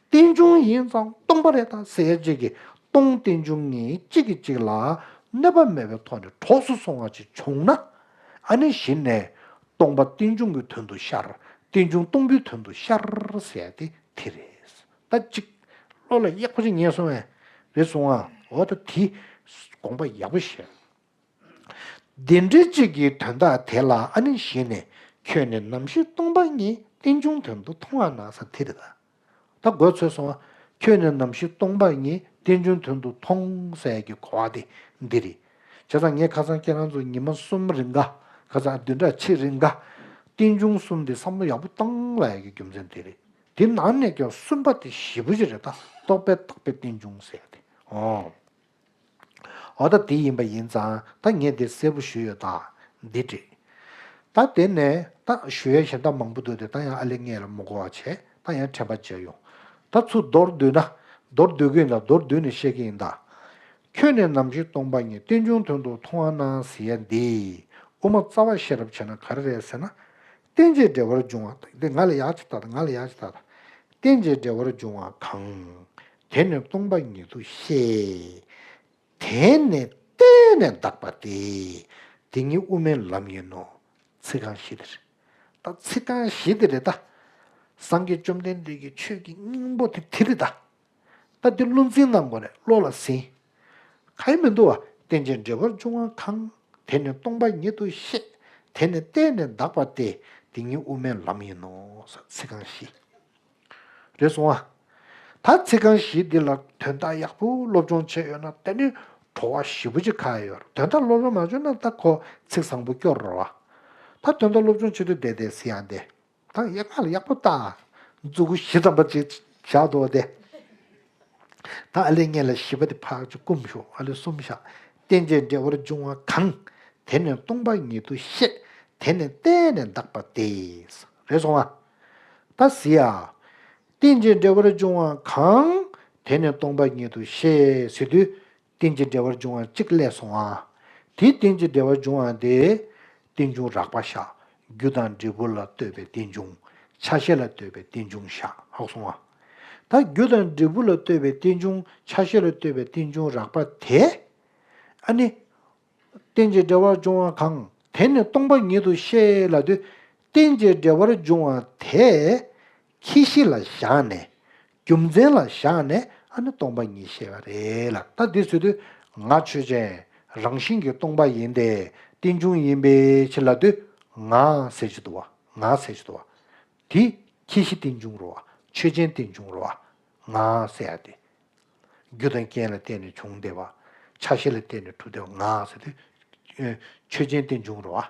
རྟེན་འབྱུང་ཡིན་ཙང་སྟོང་པ་རེད་ད་ཟེར་ཅིག་གིས་སྟོང་རྟེན་འབྱུང་གཉིས་གཅིག་གིས་གཅིག་ལ་གནོད་པ་མེད་པའི་ཐོག་ནས་གྲོགས་སུ་སོང་བ་ཅིག་བྱུང་ན། ཨ་ནི་གཞི་ནས་སྟོང་པ་རྟེན་འབྱུང་གི་དོན་དུ་ཤར། རྟེན་འབྱུང་སྟོང་པའི་དོན་དུ་ཤར་ཟེར་ཏེ་དེ་རེད། ད་གཅིག་བློ་ལ་ཡག་པོ་ཅིག་ངེས་སོང་བས། རེད་སོང་ཨ། འོ་ད་དེ་དགོངས་པ་ཡག་པོ་བཞེས། དེ་འདྲའི་གཅིག་གི་དོན་དག་དེ་ལ་ཨ་ནི་གཞི་ནས་ཁྱོད་ནི་ནམ་ཞིག་སྟོང་པ་ཉིད་རྟེན་འབྱུང་དོན་དུ་མཐོང་བ་ན་ཟེར་དེ་རེད་ད། ད་དགོས་ཚོད་སོང་བ། ཁྱོད་ནི་ནམ་ཞིག་སྟོང་པ་ཉིད་རྟེན་འབྱུང་དོན་དུ་མཐོང་ཟེར་གྱི་གོ་བ་དེ་འདི་རེད། བྱས་ཙང་ངས་ཁ་སང་ཁྱེད་རང་ཚོ་ཉི་མ་གསུམ་རིང་ག་ཁ་སང་བདུན་ཕྲག་གཅིག་རིང་ག་རྟེན་འབྱུང་གསུམ་དེ་བསམ་བློ་ཡག་པོ་བཏང་ལབ་ཡ་གི་རྒྱུ་མཚན་དེ་རེད། དེ་ནང་ནས་ཀྱང་གསུམ་པ་དེ་ཞེ་པོ་ཅིག་རེད་ད། རྟོག་པས་བཏགས་པའི་རྟེན་འབྱུང་ཟེར་ཡ་དེ། ཨོ། འོ་ད་དེ་ཡིན་པ་ཡིན་ཙང་ད་ངས་དེ་གསལ་པོ་ཞུས་ཡོད་ད། འདི་འགྲིག་ད་དེ་ནས་ད་ཞུ་ཡས་གཞན་དག་མང་པོ་འདུག་དེ་ད་ཡང་ཨ་ལེ་ངས་ལ་མི་གོ་བ་བྱས། ད་ཡང་དྲན་པ་བརྗེད་ཡོང་། ད་ཚུར་མདོར་བསྡུས་ན། མདོར་བསྡུས་ཀྱི་ཡིན་ད། མདོར་བསྡུས་ནས་བཤད་ཀྱི་ཡིན་ད། ཁྱོད་ནི་ནམ་ཞིག་སྟོང་པ་ཉིད་རྟེན་འབྱུང་དོན་དུ་མཐོང་བ་ན་ཟེར་ཡ་འདི། དབུ་མ་རྩ་བ་ཤེས་རབ་བྱས་ན་ག་རེ་རེད་ཟེར་ན། རྟེན་ཅིང་འབྲེལ་བར་འབྱུང་བ། འདི་ང་ལ་ཡག་ཅིག་ལྟ་ད། ང་ལ་ཡག་ཅིག་ལྟ་ད། རྟེན་ཅིང་འབྲེལ་བར་འབྱུང་བ་གང་། དེ་ནི་སྟོང་པ་ཉིད་དུ་ཤེས། དེ་ནི་བརྟེན་ནས་འདག་པ་སྟེ། དེ་ཉིད་དབུ་མའི་ལམ་ཡིན་ནོ། ཚིག་རྐང་བཞི་དེ་རེད། ད་ཚིག་རྐང་བཞི་དེ་རེད་ད། སངས་རྒྱས་བཅོམ་ལྡན་འདས་ཀྱི་ཆོས་ཀྱི་སྙིང་པོ་དེ་དེ་རེད་ད། ད་དེ་བློ་འཛིན་གནང་དགོས་རེད། བློ་ལ་ཟིན། ག་ཡེ་མི་འདུག་བ། རྟེན་ཅིང་འབྲེལ་བར་འབྱུང་བ་གང་། དེ་ནི་སྟོང་པ་ཉིད་དུ་ཤེས། དེ་ནི་བརྟེན་ནས་འདག་པ་སྟེ། དེ་ཉིད་དབུ་མའི་ལམ་ཡིན་ནོ། ཚིག་རྐང་བཞི། རེད་སོང་ཨ། ད་ཚིག་རྐང་བཞི་འདི་ལ་དོན་དག་ཡག་པོ་སློབ་སྦྱོང་བྱས་ཡོད་ན་དེ་ནི་བྲོ་བ་ཞེ་པོ་ཅིག་ཁ་ཡོད་རེད། དོན་དག་སློབ་སྦྱོང་མ་བྱུང་ན་ད་ཁོ་ཚིག་བཟང་པོ་སྐྱོར་རོ་བ། ད་དོན་དག་སློབ་སྦྱོང་བྱེད་དུས་བསྡད་བསྡད་ཟེར་ཡ་འདི། ད་ཡག་ག་ལ་ཡག་པོ་ལྟ། མཛུ་གུ་བཞི་ཙམ་པ་ཅིག་བཞག་འདུག་སྟེ། ད་ཨ་ལེ་ངས་ལ་བཞི་པ་དེ་ཕར་ཅིག་བསྐུམ་ཤོག་ཨ་ལེ་གསུམ་བཞག་རྟེན་ཅིང་འབྲེལ་བར་འབྱུང་བ་གང་། དེ་ནི་སྟོང་པ་ཉིད་དུ་ཤེས། དེ་ནི་བརྟེན་ནས་འདག་པ་སྟེ། རེད་སོང་ཨ། ད་ཟེར་ཡ། རྟེན་ཅིང་འབྲེལ་བར་འབྱུང་བ་གང་། དེ་ནི་སྟོང་པ་ཉིད་དུ་ཤེས་ཟེར་དུས། རྟེན་ཅིང་འབྲེལ་བར་འབྱུང་བ་གཅིག་སླེབས་སོང་ཨ། དེའི་རྟེན་ཅིང་འབྲེལ་བར་འབྱུང་བ་དེ། རྟེན་འབྱུང་རགས་པ་བཞག་རྒྱུ་དང་འབྲས་བུ་ལ་ལྟོས་པའི་རྟེན་འབྱུང་། ཆ་ཤས་ལ་ལྟོས་པའི་རྟེན་འབྱུང་བཞག་ཧོག་སོང་ཨ། ད་རྒྱུ་དང་འབྲས་བུ་ལ་ལྟོས་པའི་རྟེན་འབྱུང་། ཆ་ཤས་ལ་ལྟོས་པའི་རྟེན་འབྱུང་རགས་པ་དེ། ཨ་ནི། རྟེན་ཅིང་འབྲེལ་བར་འབྱུང་བ་གང་། དེ་ནི་སྟོང་པ་ཉིད་དུ་ཤེས་ལབ་དུས། རྟེན་ཅིང་འབྲེལ་བར་འབྱུང་བ་དེ། ཁྱད་གཞི་ལ་བཞག་ནས། རྒྱུ་མཚན་ལ་བཞག་ནས་ཨ་ནི་སྟོང་པ་ཉིད་ཤེས་པ་རེད་ལ། ད་འདི་ཟེར་དུས་ང་ཆོས་ཅན། རང་བཞིན་གྱིས་སྟོང་པ་ཡིན་ཏེ། རྟེན་འབྱུང་ཡིན་པའི་ཕྱིར་ལབ་དུས། ང་ཟེར་གྱི་འདུག་བ། ང་ཟེར་གྱི་འདུག་བ། དེ་ཁྱད་གཞི་རྟེན་འབྱུང་རོ་བ། ཆོས་ཅན་རྟེན་འབྱུང་རེད་བ། ང་ཟེར་ཡ་དེ། རྒྱུ་དང་རྐྱེན་ལ་བརྟེན་ནས་བྱུང་བསྡད་པ། ཆ་ཤས་ལ་བརྟེན་ནས་གྲུབ་བསྡད་པ་ང་ཟེར་དུས། ཆོས་ཅན་རྟེན་འབྱུང་རེད་བ།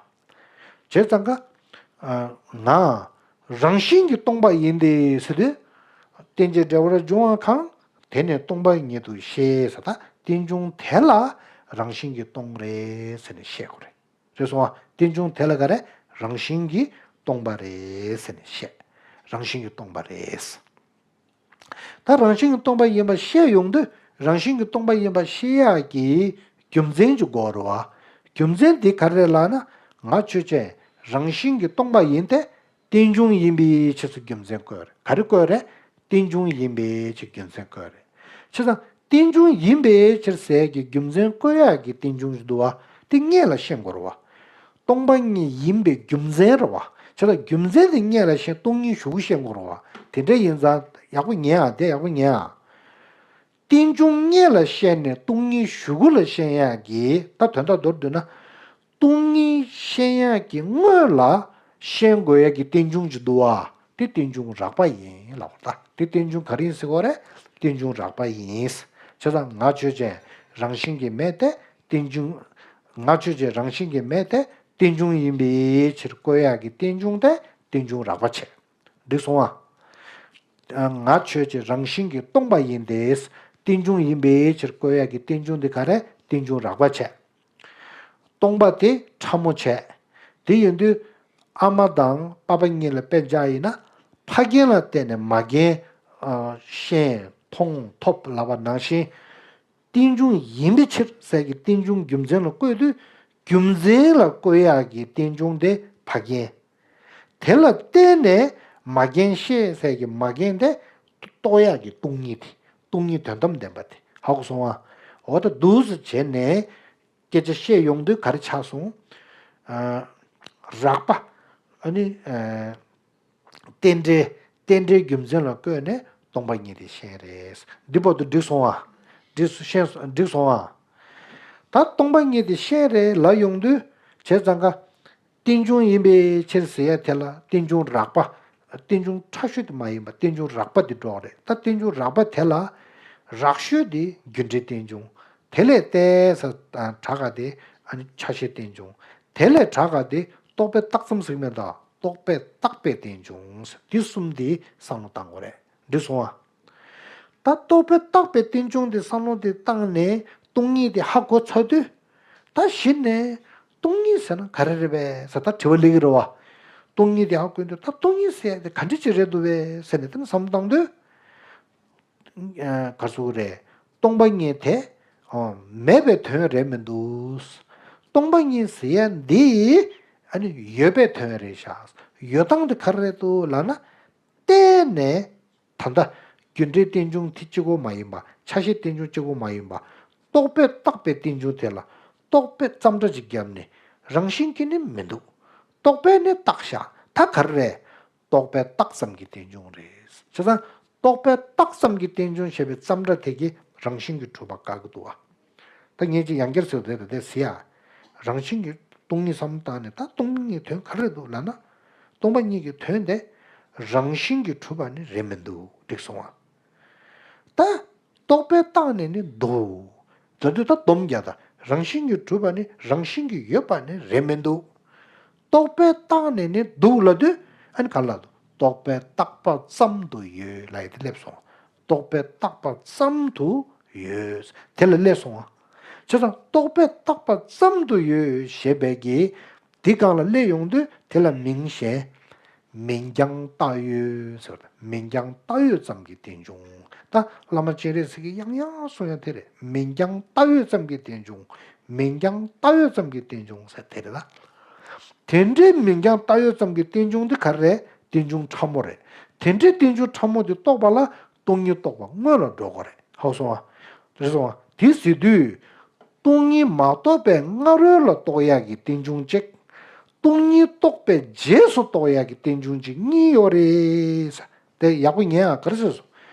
བྱས་ཙང་ཀ་ང་རང་བཞིན་གྱིས་སྟོང་པ་ཡིན་ཏེ་ཟེར་དུས། རྟེན་ཅིང་འབྲེལ་བར་འབྱུང་བ་གང་། དེ་ནི་སྟོང་པ་ཉིད་དུ་ཤེས་ཟེར། ད་རྟེན་འབྱུང་དེ་ལ་རང་བཞིན་གྱིས་སྟོང་རེད་ཟེར་ནས་བཤད་དགོས་རེད། རེད་སོང་ང་། རྟེན་འབྱུང་དེ་ལ་ག་རེ། རང་བཞིན་གྱིས་སྟོང་པ་རེད་ཟེར་ནས་བཤད། རང་བཞིན་གྱིས་སྟོང་པ་རེད། ད་རང་བཞིན་གྱིས་སྟོང་པ་ཡིན་པ་བཤད་ཡོང་དུས། རང་བཞིན་གྱིས་སྟོང་པ་ཡིན་པ་བཤད་ཡག་གི་རྒྱུ་མཚན་ཅིག་དགོས་རེད་བ། རྒྱུ་མཚན་དེ་ག་རེ་རེད་ལབ་ན། ང་ཆོས་ཅན། རང་བཞིན་གྱིས་སྟོང་པ་ཡིན་ཏེ། རྟེན་འབྱུང་ཡིན་པའི་ཕྱིར་ཟེར་རྒྱུ་མཚན་བཀོད་རེད། ག་རེ་བཀོད་རེད། རྟེན་འབྱུང་ཡིན་པའི་ཕྱིར་རྒྱུ་མཚན་བཀོད་རེད། བྱས་ཙང་རྟེན་འབྱུང་ཡིན་པའི་ཕྱིར་ཟེར་གྱི་རྒྱུ་མཚན་བཀོད་ཡག་གི་རྟེན་འབྱུང་ཞིག་འདུག་བ། དེ་སྔོན་ལ་ཤེས་དགོས་རེད་བ། སྟོང་པ་ཉིད་ཡིན་པའི་རྒྱུ་མཚན་རེད་བ། བྱས་ཙང་རྒྱུ་མཚན་དེ་སྔོན་ལ་ཤེས། སྟོང་ཉིད་གཞུག་གུ་ཤེས་དགོས་རེད་བ། དེ་འདྲ་ཡིན་ཙང་ཡག་པོ་ཉན་ཨ། དེ་ཡག་པོ་ཉན་ཨ། རྟེན་འབྱུང་སྔོན་ལ་ཤེས་ནས་སྟོང་ཉིད་གཞུག་གུ་ལ་ཤེས་ཡག་གི། ད་དོན་དག་མདོར་བསྡུས་ན། སྟོང་ཉིད་ཤེས་ཡག་གི་སྔོན་ལ་ཤེས་དགོས་ཡག་གི་རྟེན་འབྱུང་ཅིག་འདུག་བ། དེ་རྟེན་འབྱུང་རགས་པ་ཡིན་ལབ་པ། ད་དེ་རྟེན་འབྱུང་ག་རེ་ཡིན་ཟེར་དགོས་རེད། རྟེན་འབྱུང་རགས་པ་ཡིན། བྱས་ཙང་ང་ཆོས་ཅན། རང་བཞིན་གྱིས་མེད་དེ། རྟེན་འབྱུང་། ང་ཆོས་ཅན། རང་བཞིན་གྱིས་མེད་དེ། རྟེན་འབྱུང་ཡིན་པའི་ཕྱིར་བཀོད་ཡག་གི་རྟེན་འབྱུང་དེ་རྟེན་འབྱུང་རགས་པ་བྱས། འགྲིག་སོང་ཨ། ང་ཆོས་ཅན། རང་བཞིན་གྱིས་སྟོང་པ་ཡིན་ཏེ། རྟེན་འབྱུང་ཡིན་པའི་ཕྱིར་བཀོད་ཡག་གི་རྟེན་འབྱུང་དེ་ག་རེ། རྟེན་འབྱུང་རགས་པ་བྱས། སྟོང་པ་དེ་ཕྲ་མོ་བྱས། དེ་ཡིན་དུས། ཨ་མ་དང་པ་ཕ་གཉིས་ལ་དཔེ་འཇོག་ཡིན་ན། ཕ་རྒན་ལ་བརྟེན་ནས་མ་རྒན། ཨ། ཤེས། མཐོང་། ཐོབ་ལབ་པ་ནང་བཞིན། རྟེན་འབྱུང་ཡིན་པའི་ཕྱིར་ཟེར་གྱི་རྟེན་འབྱུང་རྒྱུ་མཚན་ལ་བཀོད་དུས། རྒྱུ་མཚན་ལ་བཀོད་ཡག་གི་རྟེན་འབྱུང་དེ་ཕ་རྒན། དེ་ལ་བརྟེན་ནས་མ་རྒན་ཤེས་ཟེར་གྱི་མ་རྒན་དེ་རྟོགས་ཡག་གི་སྟོང་ཉིད་དེ། སྟོང་ཉིད་དོན་དམ་བདེན་པ་དེ། ཧ་གོ་སོང་ཨ། འོ་ད་འདུག་སེ་བྱས་ནས་སྐད་ཆ་བཤད་ཡོང་དུས་ག་རེ་ཆགས་སོང་། ཨ། རགས་པ། ཨ་ནི། ཨ། རྟེན་འབྲེལ། རྟེན་འབྲེལ་རྒྱུ་མཚན་ལ་བཀོད་ནས་སྟོང་པ་ཉིད་དེ་ཤེས་རེད། འདི་བར་དུ་འགྲིག་སོང་ཨ། འགྲིག་སོང་། འགྲིག་སོང་ཨ། ད་སྟོང་པ་ཉིད་དེ་ཤེས་རེད་ལབ་ཡོང་དུས། བྱས་ཙང་ཀ་རྟེན་འབྱུང་ཡིན་པའི་ཕྱིར་ཟེར་ཡ་དེ་ལ་རྟེན་འབྱུང་རགས་པ། རྟེན་འབྱུང་ཕྲ་ཤོས་དེ་མ་ཡིན་པ། རྟེན་འབྱུང་རགས་པ་དེ་འགྲོ་གི་རེད། ད་རྟེན་འབྱུང་རགས་པ་དེ་ལ། རགས་ཤོས་དེ་རྒྱུ་འབྲས་རྟེན་འབྱུང་། དེ་ལས་ཏོག་ཙམ་དྲག་ག་དེ། ཨ་ནི་ཆ་ཤས་རྟེན་འབྱུང་། དེ་ལས་དྲག་ག་དེ་རྟོག་པས་བཏགས་ཙམ་ཟེར་གྱི་མེད་ད། རྟོག་པས་བཏགས་པའི་རྟེན་འབྱུང་། འདི་གསུམ་དེ་བསམ་བློ་བཏང་དགོས་རེད། འགྲིག་སོང་ཨ། ད་རྟོག་པས་བཏགས་པའི་རྟེན་འབྱུང་དེ་བསམ་བློ་དེ་བཏང་ནས་སྟོང་ཉིད་དེ་ཧ་གོ་ཚར་དུས། ད་གཞི་ནས་སྟོང་ཉིད་ཟེར་ན་ག་རེ་རེད་པས་ཟེར་ད་དྲི་བ་སླེབས་ཀྱི་རེད་བ། སྟོང་ཉིད་དེ་ཧ་གོ་དུས། ད་སྟོང་ཉིད་ཟེར་ཡ་དེ་ག་འདྲ་ཅིག་རེད་འདུག་པས་ཟེར་ནས་དེ་ནས་བསམ་བློ་བཏང་དུས། ཨ། ག་རེ་ཟེར་དགོས་རེད། སྟོང་པ་ཉིད་དེ། ཨོ། མེད་པའི་དོན་རེད་མི་འདུག། སྟོང་པ་ཉིད་ཟེར་ཡ་འདི། ཨ་ནི་ཡོད་པའི་དོན་རེད་ཤག། ཡོད་སྟངས་དེ་ག་རེ་རེད་འདུག་ལབ་ན། གཏན་ནས། ད་ལྟ་རྒྱུ་འབྲས་རྟེན་འབྱུང་དེ་གཅིག་པོ་མ་ཡིན་པ། ཆ་ཤས་རྟེན་འབྱུང་གཅིག་པོ་མ་ཡིན་པ། རྟོག་པས་བཏགས་པའི་རྟེན་འབྱུང་དེ་ལ་རྟོག་པས་ཙམ་སྒྲ་ཅིག་བརྒྱབ་ནས། རང་བཞིན་གྱིས་ནི་མི་འདུག། རྟོག་པས་ནི་བཏགས་ཤག། ད་ག་རེ་རེད། རྟོག་པས་བཏགས་ཙམ་གྱི་རྟེན་འབྱུང་རེད། བྱས་ཙང་རྟོག་པས་བཏགས་ཙམ་གྱི་རྟེན་འབྱུང་ཞེས་པའི་ཙམ་སྒྲ་དེ་གིས་རང་བཞིན་གྱིས་གྲུབ་པ་བཀག་གི་འདུག་བ། ད་ངས་ཅིག་ཡང་བསྐྱར་ཟེར་བ་དེ་ད་དེ་ཟེར་ཡ། རང་བཞིན་གྱིས་སྟོང་ཉིད་བསམ་བློ་བཏང་ནས། ད་སྟོང་ཉིད་དོན་ག་རེ་འདུག་ལབ་ན། སྟོང་པ་ཉིད་ཀྱི་དོན་དེ་རང་བཞིན་གྱིས་གྲུབ་པ་ནི་རེད་མི་འདུག། འགྲིག་སོང་ཨ། ད་རྟོག་པས་བཏགས་ནས་ནི་འདུག། ད་དུས་ད་སྡོམ་རྒྱག་ད། རང་བཞིན་གྱིས་གྲུབ་པ་ནི་རང་བཞིན་གྱིས་ཡོད་པ་ནི་རེད་མི་འདུག། རྟོག་པས་བཏགས་ནས་ནི་འདུག་ལབ་དུས། ཨ་ནི་ག་ལ་འདུག། རྟོག་པས་བཏགས་པ་ཙམ་དུ་ཡོད་ལབ་ཡ་དེ་སླེབས་སོང་། རྟོག་པས་བཏགས་པ་ཙམ་དུ་ཡོད། དེ་ལ་སླེབས་སོང་ཨ། བྱས་ཙང་རྟོག་པས་བཏགས་པ་ཙམ་དུ་ཡོད་ཞེས་པའི་གི། དེ་སྒང་ལ་སླེབས་ཡོང་དུས་དེ་ལ་མིང་གཞན། མིང་རྐྱང་བཏགས་ཡོད་ཟེར་བ་དང་། མིང་རྐྱང་བཏགས་ཡོད་ཙམ་གྱི་རྟེན་འབྱུང་། ད་བླ་མ་སྤྱན་རས་གཟིགས་ཀྱིས་ཡང་ཡང་གསུང་ཡ་དེ་རེད། མིང་རྐྱང་བཏགས་ཡོད་ཙམ་གྱི་རྟེན་འབྱུང་། མིང་རྐྱང་བཏགས་ཡོད་ཙམ་གྱི་རྟེན་འབྱུང་ཟེར་དེ་རེད་ད། དེ་འདྲའི་མིང་རྐྱང་བཏགས་ཡོད་ཙམ་གྱི་རྟེན་འབྱུང་དེ་ག་རེ་རེད། རྟེན་འབྱུང་ཕྲ་མོ་རེད། དེ་འདྲའི་རྟེན་འབྱུང་ཕྲ་མོ་དེ་རྟོགས་པ་ལ་སྟོང་ཉིད་རྟོགས་པ་སྔོན་ལ་འགྲོ་དགོས་རེད། ཧ་གོ་སོང་ཨ། རེད་སོང་ཨ། དེ་ཟེར་དུས། སྟོང་ཉིད་མ་རྟོགས་པའི་སྔ་རོལ་ལ་རྟོགས་ཡག་གི་རྟེན་འབྱུང་གཅིག། སྟོང་ཉིད་རྟོགས་པའི་རྗེས་སུ་རྟོགས་ཡག་གི་རྟེན་འབྱུང་གཅིག་གཉིས་ཡོད་རེད། དེ་ཡག་པོ་ཉན་ཨ། ག་རེ་ཟེར་སོང་།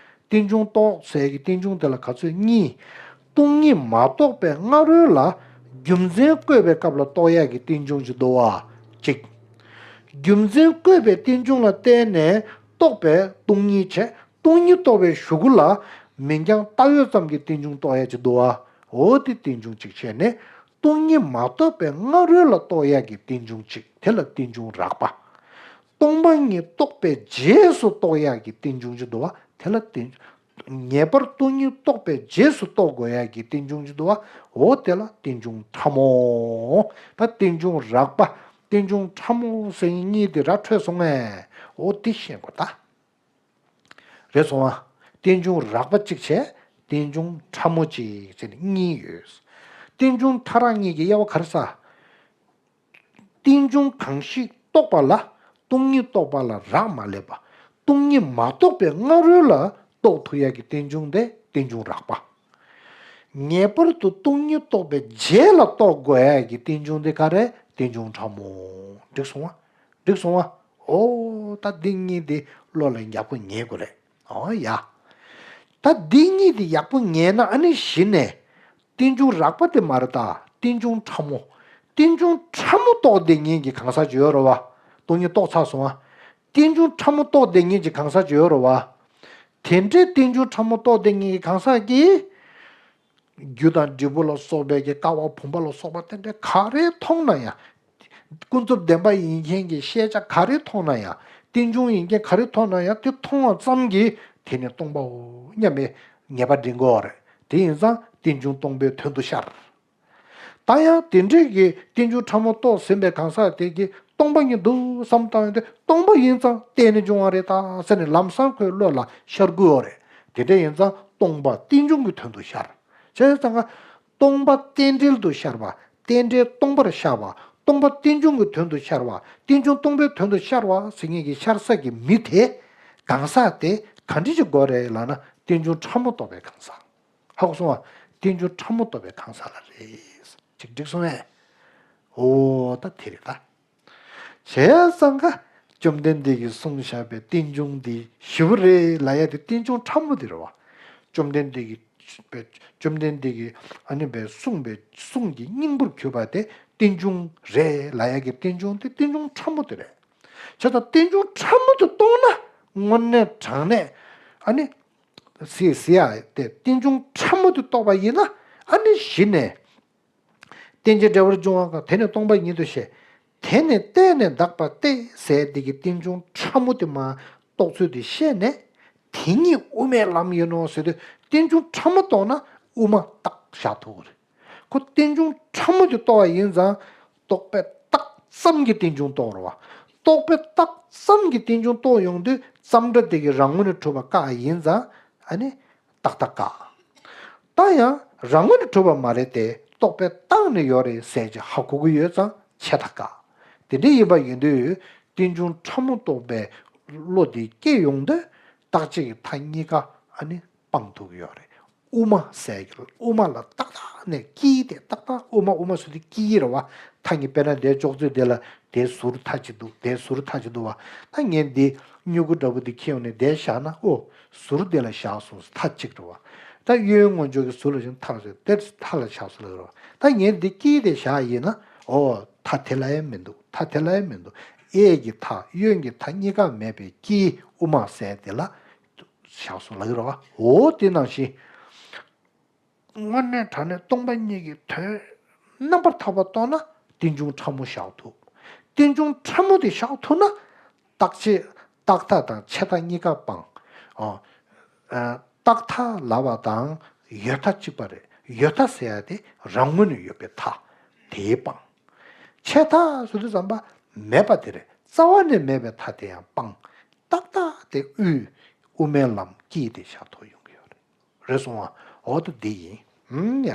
རྟེན་འབྱུང་རྟོགས་ཟེར་གྱི་རྟེན་འབྱུང་དེ་ལ་ག་ཚོད་གཉིས། སྟོང་ཉིད་མ་རྟོགས་པའི་སྔ་རོལ་ལ་རྒྱུ་མཚན་བཀོད་པའི་སྐབས་ལ་རྟོགས་ཡག་གི་རྟེན་འབྱུང་ཅིག་འདུག་བ། གཅིག། རྒྱུ་མཚན་བཀོད་པའི་རྟེན་འབྱུང་ལ་བརྟེན་ནས་རྟོགས་པའི་སྟོང་ཉིད་བྱས། སྟོང་ཉིད་རྟོགས་པའི་གཞུག་གུ་ལ་མིང་རྐྱང་བཏགས་ཡོད་ཙམ་གྱི་རྟེན་འབྱུང་རྟོགས་ཡ་ཅིག་འདུག་བ། འོ་དེ་རྟེན་འབྱུང་གཅིག་བྱས་ནས་སྟོང་ཉིད་མ་རྟོགས་པའི་སྔ་རོལ་ལ་རྟོགས་ཡ་གི་རྟེན་འབྱུང་གཅིག་དེ་ལ་རྟེན་འབྱུང་རགས་པ། སྟོང་པ་ཉིད་རྟོགས་པའི་རྗེས་སུ་རྟོགས་ཡ་གི་རྟེན་འབྱུང་ཅིག་འདུག་བ། དེ་ལ་རྟེན། ངེས་པར་སྟོང་ཉིད་རྟོགས་པའི་རྗེས་སུ་རྟོགས་དགོས་ཡ་གི་རྟེན་འབྱུང་ཅིག་འདུག་བ། འོ་དེ་ལ་རྟེན་འབྱུང་ཕྲ་མོ། ད་རྟེན་འབྱུང་རགས་པ། རྟེན་འབྱུང་ཕྲ་མོ་ཟེར་མཁན་གཉིས་དེ་ར་འཕྲོད་སོང་ངས། འོ་དེ་ཤེས་དགོས་ད། རེད་སོང་ང་། རྟེན་འབྱུང་རགས་པ་གཅིག་བྱས། རྟེན་འབྱུང་ཕྲ་མོ་གཅིག་བྱས་ནས་གཉིས་ཡོད། རྟེན་འབྱུང་མཐའ་རགས་གཉིས་ཀྱི་དབྱེ་བ་ག་རེ་ཟ། རྟེན་འབྱུང་གང་ཞིག་རྟོགས་པ་ལ་སྟོང་ཉིད་རྟོགས་པ་ལ་རག་མ་ལས་པ། སྟོང་ཉིད་མ་རྟོགས་པའི་སྔ་རོལ་ལ་རྟོགས་ཐུབ་ཡ་གི་རྟེན་འབྱུང་དེ་རྟེན་འབྱུང་རགས་པ། ངེས་པར་དུ་སྟོང་ཉིད་རྟོགས་པའི་རྗེས་ལ་རྟོགས་དགོས་ཡ་གི་རྟེན་འབྱུང་དེ་ག་རེ། རྟེན་འབྱུང་ཕྲ་མོ། འགྲིག་སོང་ང་། འགྲིག་སོང་ང་། འོ་ད་འདི་གཉིས་དེ་བློ་ལ་ཡག་པོ་ངེས་དགོས་རེད། འོ་ཡ། ད་འདི་གཉིས་དེ་ཡག་པོ་ངེས་ན་ཨ་ནི་གཞི་ནས། རྟེན་འབྱུང་རགས་པ་དེ་མ་རེད་ད། རྟེན་འབྱུང་ཕྲ་མོ། རྟེན་འབྱུང་ཕྲ་མོ་རྟོགས་བསྡད་མཁན་གྱི་གང་ཟག་ཅིག་ཡོད་རེད་བ། སྟོང་ཉིད་རྟོགས་ཚར་སོང་ང་། རྟེན་འབྱུང་ཕྲ་མོ་རྟོགས་བསྡད་མཁན་གྱི་གང་ཟག་ཅིག་ཡོད་རེད་བ། དེ་འདྲའི་རྟེན་འབྱུང་ཕྲ་མོ་རྟོགས་བསྡད་མཁན་གྱི་གང་ཟག་གིས། རྒྱུ་དང་འབྲས་བུ་ལ་སོགས་པའི་གི་ཀ་བ་བུམ་པ་ལ་སོགས་པ་དེ་འདྲ་ག་རེ་མཐོང་ན་ཡང་། ཀུན་རྫོབ་བདེན་པ་ཡིན་མཁན་གྱི་ཤེས་བྱ་ག་རེ་མཐོང་ན་ཡང་། རྟེན་འབྱུང་ཡིན་མཁན་ག་རེ་མཐོང་ན་ཡང་དེ་མཐོང་བ་ཙམ་གྱིས་དེ་ནི་སྟོང་པའོ་སྙམ་པའི་ངེས་པ་འདྲེན་དགོས་པ་རེད། དེ་ཡིན་ཙང་རྟེན་འབྱུང་སྟོང་པའི་དོན་དུ་ཤར། ད་ཡང་དེ་འདྲའི་གི་རྟེན་འབྱུང་ཕྲ་མོ་རྟོགས་ཟིན་པའི་གང་ཟག་དེ་གིས་སྟོང་པ་ཉིད་འདུག་བསམ་བཏང་ཡོང་དུས་སྟོང་པ་ཡིན་ཙང་བརྟེན་ནས་འབྱུང་བ་རེད་ད་ཟེར་ནས་ལམ་སང་ཁོའི་བློ་ལ་ཤར་དགོས་པ་རེད། དེ་འདྲ་ཡིན་ཙང་སྟོང་པ་རྟེན་འབྱུང་གི་དོན་དུ་ཤར། བྱས་ཙང་ཀ་སྟོང་པ་རྟེན་འབྲེལ་དུ་ཤར་བ། རྟེན་འབྲེལ་སྟོང་པར་ཤར་བ། སྟོང་པ་རྟེན་འབྱུང་གི་དོན་དུ་ཤར་བ། རྟེན་འབྱུང་སྟོང་པའི་དོན་དུ་ཤར་བ་ཟེར་མཁན་གྱི་ཤར་ས་གི་མི་དེ། གང་ཟག་དེ་ག་འདྲ་ཞིག་དགོས་རེད་ལབ་ན་རྟེན་འབྱུང་ཕྲ་མོ་རྟོགས་པའི་གང་ཟག་ཧ་གོ་སོང་ང་། རྟེན་འབྱུང་ཕྲ་མོ་རྟོགས་པའི་གང་ཟག་ལ་རེད། ཅིག་འགྲིག་སོང་ངས། འོ་ད་དེ་རེད་ད། བྱས་ཙང་ཀ་བཅོམ་ལྡན་འདས་ཀྱིས་གསུངས་བཞག་པའི་རྟེན་འབྱུང་འདི་ཞེ་པོ་རེད་ལབ་ཡ་དེ་རྟེན་འབྱུང་ཕྲ་མོ་དེ་རེད་བ། བཅོམ་ལྡན་འདས་ཀྱིས་བཅོམ་ལྡན་འདས་ཀྱིས་ཨ་ནི་པའི་གསུངས་པའི་གསུང་གི་སྙིང་པོར་གྱུར་པ་དེ་རྟེན་འབྱུང་རེད་ལབ་ཡ་གི་རྟེན་འབྱུང་དེ་རྟེན་འབྱུང་ཕྲ་མོ་དེ་རེད། བྱས་ཙང་རྟེན་འབྱུང་ཕྲ་མོ་དེ་རྟོགས་ན་དངོས་གནས་དྲང་གནས་ཨ་ནི། ཟེར་ཟེར་ཡ་དེ་རྟེན་འབྱུང་ཕྲ་མོ་དེ་རྟོགས་པ་ཡིན་ན་ཨ་ནི་གཞི་ནས། རྟེན་ཅིང་འབྲེལ་བར་འབྱུང་བ་གང་། དེ་ནི་སྟོང་པ་ཉིད་དུ་ཤེས། དེ་ནི་བརྟེན་ནས་འདག་པ་སྟེ་ཟེར་དེ་གི་རྟེན་འབྱུང་ཕྲ་མོ་དེ་མར་རྟོགས་ཚུལ་དེ་ཤེས་ནས། དེ་ཉིད་དབུ་མའི་ལམ་ཡིན་ནོ་ཟེར་དུས་རྟེན་འབྱུང་ཕྲ་མོ་རྟོགས་ན་དབུ་མ་རྟགས་བཞག་ཐུབ་ཀྱི་རེད། ཁོ་རྟེན་འབྱུང་ཕྲ་མོ་དེ་རྟོགས་པ་ཡིན་ཙང་རྟོག་པས་བཏགས་ཙམ་གྱི་རྟེན་འབྱུང་རྟོགས་རེད་བ། རྟོག་པས་བཏགས་ཙམ་གྱི་རྟེན་འབྱུང་རྟོགས་ཡོང་དུས་ཙམ་སྒྲ་དེ་གི་རང་ངོས་ནས་གྲུབ་པ་བཀག་ཡིན་ཙང་ཨ་ནི། རྟག་མཐའ་བཀག་ད་ཡང་རང་ངོས་ནས་གྲུབ་པ་མ་རེད་དེ་རྟོག་པས་བཏགས་ནས་ཡོད་རེད་ཟེར་གྱི་ཧ་གོ་གི་ཡོད་ཙང་ཆད་མཐའ་བཀག་དེ་འདྲ་ཡིན་པ་ཡིན་དུས་རྟེན་འབྱུང་ཕྲ་མོ་རྟོགས་པའི་བློ་དེ་སྐྱེ་ཡོང་དུས་རྟག་གཅིག་གི་མཐའ་གཉིས་ཀ་ཨ་ནི་སྤང་ཐུབ་ཀྱི་ཡོད་རེད། དབུ་མ་ཟེར་གྱི་དབུ་མ་ལ་ཏག་ཏག་ནས་དཀྱིལ་དེ་ཏག་ཏག་དབུ་མ་དབུ་མ་ཟེར་དུས་དཀྱིལ་རེད་བ། མཐའ་གཉིས་དཔེར་ན་དེ་ཅོག་ཙེ་དེ་ལ་དེ་ཟུར་མཐའ་གཅིག་འདུག་དེ་ཟུར་མཐའ་གཅིག་འདུག་བ། ད་ངས་འདི་སྨྱུ་གུ་འདྲ་པོ་འདི་འཁྱེར་ཡོང་ནས་དེ་བཞག་ན་ཨོ་ཟུར་དེ་ལ་བཞག་སོང་མཐའ་གཅིག་རེད་བ། ད་གཡོན་ངོས་ཕྱོགས་ཀྱི་ཟུར་ལ་བཞག་མཐའ་ལ་བཞག་དེ་མཐའ་ལ་བཞག་སོང་ལ་རེད་བ། ད་ངས་འདི་དཀྱིལ་དེ་བཞག་ཡིན་ན་ཨོ་མཐའ་དེ་ལ་ཡང་མི་འདུག་མཐའ་དེ་ལ་ཡང་མི་འདུག་གཡས་ཀྱི་མཐའ་གཡོན་གྱི་མཐའ་གཉིས་ཀ་མེད་པའི་དཀྱིལ་དབུ་མ་ཟེར་དེ་ལ་བཞག་སོང་ལ་རེད་བ། འོ་དེ་ནང་བཞིན། དངོས་གནས་དྲང་གནས་སྟོང་པ་ཉིད་ཀྱི་དོན་རྣམ་པར་ཐར་པ་རྟོགས་ན་རྟེན་འབྱུང་ཕྲ་མོ་བཞག་ཐུབ། རྟེན་འབྱུང་ཕྲ་མོ་དེ་བཞག་ཐུབ་ན་རྟག་ཆད་རྟག་མཐའ་དང་ཆད་མཐའ་གཉིས་ཀ་སྤང་། ཨ། རྟག་མཐའ་ལབ་པ་དང་ཡོད་མཐའ་གཅིག་པ་རེད། ཡོད་མཐའ་ཟེར་ཡ་དེ་རང་ངོས་ནས་ཡོད་པའི་མཐའ་དེ་སྤང་། ཆད་མཐའ་ཟེར་དུས་ཙམ་པ་མེད་པ་དེ་རེད། རྩ་བ་ནས་མེད་པའི་མཐའ་དེ་ཡང་སྤང་། རྟག་མཐའ་དེ་དབུས་དབུ་མའི་ལམ་དཀྱིལ་དེ་བཞག་ཐུབ་ཡོང་གི་ཡོད་རེད། རེད་སོང་ང་། འོ་ད་འདི་ཡིན། ཨུམ་ཡ།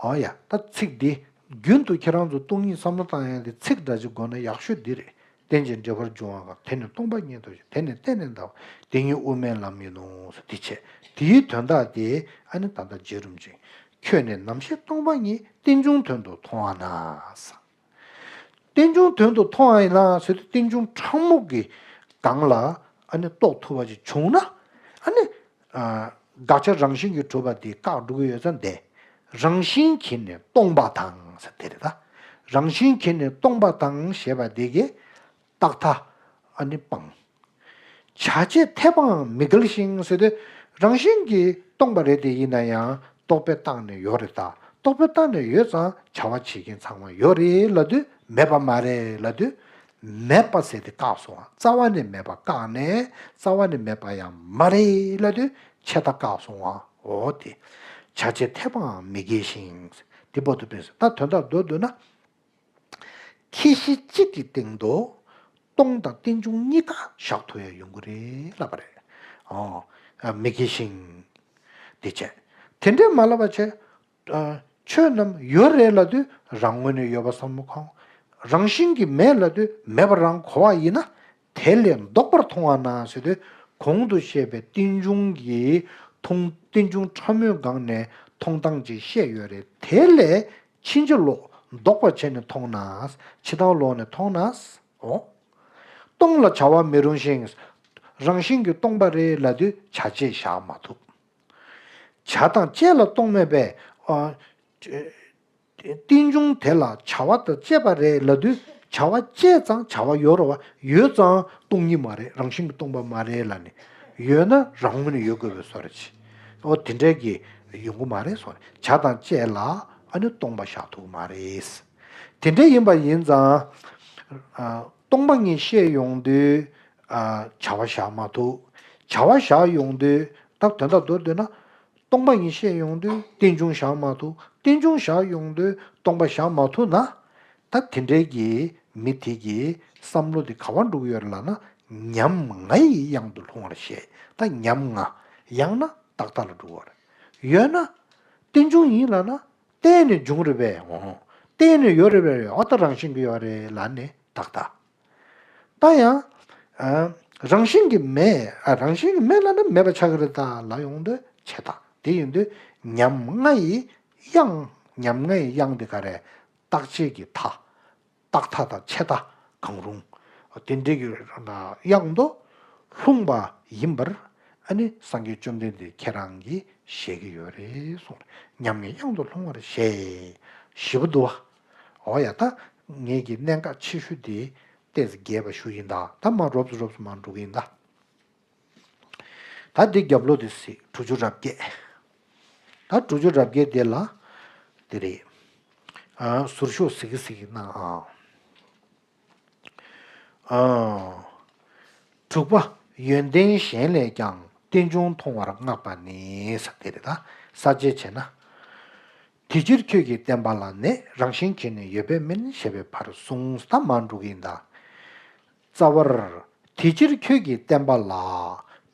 འོ་ཡ། ད་ཚིག་འདི་རྒྱུན་དུ་ཁྱེད་རང་ཚོ་སྟོང་ཉིད་བསམ་བློ་བཏང་ཡ་དེ་ཚིག་འདྲ་ཅིག་དགོས་ན་ཡག་ཤོས་འདི་རེད། རྟེན་ཅིང་འབྲེལ་བར་འབྱུང་བ་གང་། དེ་ནི་སྟོང་པ་ཉིད་དུ་ཤེས། དེ་ནི་བརྟེན་ནས་འདག་པ་དེ་ཉིད་དབུ་མའི་ལམ་ཡིན་ནོ། འདི་བྱས། དེའི་དོན་དག་དེ་ཨ་ནི་ད་ལྟ་རྗེ་རིན་པོ་ཆེས། ཁྱོད་ནི་ནམ་ཞིག་སྟོང་པ་ཉིད། རྟེན་འབྱུང་དོན་དུ་མཐོང་བ་ན། རྟེན་འབྱུང་དོན་དུ་མཐོང་བ་ཡིན་ན་ཟེར་དུས་རྟེན་འབྱུང་ཕྲ་མོ་གི་སྒང་ལ་ཨ་ནི་རྟོགས་ཐུབ་པ་ཅིག་བྱུང་ན་ཨ་ནི། ཨ། དགག་བྱ་རང་བཞིན་གྱིས་གྲུབ་པ་དེ་བཀག་འགྲོ་གི་ཡོད་ཙང་དེ། རང་བཞིན་གྱིས་ནི་སྟོང་པ་དང་ཟེར་དེ་རེད་ད། རང་བཞིན་གྱིས་ནི་སྟོང་པ་དང་ཞེས་པ་དེ་གིས་རྟག་མཐའ་ཨ་ནི་སྤང་། བྱ་བྱེད་འཐད་པའང་མི་འགལ་ཞིང་ཟེར་དུས་རང་བཞིན་གྱིས་སྟོང་པ་རེད་དེ་ཡིན་ན་ཡང་རྟོག་པས་བཏགས་ནས་ཡོད་རེད་ད། རྟོག་པས་བཏགས་ནས་ཡོད་ཙང་བྱ་བ་བྱེད་མཁན་ཚང་མ་ཡོད་རེད་ལབ་དུས་མེད་པ་མ་རེད་ལབ་དུས་མེད་པ་ཟེར་དེ་བཀག་སོང་བ། རྩ་བ་ནས་མེད་པ་བཀག་ནས་རྩ་བ་ནས་མེད་པ་ཡང་མ་རེད་ལབ་དུས་ཆད་ལྟ་བཀག་སོང་བ། འོ་དེ། བྱ་བྱེད་འཐད་པའང་མི་འགལ་ཞིང་། དེ་བར་དུ་ཕན་ཟེར། ད་དོན་དག་མདོར་བསྡུས་ན། ཁྱད་གཞི་གཅིག་གི་སྟེང་དུ་སྟོང་དང་རྟེན་འབྱུང་གཉིས་ཀ་བཞག་ཐུབ་ཡ་ཡོང་གི་རེད་ལབ་པ་རེད། ཨོ། མི་འགལ་ཞིང་། དེ་བྱས། དེ་འདྲས་མ་ལབ་པ་བྱས། ཨ། ཆོས་རྣམས་ཡོད་རེད་ལབ་དུས་རང་ངོས་ནས་ཡོད་པ་བསམ་བློ་འཁོར། རང་བཞིན་གྱིས་མེད་ལབ་དུས་མེད་པ་རང་གོ་བ་ཡིན་ན། དེ་ལས་ལྡོག་པར་མཐོང་བ་ན་ཟེར་དུས་གོང་དུ་བཤད་པའི་རྟེན་འབྱུང་གི་མཐོང་རྟེན་འབྱུང་ཕྲ་མོའི་སྒང་ནས་མཐོང་སྟངས་ཅིག་བཤད་ཡོད་རེད། དེ་ལས་ཕྱིན་ཅི་ལོག་ལྡོག་པར་བྱས་ནས་མཐོང་ན། ཕྱི་ལྟར་ལོག་ནས་མཐོང་ན། འོ། སྟོང་ལ་བྱ་བ་མི་རུང་ཞིང་། རང་བཞིན་གྱིས་སྟོང་པ་རེད་ལབ་དུས་བྱ་བྱེད་བཞག་མ་ཐུབ། བྱ་དང་བཅས་ལ་སྟོང་མེད་པས། ཨ། རྟེན་འབྱུང་དེ་ལ་བྱ་བ་དང་བཅས་པ་རེད་ལབ་དུས་བྱ་བ་བཅས་ཙང་བྱ་བ་ཡོད་རེད་བ། ཡོད་ཙང་སྟོང་ཉིད་མ་རེད། རང་བཞིན་གྱིས་སྟོང་པ་མ་རེད་ལབ་ནས། ཡོད་ན་རང་ངོས་ནས་ཡོད་དགོས་པའི་བཟོ་འདྲ་ཅིག་འོ་དེ་འདྲས་ཀྱི་ཡོང་གི་མ་རེད་སོང་། བྱ་དང་བཅས་ལ་ཨ་ནི་སྟོང་པ་བཞག་ཐུབ་ཀྱི་མ་རེད། དེ་འདྲས་ཡིན་པ་ཡིན་ཙང་། ཨ། སྟོང་པ་ཉིད་བཤད་ཡོང་དུས། ཨ། བྱ་བ་བཞག་མ་ཐུབ། བྱ་བ་བཞག་ཡོང་དུས་ད་དོན་དག་མདོར་བསྡུས་ན། སྟོང་པ་ཉིད་བཤད་ཡོང་དུས་རྟེན་འབྱུང་བཞག་མ་ཐུབ། རྟེན་འབྱུང་བཞག་ཡོང་དུས་སྟོང་པ་བཞག་མ་ཐུབ་ན། ད་དེ་འདྲའི་གི་མི་དེ་གི་བསམ་བློ་དེ་ག་པར་འགྲོ་གི་ཡོད་རེད་ལབ་ན། ཉམ་ང་ཡི་གཡང་དུ་ལྷུང་བར་བཤད། ད་ཉམ་ང་། ཡང་ན་རྟག་མཐའ་ལ་འགྲོ་གི་ཡོད་རེད། ཡོད་ན། རྟེན་འབྱུང་ཡིན་ལབ་ན། བརྟེན་ནས་བྱུང་རེད་པས། འོ། བརྟེན་ནས་ཡོད་རེད་པས། འོ་ད་རང་བཞིན་གྱིས་ཡོད་རེད་ལབ་ནས་རྟག་མཐའ། ད་ཡང་། ཨ། རང་བཞིན་གྱིས་མེད། ཨ། རང་བཞིན་གྱིས་མེད་ལབ་ན་མེད་པ་ཆགས་ཀྱི་རེད་ད་ལབ་ཡོང་དུས་ཆད་མཐའ། དེ་ཡིན་དུས་ཉམ་ང་ཡི་གཡང་། ཉམ་ང་ཡི་གཡང་དེ་ག་རེ། རྟག་ཆད་ཀྱི་མཐའ། རྟག་མཐའ་དང་ཆད་མཐའ་གང་རུང་། དེ་འདྲའི་གི་གཡང་དུ་ལྷུང་བ་ཡིན་པར། ཨ་ནི་སངས་རྒྱས་བཅོམ་ལྡན་འདས་ཁྱེད་རང་གིས་བཞེད་ཀྱི་ཡོད་རེད་གསུངས། ཉམ་ངའི་གཡང་དུ་ལྷུང་བར་བཤད། ཞེ་པོ་འདུག་བ། འོ་ཡ། ད་ངེད་ཀྱི་གནད་འགག་ཆེ་ཤོས་དེ་ཏོག་ཙམ་རྒྱས་པ་ཞུ་ཡིན་ད། ད་མར་རོབ་ཙམ་རོབ་ཙམ་མར་འགྲོ་གི་ཡིན་ད། ད་འདི་རྒྱབ་ལོགས་དེ་གཟིགས། དྲུག་ཅུ་རེ་བརྒྱད། ད་དྲུག་ཅུ་རེ་བརྒྱད་དེ་ལ་དེ་རེད། ཨ། ཟུར་ཤོག་གཟིགས་གཟིགས་གནང་ཨ། ཨ། དྲུག་པ། ཡོན་ཏན་གཞན་ལས་ཀྱང་རྟེན་འབྱུང་མཐོང་བར་བསྔགས་པ་ནི་ཟེར་དེ་རེད་ད། ས་བཅད་བྱས་ན། དེ་ཕྱིར་ཁྱོད་ཀྱིས་བསྟན་པ་ལ་ནད་རང་བཞིན་གྱིས་ནི་ཡོད་པས་མིན་ཞེས་པའི་བར་གསུངས། ད་མར་འགྲོ་གི་ཡིན་ད། རྩ་བར། དེ་ཕྱིར་ཁྱོད་ཀྱིས་བསྟན་པ་ལ།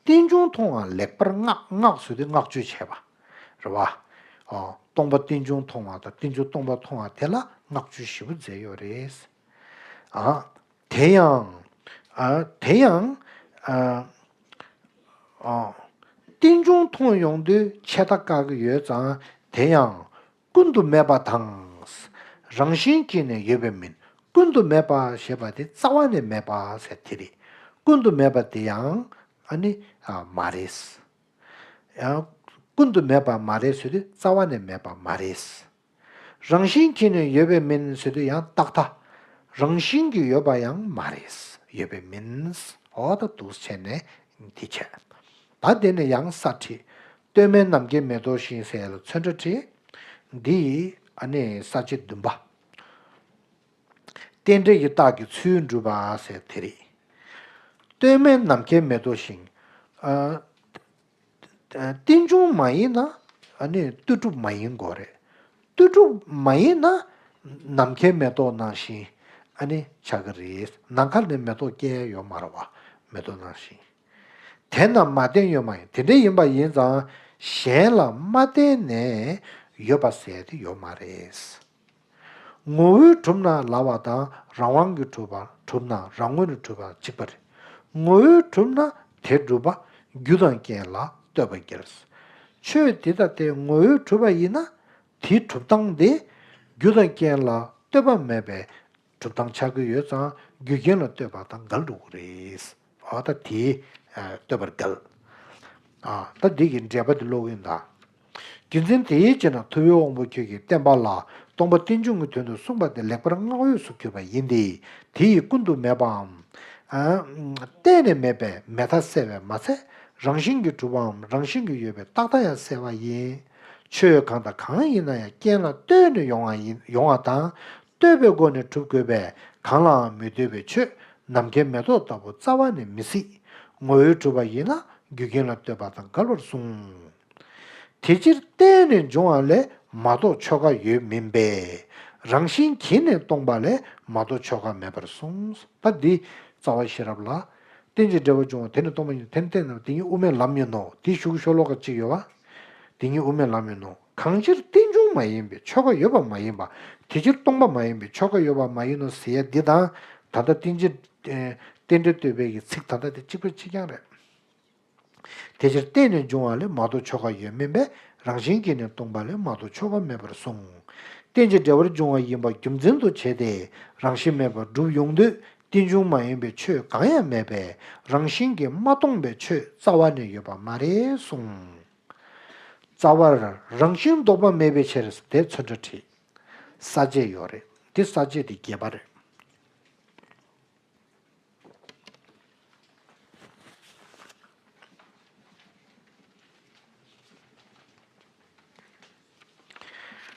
རྟེན་འབྱུང་མཐོང་བ་ལེགས་པར་བསྔགས། བསྔགས་ཟེར་དུས་བསྔགས་བརྗོད་བྱས་པ། རེད་བ། ཨོ། སྟོང་པ་རྟེན་འབྱུང་མཐོང་བ་དང་རྟེན་འབྱུང་སྟོང་པ་མཐོང་བ་དེ་ལ་བསྔགས་བརྗོད་ཞེ་པོ་མཛད་ཡོད་རེད། ཨ། དེ་ཡང་། ཨ། དེ་ཡང་། ཨ། ཨ། རྟེན་འབྱུང་མཐོང་ཡོང་དུས་ཆད་མཐའ་བཀག་གི་ཡོད་ཙང་དེ་ཡང་། ཀུན་ཏུ་མེད་པ་དང་། རང་བཞིན་གྱིས་ནི་ཡོད་པས་མིན། ཀུན་ཏུ་མེད་པ་ཞེས་པ་དེ་རྩ་བ་ནས་མེད་པ་ཟེར་དེ་རེད། ཀུན་ཏུ་མེད་པ་དེ་ཡང་ཨ་ནི་མ་རེད། ཡང་ཀུན་ཏུ་མེད་པ་མ་རེད་ཟེར་དུས་རྩ་བ་ནས་མེད་པ་མ་རེད། རང་བཞིན་གྱིས་ནི་ཡོད་པས་མིན་ཟེར་དུས་ཡང་རྟག་མཐའ། རང་བཞིན་གྱིས་ཡོད་པ་ཡང་མ་རེད། ཡོད་པས་མིན། འོ་ད་འདུག་བྱས་ནས་འདི་བྱས། ད་དེ་ནས་ཡང་ས་ཁྲིད། སྟོད་སྨད་ནམ་མཁའི་མེ་ཏོག་བཞིན་ཟེར་ཡ་ལ་ཚོན་ཁྲ་བྲིས། འདི་ཡི་ཨ་ནི་ས་བཅད་བདུན་པ། རྟེན་འབྲེལ་གྱི་རྟགས་ཀྱི་ཚུལ་འགྲུབ་པ་ཟེར་དེ་རེད། སྟོད་སྨད་ནམ་མཁའི་མེ་ཏོག་བཞིན། ཨ། རྟེན་འབྱུང་མ་ཡིན་ན་ཨ་ནི་ལྟོས་གྲུབ་མ་ཡིན་དགོས་རེད། ལྟོས་གྲུབ་མ་ཡིན་ན་ནམ་མཁའི་མེ་ཏོག་ནང་བཞིན་ཨ་ནི་ཆགས་ཀྱི་རེད། ནམ་མཁའ་ནས་མེ་ཏོག་སྐྱེ་ཡ་ཡོད་མ་རེད་བ། མེ་ཏོག་ནང་བཞིན། དེ་རྣམས་མ་བརྟེན་ཡོད་མ་ཡིན། དེ་འདྲ་ཡིན་པ་ཡིན་ཙང་གཞན་ལ་མ་བརྟེན་ནས་ཡོད་པ་ཟེར་དེ་ཡོད་མ་རེད། ངོ་བོས་གྲུབ་ན་ལབ་པ་དང་རང་དབང་གིས་གྲུབ་པ། གྲུབ་ན་རང་ངོས་ནས་གྲུབ་པ་གཅིག་པ་རེད། ངོ་བོས་གྲུབ་ན་དེ་གྲུབ་པ་རྒྱུ་དང་རྐྱེན་ལ་ལྟོས་པ་འགལ། ཆོས་དེ་ལྟ་སྟེ་ངོ་བོས་གྲུབ་པ་ཡིན་ན་དེའི་གྲུབ་སྟངས་དེ་རྒྱུ་དང་རྐྱེན་ལ་ལྟོས་པ་མེད་པའི་གྲུབ་སྟངས་ཆགས་ཀྱི་ཡོད་ཙང་རྒྱུ་རྐྱེན་ལ་ལྟོས་པ་དང་འགལ་འགྲོ་གི་རེད། འོ་ད་དེ་ལྟོས་པར་འགལ། ཨ། ད་འདི་གི་འགྲེལ་པ་འདི་ཀློག་གི་ཡིན་ད། རྒྱུ་མཚན་དེའི་ཕྱིར་ན་ཐུབ་པའི་དབང་པོ་ཁྱོད་ཀྱིས་བསྟན་པ་ལ་སྟོང་པ་རྟེན་འབྱུང་གི་དོན་དུ་གསུངས་པ་དེ་ལེགས་པར་བསྔགས་འོས་སུ་གྱུར་པ་ཡིན་ཏེ། དེ་ཡི་ཀུན་ཏུ་མེད་པའམ། གཏན་ནས་མེད་པས་མེད་མཐའ་གསལ་བས་མ་ཚད། རང་བཞིན་གྱིས་གྲུབ་པའམ་རང་བཞིན་གྱིས་ཡོད་པའི་རྟག་མཐའ་ཡང་གསལ་བ་ཡིན། ཆོས་གང་དང་གང་ཡིན་ན་ཡང་རྐྱེན་ལ་ལྟོས་ནས་ཡོང་བ་ཡིན་ཡོང་བ་དང་། ལྟོས་པའི་སྒོ་ནས་གྲུབ་དགོས་པས། གང་ལའང་མི་ལྟོས་པའི་ཆོས་ནམ་མཁའི་མེ་ཏོག་ལྟ་བུ་རྩ་བ་ནས་མི་སྲིད། ངོ་བོས་གྲུབ་པ་ཡིན་ན་རྒྱུ་རྐྱེན་ལ་ལྟོས་པ་དང་འགལ་བར་གསུངས། དེ་ཕྱིར་བརྟེན་ནས་འབྱུང་བ་ལས་མ་གཏོགས་ཆོས་འགའ་ཡོད་མིན་པས། རང་བཞིན་གྱིས་ནི་སྟོང་པ་ལས་མ་གཏོགས་ཆོས་འགའ་མེད་པར་གསུངས། ད་འདི་རྩ་བ་ཤེས་རབ་ལ། རྟེན་ཅིང་འབྲེལ་བར་འབྱུང་བ་དེ་ནི་སྟོང་པ་ཉིད་དེ་ནི་བརྟེན་ནས་དེ་ཉིད་དབུ་མའི་ལམ་ཡིན་ནོ། དེའི་གཞུག་གི་ཤོ་ལོ་ཀ་གཅིག་ཡོད་པ། དེ་ཉིད་དབུ་མའི་ལམ་ཡིན་ནོ། གང་ཕྱིར་རྟེན་འབྱུང་མ་ཡིན་པས་ཆོས་འགའ་ཡོད་པ་མ་ཡིན་པ། དེ་ཕྱིར་སྟོང་པ་མ་ཡིན་པས་ཆོས་འགའ་ཡོད་པ་མ་ཡིན་ནོ་ཟེར་ཡ་འདི་དང་། ད་ལྟ་རྟེན་ཅིང་། རྟེན་འབྲེལ་བསྟོད་པའི་གི་ཚིག་ད་ལྟ་དེ་གཅིག་པ་གཅིག་རྐྱང་རེད། དེ་ཕྱིར་བརྟེན་ནས་འབྱུང་བ་ལས་མ་གཏོགས་ཆོས་འགའ་ཡོད་མིན་པས། རང་བཞིན་གྱིས་ནི་སྟོང་པ་ལས་མ་གཏོགས་ཆོས་འགའ་མེད་པར་གསུངས། རྟེན་ཅིང་འབྲེལ་བར་འབྱུང་བ་ཡིན་པ་རྒྱུ་མཚན་དུ་བྱས་ཏེ། རང་བཞིན་མེད་པར་སྒྲུབ་ཡོང་དུས་རྟེན་འབྱུང་མ་ཡིན་པའི་ཆོས་གང་ཡང་མེད་པས། རང་བཞིན་གྱིས་མ་སྟོང་པའི་ཆོས་རྩ་བ་ནས་ཡོད་པ་མ་རེད་གསུངས། རྩ་བར་རང་བཞིན་ལྡོག་པ་མེད་པའི་ཕྱིར་དེ་ཚོན་ཁྲ་བྲིས། ས་བཅད་ཡོད་རེད། དེ་ས་བཅད་དེ་བརྒྱད་པ་རེད།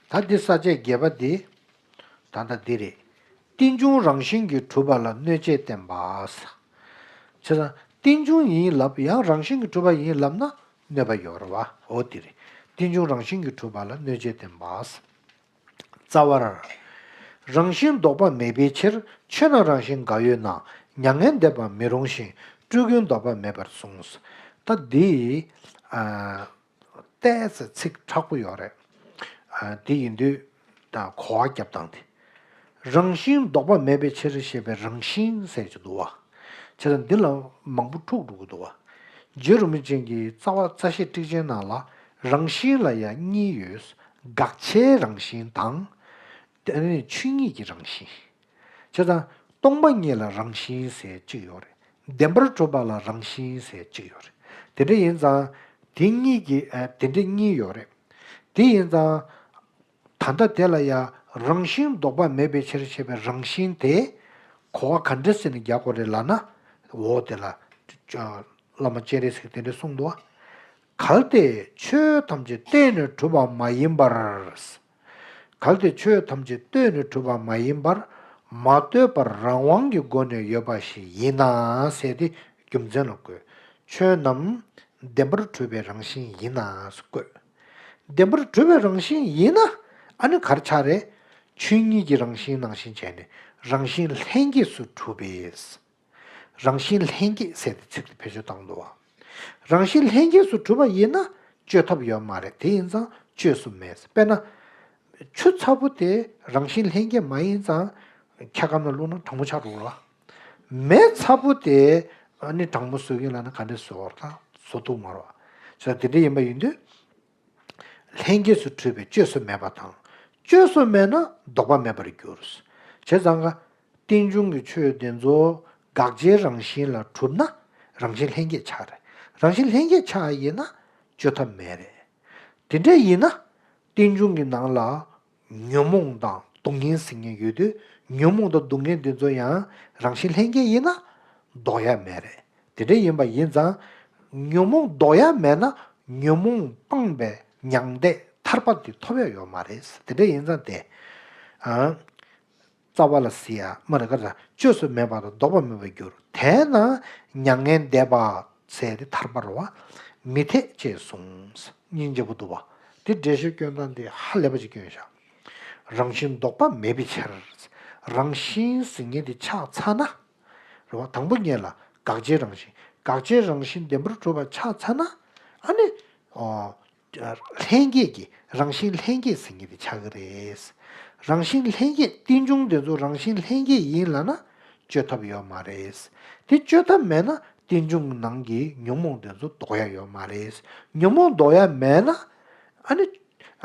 ད་འདི་ས་བཅད་བརྒྱད་པ་འདི། ད་ལྟ་འདི་རེད། རྟེན་འབྱུང་རང་བཞིན་གྱིས་གྲུབ་པ་ལ་གནོད་བྱེད་བསྟན་པ། བྱས་ཙང་རྟེན་འབྱུང་ཡིན་ལབ་ཡང་རང་བཞིན་གྱིས་གྲུབ་པ་ཡིན་ལབ་ན་གནོད་པ་ཡོད་རེད་བ། འོ་འདི་རེད། རྟེན་འབྱུང་རང་བཞིན་གྱིས་གྲུབ་པ་ལ་གནོད་བྱེད་བསྟན་པ། རྩ་བར། རང་བཞིན་ལྡོག་པ་མེད་པའི་ཕྱིར། ཆོས་རྣམས་རང་བཞིན་འགའ་ཡོད་ན། མྱ་ངན་འདས་པ་མི་རུང་ཞིང་། སྤྲུལ་སྐུའང་ལྡོག་པ་མེད་པར་གསུངས། ད་འདི། ཨ། ཏོག་ཙམ་ཚིག་མཁྲེགས་པོ་ཡོད་རེད། ཨ། འདི་ཡིན་དུས་ད་གོ་བ་རྒྱབ་སྟངས་དེ། རང་བཞིན་ལྡོག་པ་མེད་པའི་ཕྱིར་ཞེས་པའི་རང་བཞིན་ཟེར་གྱི་འདུག་བ། བྱས་ཙང་འདི་ལ་མང་པོ་འཁྲུག་འགྲོ་གི་འདུག་བ། རྗེ་རིན་པོ་ཆེ་གི་རྩ་བ་རྩ་ཤེ་ཊཱིཀ་ཆེན་ནང་ལ་རང་བཞིན་ལ་ཡང་གཉིས་ཡོད། དགག་བྱའི་རང་བཞིན་དང་། དེ་ནས་ཆོས་ཉིད་ཀྱི་རང་བཞིན། བྱས་ཙང་སྟོང་པ་ཉིད་ལ་རང་བཞིན་ཟེར་གཅིག་ཡོད་རེད། བདེན་པར་གྲུབ་པ་ལ་རང་བཞིན་ཟེར་གཅིག་ཡོད་རེད། དེ་འདྲ་ཡིན་ཙང་དེ་གཉིས་ཀྱི་ཨ། དེ་འདྲ་གཉིས་ཡོད་རེད། དེ་ཡིན་ཙང་། ད་ལྟ་དེ་ལ་ཡང་རང་བཞིན་ལྡོག་པ་མེད་པའི་ཕྱིར་ཞེས་པའི་རང་བཞིན་དེ། གོ་བ་ག་འདྲ་ཟེར་ནས་རྒྱག་དགོས་རེད་ལབ་ན། འོ་དེ་ལ། བླ་མ་སྤྱན་རས་གཟིགས་དེ་འདྲ་གསུངས་འདུག་བ། གལ་ཏེ་ཆོས་ཐམས་ཅད་གཏན་ནས་གྲུབ་པ་མ་ཡིན་པར། གལ་ཏེ་ཆོས་ཐམས་ཅད་གཏན་ནས་གྲུབ་པ་མ་ཡིན་པར། མ་ལྟོས་པར་རང་དབང་གི་སྒོ་ནས་ཡོད་པ་ཞིག་ཡིན་ན་ཟེར་ཏེ་རྒྱུ་མཚན་ལ་བཀོད། ཆོས་རྣམས་བདེན་པར་གྲུབ་པའི་རང་བཞིན་ཡིན་ན་ཟེར་བཀོད། བདེན་པར་གྲུབ་པའི་རང་བཞིན་ཡིན་ན་ཨ་ནི་ག་རེ་ཆགས་རེད། ཆོས་ཉིད་ཀྱི་རང་བཞིན་ནང་བཞིན་བྱས་ནས་རང་བཞིན་ལྷན་སྐྱེས་སུ་གྲུབ་པས། རང་བཞིན་ལྷན་སྐྱེས་ཟེར་ཏེ་ཚིག་དེ་བེད་སྤྱོད་བཏང་འདུག་བ། རང་བཞིན་ལྷན་སྐྱེས་སུ་གྲུབ་པ་ཡིན་ན་བཅོས་ཐབས་ཡོད་མ་རེད། དེ་ཡིན་ཙང་བཅོས་སུ་མེད། དཔེར་ན། ཆུ་ཚ་པོ་དེ་རང་བཞིན་ལྷན་སྐྱེས་མ་ཡིན་ཙང་། འཁྱག་སྒམ་ནང་བླུགས་ན་གྲང་མོ་ཆགས་འགྲོ་གི་རེད་བ། མེ་ཚ་པོ་དེ་ཨ་ནི་གྲང་མོ་བཟོ་གི་ཡིན་ལབ་ན་ག་འདྲས་བཟོ་བར་ད་བཟོ་ཐུབ་མ་རེད་བ། བྱས་དེ་འདྲ་ཡིན་པ་ཡིན་དུས། ལྷན་སྐྱེས་སུ་གྲུབ་པའི་བཅོས་སུ་མེད་པ་དང་། བཅོས་སུ་མེད་ན་ལྡོག་པ་མེད་པར་འགྱུར། བྱས་ཙང་ཀ་རྟེན་འབྱུང་གི་ཆོས་དེ་ཚོ་དགག་བྱའི་རང་བཞིན་ལ་གྲུབ་ན་རང་བཞིན་ལྷན་སྐྱེས་ཆགས་རེད། རང་བཞིན་ལྷན་སྐྱེས་ཆགས་ཡིན་ན་བཅོས་ཐབས་མེད་རེད། དེ་འདྲ་ཡིན་ན་རྟེན་འབྱུང་གི་ནང་ལ་ཉོན་མོངས་དང་སྡུག་བསྔལ་ཟེར་མཁན་ཡོད་དུས་ཉོན་མོངས་དང་སྡུག་བསྔལ་འདི་ཚོ་ཡང་རང་བཞིན་ལྷན་སྐྱེས་ཡིན་ན་ལྡོག་ཡ་མེད་རེད། དེ་འདྲ་ཡིན་པ་ཡིན་ཙང་། ཉོན་མོངས་ལྡོག་ཡ་མེད་ན་ཉོན་མོངས་སྤངས་པའི་མྱང་འདས་ཐར་པ་དེ་ཐོབ་ཡ་ཡོད་མ་རེད། དེ་འདྲ་ཡིན་ཙང་དེ། ཨ། རྩ་བ་ལ་ཟེར་ཡ་མ་རེད་ག་ལ་བཅོས་སུ་མེད་པ་དང་ལྡོག་པ་མེད་པར་འགྱུར། དེས་ན་མྱ་ངན་འདས་པ་ཟེར་དེ་ཐར་པ་རེད་བ། མི་འཐད་ཅེས་གསུངས། སྙིང་རྗེ་པོ་འདུག་བ། དེ་འགྲེལ་བཤད་སྐྱོན་སྟངས་དེ་ཧ་ལས་པ་ཅིག་སྐྱོན་བཞག་རང་བཞིན་ལྡོག་པ་མེད་པའི་ཕྱིར། རང་བཞིན་ཟེར་མཁན་དེ་ཆགས་ཚར་ན། རེད་བ། དང་པོ་ཉིད་ལ་དགག་བྱའི་རང་བཞིན། དགག་བྱའི་རང་བཞིན་བདེན་པར་གྲུབ་པ་ཆགས་ཚར་ན། ཨ་ནི། ཨོ། ལྷན་སྐྱེས་ཀྱི་རང་བཞིན་ལྷན་སྐྱེས་ཟེར་མཁན་དེ་ཆགས་ཀྱི་རེད། རང་བཞིན་ལྷན་སྐྱེས་རྟེན་འབྱུང་དེ་ཚོ་རང་བཞིན་ལྷན་སྐྱེས་ཡིན་ལབ་ན་བཅོས་ཐབས་ཡོད་མ་རེད། དེ་བཅོས་ཐབས་མེད་ན་རྟེན་འབྱུང་ནང་གི་ཉོན་མོངས་དེ་ཚོ་ལྡོག་ཡ་ཡོད་མ་རེད། ཉོན་མོངས་ལྡོག་ཡ་མེད་ན་ཨ་ནི།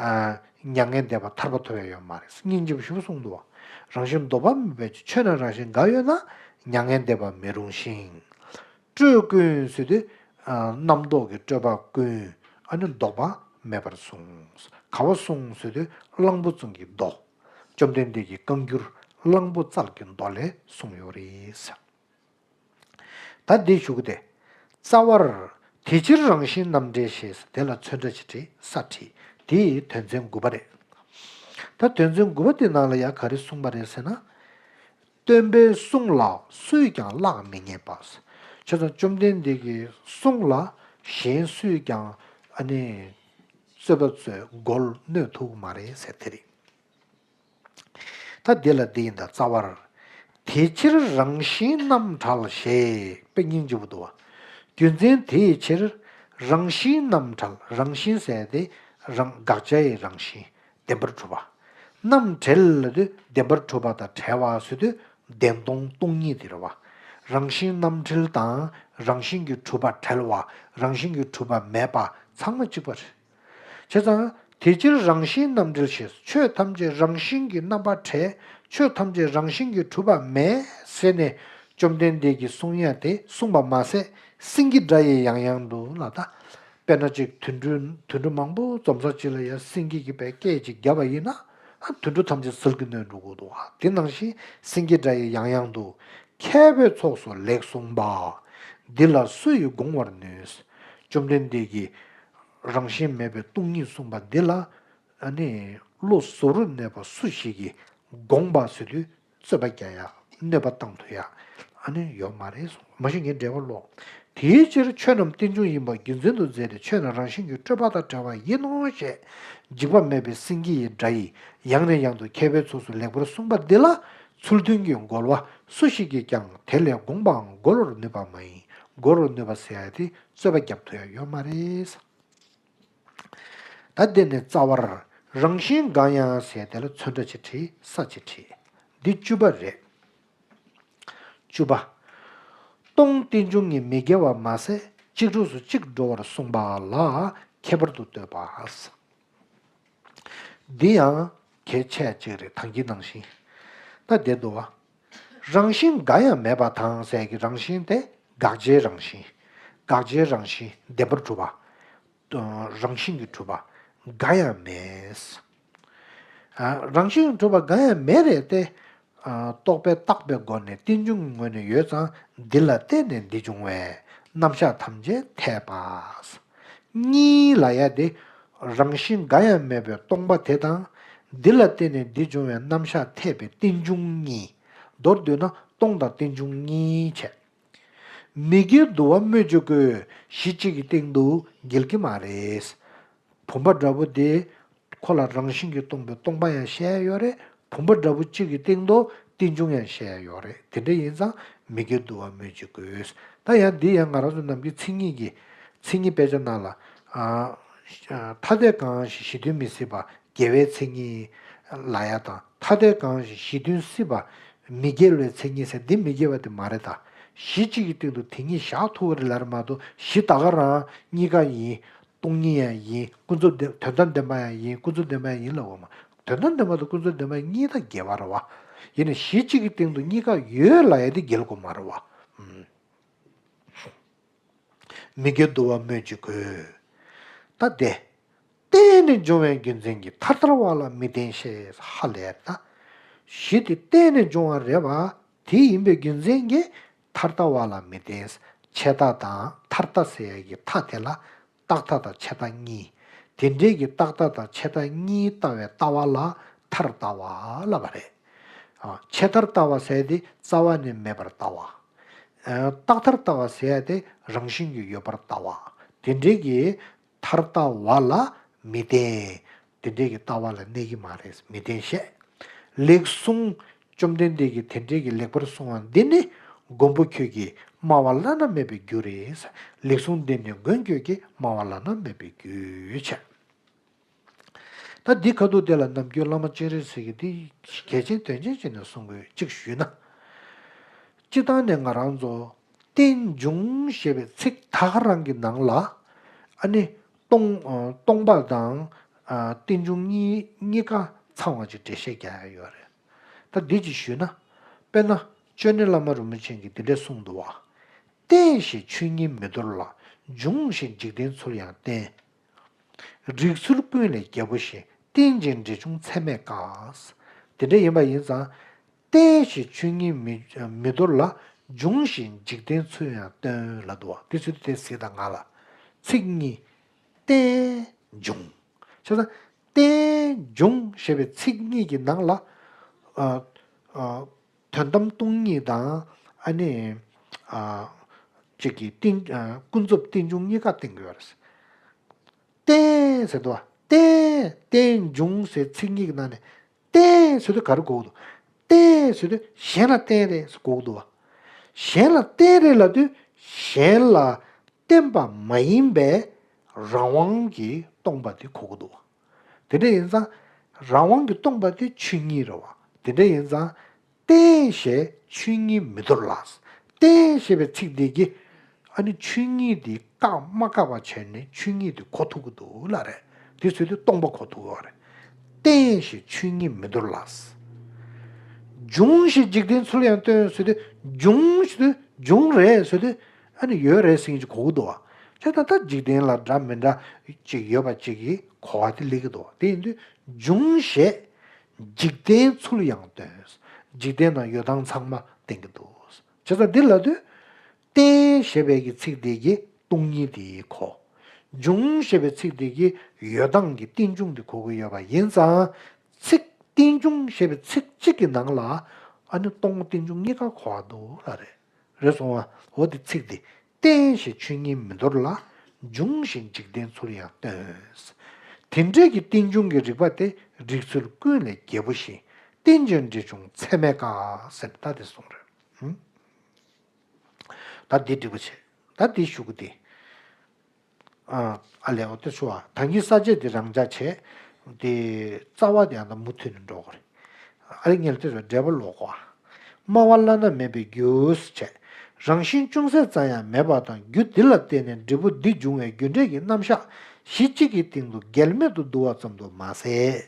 ཨ། མྱ་ངན་འདས་པ་ཐར་པ་ཐོབ་ཡ་ཡོད་མ་རེད། སྙིང་རྗེ་པོ་ཞེ་པོ་གསུངས་འདུག་བ། རང་བཞིན་ལྡོག་པ་མེད་པའི་ཆོས་རྣམས་རང་བཞིན་འགའ་ཡོད་ན་མྱ་ངན་འདས་པ་མི་རུང་ཞིང་། སྤྲོས་ཀུན་ཟེར་དུས། ཨ། རྣམ་རྟོག་གི་སྤྲོས་པ་ཀུན། ཨ་ནི་ལྡོག་པ་མེད་པར་གསུངས། ག་བ་གསུངས་ཟེར་དུས་གླང་པོ་བཙུན་གྱི་མདོ། བཅོམ་ལྡན་འདས་ཀྱི་བཀའ་འགྱུར་གླང་པོ་རྩལ་གྱི་མདོ་ལས་གསུངས་ཡོད་རེད། ད་འདི་ཞུ་གི་དེ། རྩ་བར། དེ་ཕྱིར་རང་བཞིན་རྣམ་འགྲེལ་ཞེས་དེ་ལ་ཚོན་ཁྲ་ཅིག་བྲིས་ས་བྲིས། དེའི་དོན་ཚན་དགུ་པ་རེད། ད་དོན་ཚན་དགུ་པ་དེ་ནང་ལ་ཡང་ག་རེ་གསུངས་པ་རེད་ཟེར་ན། སྟོན་པའི་གསུང་ལ་སུས་ཀྱང་གླགས་མི་རྙེད་པ། བྱས་ཙང་བཅོམ་ལྡན་འདས་ཀྱི་གསུང་ལ་གཞན་སུས་ཀྱང་ཨ་ནི་རྩོད་པ་རྩོད་མགོ་གནོན་ཐུབ་ཀྱི་མ་རེད་ཟེར་དེ་རེད། ད་འདི་ལ་འདི་ཡིན་ད་རྩ་བར། དེ་ཕྱིར་རང་བཞིན་རྣམ་བྲལ་ཞེས་དཔེ་སྙིང་རྗེ་པོ་འདུག་བ། རྒྱུ་མཚན་དེའི་ཕྱིར་རང་བཞིན་རྣམ་བྲལ། རང་བཞིན་ཟེར་ཏེ་རང་དགག་བྱའི་རང་བཞིན་བདེན་པར་གྲུབ་པ། རྣམ་བྲལ་ལབ་དུས་བདེན་པར་གྲུབ་པ་དང་བྲལ་བ་ཟེར་དུས་བདེན་སྟོང་སྟོང་ཉིད་དེ་རེད་བ། རང་བཞིན་རྣམ་བྲལ་དང་རང་བཞིན་གྱིས་གྲུབ་པ་བྲལ་བ། རང་བཞིན་གྱིས་གྲུབ་པ་མེད་པ་ཚང་མ་གཅིག་པ་རེད། བྱས་ཙང་དེ་ཕྱིར་རང་བཞིན་རྣམ་བྲལ་ཞེས། ཆོས་ཐམས་ཅད་རང་བཞིན་གྱིས་རྣམ་པར་བྲལ། ཆོས་ཐམས་ཅད་རང་བཞིན་གྱིས་གྲུབ་པ་མེད་ཟེར་ནས་བཅོམ་ལྡན་འདས་ཀྱིས་གསུང་ཡ་དེ་གསུངས་པ་མ་ཟད་སེང་གེ་སྒྲ་ཡི་ཡང་ཡང་དུ་ལ་ད། དཔེར་ན་ཅིག་དུད་འགྲོ་དུད་འགྲོ་མང་པོ་འཛོམས་ས་ཅིག་ལ་ཡ་སེང་གེ་གིས་པའི་སྐད་ཅིག་བརྒྱབ་པ་ཡིན་ན། ཨ་དུད་འགྲོ་ཐམས་ཅད་ཟིལ་གྱིས་གནོན་འགྲོ་གི་འདུག་ཨ། དེ་ནང་བཞིན་སེང་གེ་སྒྲ་ཡི་ཡང་ཡང་དུ། མཁས་པའི་ཚོགས་སུ་ལེགས་གསུངས་པ། འདི་ལ་སུ་ཡིས་དགོངས་པར་ནུས། བཅོམ་ལྡན་འདས་ཀྱིས་རང་བཞིན་མེད་པའི་སྟོང་ཉིད་གསུངས་པ་འདི་ལ་ཨ་ནི་བློ་གཟུ་བོར་གནས་པ་སུ་ཞིག་གིས་དགོངས་པ་ཟེར་དུས་རྩོད་པ་རྒྱག་ཡ་གནོད་པ་བཏང་ཐུབ་ཡ་ཨ་ནི་ཡོད་མ་རེད་གསུངས། མ་གཞི་ངས་འགྲེལ་པ་ཀློག་དེའི་ཕྱིར་ཆོས་རྣམས་རྟེན་འབྱུང་ཡིན་པ་རྒྱུ་མཚན་དུ་མཛད་དེ། ཆོས་ནི་རང་བཞིན་གྱིས་སྤྲོས་པ་དང་བྲལ་བ་ཡིན་ནོ་ཞེས་འཇིགས་པ་མེད་པའི་སེང་གེ་ཡི་སྒྲ་ཡིས་ཡང་ནས་ཡང་དུ་མཁས་པའི་ཚོགས་སུ་ལེགས་པར་གསུངས་པ་འདི་ལ་ཚུལ་མཐུན་གྱི་རྒོལ་བ་སུ་ཞིག་གིས་ཀྱང་དེ་ལས་དགོངས་པའང་རྒོལ་བར་ནུས་པ་མ་ཡིན། རྒོལ་བར་ནུས་པ་ཟེར་ཡ་དེ་རྩོད་པ་རྒྱབ་ཐུབ་ཡ་ཡོད་མ་རེད། ད་འདི་ནས་རྩ་བར་རང་བཞིན་འགའ་ཡང་ཟེར་དེ་ལ་ཚོན་ཁྲ་ཅིག་བྲིས་ས་ཅིག་བྲིས། འདི་བཅུ་པ་རེད། བཅུ་པ། སྟོང་རྟེན་འབྱུང་གཉིས་མི་དགེ་བ་མ་ཟད་གཅིག་གྲོགས་སུ་གཅིག་འགྲོ་བར་གསུངས་པ་ལ་ཁྱད་པར་དུ་ལྟོས་པ། འདི་ཡང་གལ་ཆེ་གཅིག་རེད། ཐང་གི་ནང་བཞིན། ད་བསྡད་འདུག་བ། རང་བཞིན་འགའ་ཡང་མེད་པ་དང་ཟེར་གྱི་རང་བཞིན་དེ་དགག་བྱའི་རང་བཞིན། དགག་བྱའི་རང་བཞིན་བདེན་པར་གྲུབ་པ། རང་བཞིན་གྱིས་གྲུབ་པ་འགའ་ཡང་མེད། རང་བཞིན་གྱིས་གྲུབ་པ་འགའ་ཡང་མེད་རེད་དེ། རྟོག་པས་བཏགས་པའི་སྒོ་ནས་རྟེན་འབྱུང་གི་ངོས་ནས་ཡོད་ཙང་འདི་ལ་བརྟེན་ནས་འདི་འབྱུང་བས་རྣམ་གཞག་ཐམས་ཅད་འཐད་པ། གཉིས་ལ་ཡ་དེ། རང་བཞིན་འགའ་ཡང་མེད་པའི་སྟོང་པ་དེ་དང་། འདི་ལ་བརྟེན་ནས་འདི་འབྱུང་བའི་རྣམ་གཞག་འཐད་པའི་རྟེན་འབྱུང་གཉིས། མདོར་བསྡུས་ན་སྟོང་དང་རྟེན་འབྱུང་གཉིས་བྱས། མི་དགེ་བསྡུ་བ་སྨོས་ཅི་དགོས། གཞི་གཅིག་གི་སྟེང་དུ་འགལ་གྱི་མ་རེད། བུམ་པ་འདྲ་པོ་དེ་ཁོ་ལ་རང་བཞིན་གྱིས་སྟོང་པའི་སྟོང་པ་ཡང་བཤད་ཡ་ཡོད་རེད། བུམ་པ་འདྲ་པོ་གཅིག་གི་སྟེང་དུ་རྟེན་འབྱུང་ཡང་བཤད་ཡ་ཡོད་རེད། དེ་འདྲ་ཡིན་ཙང་མི་དགེ་བསྡུ་བ་སྨོས་ཅི་དགོས། ད་ཡང་འདི་ཡང་ང་རང་ཚོ་ནམ་རྒྱུན་མཚན་ཉིད་ཀྱི་མཚན་ཉིད་དཔེ་ཆ་ནང་ལ། ཨ། ཐ་དད་གང་ཞིག་གཞི་མཐུན་མི་སྲིད་པ། དགེ་བའི་མཚན་ཉིད་ལབ་ཡ་དང་། ཐ་དད་གང་ཞིག་གཞི་མཐུན་སྲིད་པ། མི་དགེ་བའི་མཚན་ཉིད་ཟེར་འདི་མི་དགེ་བ་དེ་མ་རེད་ད། གཞི་གཅིག་གི་སྟེང་དུ་དེ་གཉིས་བཞག་ཐུབ་པ་རེད་ལབ་རེད་མ་གཏོགས་གཞི་ད་ག་རང་གཉིས་ཀ་ཡིན། སྟོང་ཉིད་ཡང་ཡིན། ཀུན་རྫོབ་བདེན། དོན་དམ་བདེན་པ་ཡང་ཡིན། ཀུན་རྫོབ་བདེན་པ་ཡང་ཡིན་ལབ་དགོས་མ། དོན་དམ་བདེན་པ་དང་ཀུན་རྫོབ་བདེན་པ་གཉིས་ད་འགལ་བ་རེད་བ། ཡིན་ནའི་གཞི་གཅིག་གི་སྟེང་དུ་གཉིས་ཀ་ཡོད་ལབ་ཡ་དེ་འགལ་དགོས་མ་རེད་བ། ཨུམ། མི་དགེ་བསྡུ་བ་སྨོས་ཅི་དགོས། ད་དེ། བརྟེན་ནས་འབྱུང་བའི་རྒྱུ་མཚན་གྱིས་ཐར་ཐར་བ་ལ་མི་བརྟེན་ཞེས་ཧ་ལས་ད། གཞི་དེ་བརྟེན་ནས་འབྱུང་བ་རེད་བ། དེ་ཡིན་པའི་རྒྱུ་མཚན་གྱིས་ཐར་ལྟ་བ་ལ་མི་བརྟེན། ཆད་ལྟ་དང་ཐར་ལྟ་ཟེར་ཡ་གི་མཐའ་དེ་ལ་རྟག་མཐའ་དང་ཆད་མཐའ་གཉིས། དེ་འདྲའི་གི་རྟག་མཐའ་དང་ཆད་མཐའ་གཉིས་ལྟ་བའི་ལྟ་བ་ལ་ཐར་ལྟ་བ་ལབ་པ་རེད། ཨ། ཆད་མཐར་ལྟ་བ་ཟེར་དེ་རྩ་བ་ནས་མེད་པར་ལྟ་བ། ཨ། རྟག་མཐར་ལྟ་བ་ཟེར་ཡ་དེ་རང་བཞིན་གྱིས་ཡོད་པར་ལྟ་བ། དེ་འདྲའི་གི་ཐར་ལྟ་བ་ལ་མི་བརྟེན། དེ་འདྲའི་གི་ལྟ་བ་ལ་གནས་ཀྱི་མ་རེད། མི་བརྟེན་བཤད། ལེགས་གསུངས། བཅོམ་ལྡན་འདས་ཀྱིས་དེ་འདྲའི་གི་ལེགས་པར་གསུངས་པ་འདི་ནི་མགོན་པོ་ཁྱོད་ཀྱིས་སྨྲ་བ་བླ་ན་མེད་པའི་རྒྱུ་རེད། ལེགས་གསུངས་འདི་ནི་མགོན་ཁྱོད་ཀྱིས་སྨྲ་བ་བླ་ན་མེད་པའི་རྒྱུ་བྱས། ད་འདི་ཁ་ཐུག་དེ་ལ་ནམ་རྒྱུན་བླ་མ་སྤྱན་རས་གཟིགས་ཀྱིས་འདི་གལ་ཆེན་དོན་ཆེན་བྱས་ནས་གསུང་དགོས་གཅིག་ཞུས་ན། སྤྱིར་བཏང་ནས་ང་རང་ཚོ་རྟེན་འབྱུང་ཞེས་པའི་ཚིག་ད་ག་རང་གི་ནང་ལ་ཨ་ནི་སྟོང་སྟོང་པ་དང་རྟེན་འབྱུང་གཉིས་གཉིས་ཀ་ཚང་བ་ཅིག་འགྲེལ་བཤད་རྒྱག་ཡ་ཡོད་རེད། ད་འདི་ཅིག་ཞུས་ན། དཔེར་ན་ཅོ་ནེ་བླ་མ་རིན་པོ་ཆེ་གིས་འདི་འདྲས་གསུངས་འདུག་བ། བརྟེན་ཞེས་ཆོས་ཉིད་མི་འདོར་ལ། འབྱུང་ཞེས་འཇིག་རྟེན་ཚུལ་ཡང་བརྟེན། རིགས་ཚུལ་ཀུན་ལས་རྒྱལ་པོ་ཞེས། བརྟེན་ཅིང་འབྲེལ་འབྱུང་ཚད་མེད་དཀའ། དེ་འདྲ་ཡིན་པ་ཡིན་ཙང་། བརྟེན་ཞེས་ཆོས་ཉིད་མི་མི་འདོར་ལ། འབྱུང་ཞིང་འཇིག་རྟེན་ཚུལ་ཡང་སྟོན་ལབ་འདུག་བ། དེ་ཚུལ་དེ་གཟིགས་དང་ང་ལ། ཚིག་གཉིས། རྟེན་འབྱུང་། བྱས་ཙང་རྟེན་འབྱུང་ཞེས་པའི་ཚིག་གཉིས་ཀྱི་ནང་ལ། ཨ་ཨ་དོན་དམ་སྟོང་ཉིད་དང་། ཨ་ནི། ཨ་གཅིག་གི་རྟེན། ཨ་ཀུན་རྫོབ་རྟེན་འབྱུང་གཉིས་ཀ་བསྟན་གྱི་ཡོད་རེད། རྟེན་ཟེར་འདུག་བ། རྟེན། རྟེན་འབྱུང་ཟེར་ཚིག་གཉིས་ཀྱི་ནང་ནས། རྟེན་ཟེར་དུས་ག་རེ་གོ་གི་འདུག་རྟེན་ཟེར་དུས་གཞན་ལ་བརྟེན་རེད་ཟེར་གོ་གི་འདུག་བ། གཞན་ལ་བརྟེན་རེད་ལབ་དུས་གཞན་ལ་བརྟེན་པ་མ་ཡིན་པའི་རང་དབང་གིས་སྟོང་པ་དེ་གོ་གི་འདུག་བ། དེ་འདྲ་ཡིན་ཙང་རང་དབང་གིས་སྟོང་པ་དེ་ཆོས་ཉིད་རེད་བ། དེ་འདྲ་ཡིན་ཙང་རྟེན་ཞེས་ཆོས་ཉིད་མི་འདོར་ལ། རྟེན་ཞེས་པའི་ཚིག་འདི་གིས་ཨ་ནི་ཆོས་ཉིད་འདི་བཀག་མ་བཀག་པ་བྱས་ནས་ཆོས་ཉིད་འདི་གོ་ཐུབ་ཀྱི་འདུག་ལ་རེད། དེ་ཚོས་དེ་སྟོང་པ་གོ་ཐུབ་ཀྱི་རེད། རྟེན་ཞེས་ཆོས་ཉིད་མི་འདོར་ལ། འབྱུང་ཞེས་འཇིག་རྟེན་ཚུལ་ཡང་སྟོན་ཟེར་དུས་འབྱུང་ཞེས་དུས་འབྱུང་རེད་ཟེར་དུས་ཨ་ནི་ཡོད་རེད་ཟེར་གྱི་གོ་གི་འདུག་བ། བྱས་ཙང་ད་འཇིག་རྟེན་ལ་འདྲ་མི་འདྲ་ཅིག་ཡོད་པ་ཅིག་གི་གོ་བ་དེ་སླེབས་ཀྱི་འདུག་བ། དེ་ཡིན་དུས་འབྱུང་ཞེས་འཇིག་རྟེན་ཚུལ་ཡང་སྟོན། འཇིག་རྟེན་ནང་ཡོད་སྟངས་ཚང་མ་བསྟན་གྱི་འདུག་བྱས་ཙང་འདི་ལབ་དུས། རྟེན་ཞེས་པའི་གི་ཚིག་འདི་གིས་སྟོང་ཉིད་དེ་གོ། འབྱུང་ཞེས་པའི་ཚིག་འདི་གིས་ཡོད་སྟངས་ཀྱི་རྟེན་འབྱུང་དེ་གོ་གི་ཡོད་པ་ཡིན་ཙང་། ཚིག་རྟེན་འབྱུང་ཞེས་པའི་ཚིག་གཅིག་གི་ནང་ལ་ཨ་ནི་སྟོང་པ་རྟེན་འབྱུང་གཉིས་ཀ་གོ་བ་འདུག་ལ་རེད། རེད་སོང་བ། འོ་དེ་ཚིག་འདི། རྟེན་ཞེས་ཆོས་ཉིད་མི་འདོར་ལ། འབྱུང་ཞིང་འཇིག་རྟེན་ཚུལ་ཡང་སྟོན། དེ་འདྲའི་གི་རྟེན་འབྱུང་གི་རིགས་པ་དེ་རིགས་ཚུལ་ཀུན་ལས་རྒྱལ་པོ་བཞིན། རྟེན་ཅིང་འབྲེལ་འབྱུང་ཚད་མས་དཀའ། ཟེར་ད་དེ་གསུངས་རེད། ཧུམ། ད་འདི་འགྲིག་པ་བྱས། ད་འདི་ཞུ་གི་དེ། ཨ་ཨ་ལས་འོ་དེ་ཚོ་བ་ད་གིན་ས་བཅད་དེ་རང་འཇགས་བྱས། དེ་རྩ་བ་དེ་ཡང་ད་མུ་མཐུད་ནས་འགྲོ་དགོས་རེད། ཨ་རི་ངལ་དེ་ཚོ་འགྲེལ་པ་ཀློག་གོ། སྨྲ་བ་བླ་ན་མེད་པའི་རྒྱུ་བྱས། རང་བཞིན་ཅུང་ཟད་ཙམ་ཡང་མེད་པ་དང་རྒྱུ་འདི་ལ་བརྟེན་ནས་འབྲས་བུ་འདི་འབྱུང་བའི་རྒྱུ་འབྲས་ཀྱི་རྣམ་གཞག་གཞི་གཅིག་གི་སྟེང་དུ་འགལ་མེད་དུ་བསྡུ་བ་ཙམ་དུ་མ་ཟད།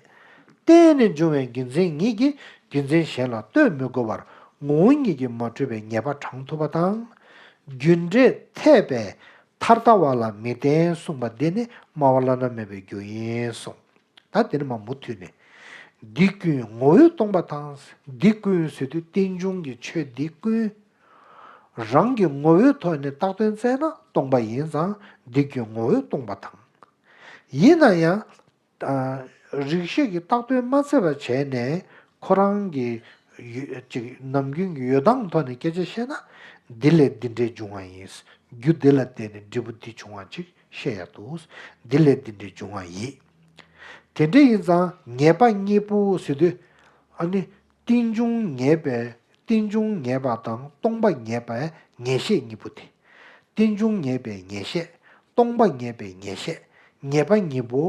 བརྟེན་ནས་འབྱུང་བའི་རྒྱུ་མཚན་ཉིད་ཀྱིས་རྒྱུ་མཚན་གཞན་ལ་ལྟོས་མི་དགོས་པར་ངོ་བོ་ཉིད་ཀྱིས་མ་གྲུབ་པའི་ངེས་པ་དྲངས་ཐུབ་པ་དང་། རྒྱུ་འབྲས་འཐད་པའི་མཐར་ལྟ་བ་ལ་མི་བརྟེན་གསུངས་པ་འདི་ནི་སྨྲ་བ་བླ་ན་མེད་པའི་རྒྱུ་ཡིན་གསུངས། ད་དེ་ནི་མ་མུ་མཐུད་ནས། འདི་ཀུན་ངོ་བོས་སྟོང་པ་དང་། འདི་ཀུན་ཟེར་དུས་རྟེན་འབྱུང་གི་ཆོས་འདི་ཀུན། རང་གི་ངོ་བོའི་ཐོག་ནས་བཏགས་དོན་བཙལ་ན་སྟོང་པ་ཡིན་ཙང་འདི་ཀུན་ངོ་བོས་སྟོང་པ་དང་། ཡིན་ན་ཡང་། ཨ་རིགས་ཤེས་ཀྱི་བཏགས་དོན་མ་བཙལ་བ་བྱས་ནས་ཁོ་རང་གི་ཡོད་ཅིག་ནམ་རྒྱུན་གྱི་ཡོད་སྟངས་ཐོག་ནས་སྐད་ཆ་བཤད་ན། འདི་ལས་འདི་འདྲའི་འབྱུང་བ་ཡིན། རྒྱུ་འདི་ལ་བརྟེན་ནས་འབྲས་བུ་འདི་བྱུང་བ་ཅིག་བཤད་ཡ་འདུག་འདི་ལས་འདི་འདྲའི་འབྱུང་བ་ཡིན། དེ་འདྲ་ཡིན་ཙང་ངེས་པ་གཉིས་པོ་ཟེར་དུས། ཨ་ནི། རྟེན་འབྱུང་ངེས་པའི། རྟེན་འབྱུང་ངེས་པ་དང་སྟོང་པ་ངེས་པའི་ངེས་ཤེས་གཉིས་པོ་དེ། རྟེན་འབྱུང་ངེས་པའི་ངེས་ཤེས། སྟོང་པ་ངེས་པའི་ངེས་ཤེས། ངེས་པ་གཉིས་པོ།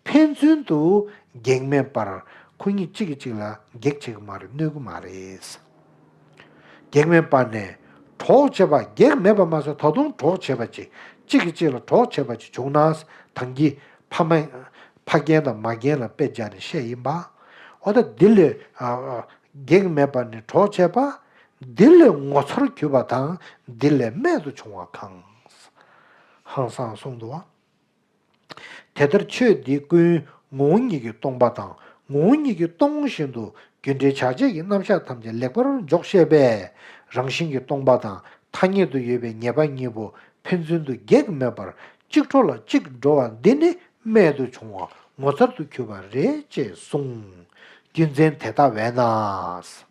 ཕན་ཚུན་དུ་གེགས་མེད་པར་ཁོ་གཉིས་གཅིག་གིས་གཅིག་ལ་གེགས་བྱེད་ཀྱི་མ་རེད། གནོད་ཀྱི་མ་རེད། གེགས་མེད་པ་ནས་གྲོགས་བྱེད་པ། གེགས་མེད་པ་མ་ཟད་ད་དུང་གྲོགས་བྱེད་པ་ཅིག་གཅིག་གིས་གཅིག་ལ་གྲོགས་བྱེད་པ་ཅིག་བྱུང་ན། ད་གིན་ཕ་མ། ཕ་རྒན་དང་མ་རྒན་ལ་དཔེ་སྦྱར་ནས་བཤད་ཡིན་པ། འོ་ད་འདི་ལས། ཨ་ཨ་གེགས་མེད་པ་ནས་གྲོགས་བྱེད་པ། འདི་ལས་ངོ་མཚར་གྱུར་པ་དང་འདི་ལས་རྨད་དུ་བྱུང་བ་གང་། ཧང་སང་གསུངས་འདུག་བ། དེ་ལྟར་ཆོས་འདི་ཀུན་ངོ་བོ་ཉིད་ཀྱིས་སྟོང་པ་དང་། ངོ་བོ་ཉིད་ཀྱིས་སྟོང་བཞིན་དུ་རྒྱུ་འབྲས་བྱ་བྱེད་ཀྱི་རྣམ་གཞག་ཐམས་ཅད་ལེགས་པར་འཇོག་ཤེས་པས། རང་བཞིན་གྱིས་སྟོང་པ་དང་ཐ་སྙད་དུ་ཡོད་པའི་ངེས་པ་གཉིས་པོ་ཕན་ཚུན་དུ་གེགས་མེད་པར་གཅིག་འཕྲོ་ལ་གཅིག་འགྲོ་བ་འདི་ནི་རྨད་དུ་བྱུང་བ་ངོ་མཚར་དུ་གྱུར་པ་རེད་ཅེས་གསུངས། རྒྱུ་མཚན་དེ་ལྟ་བས་ན།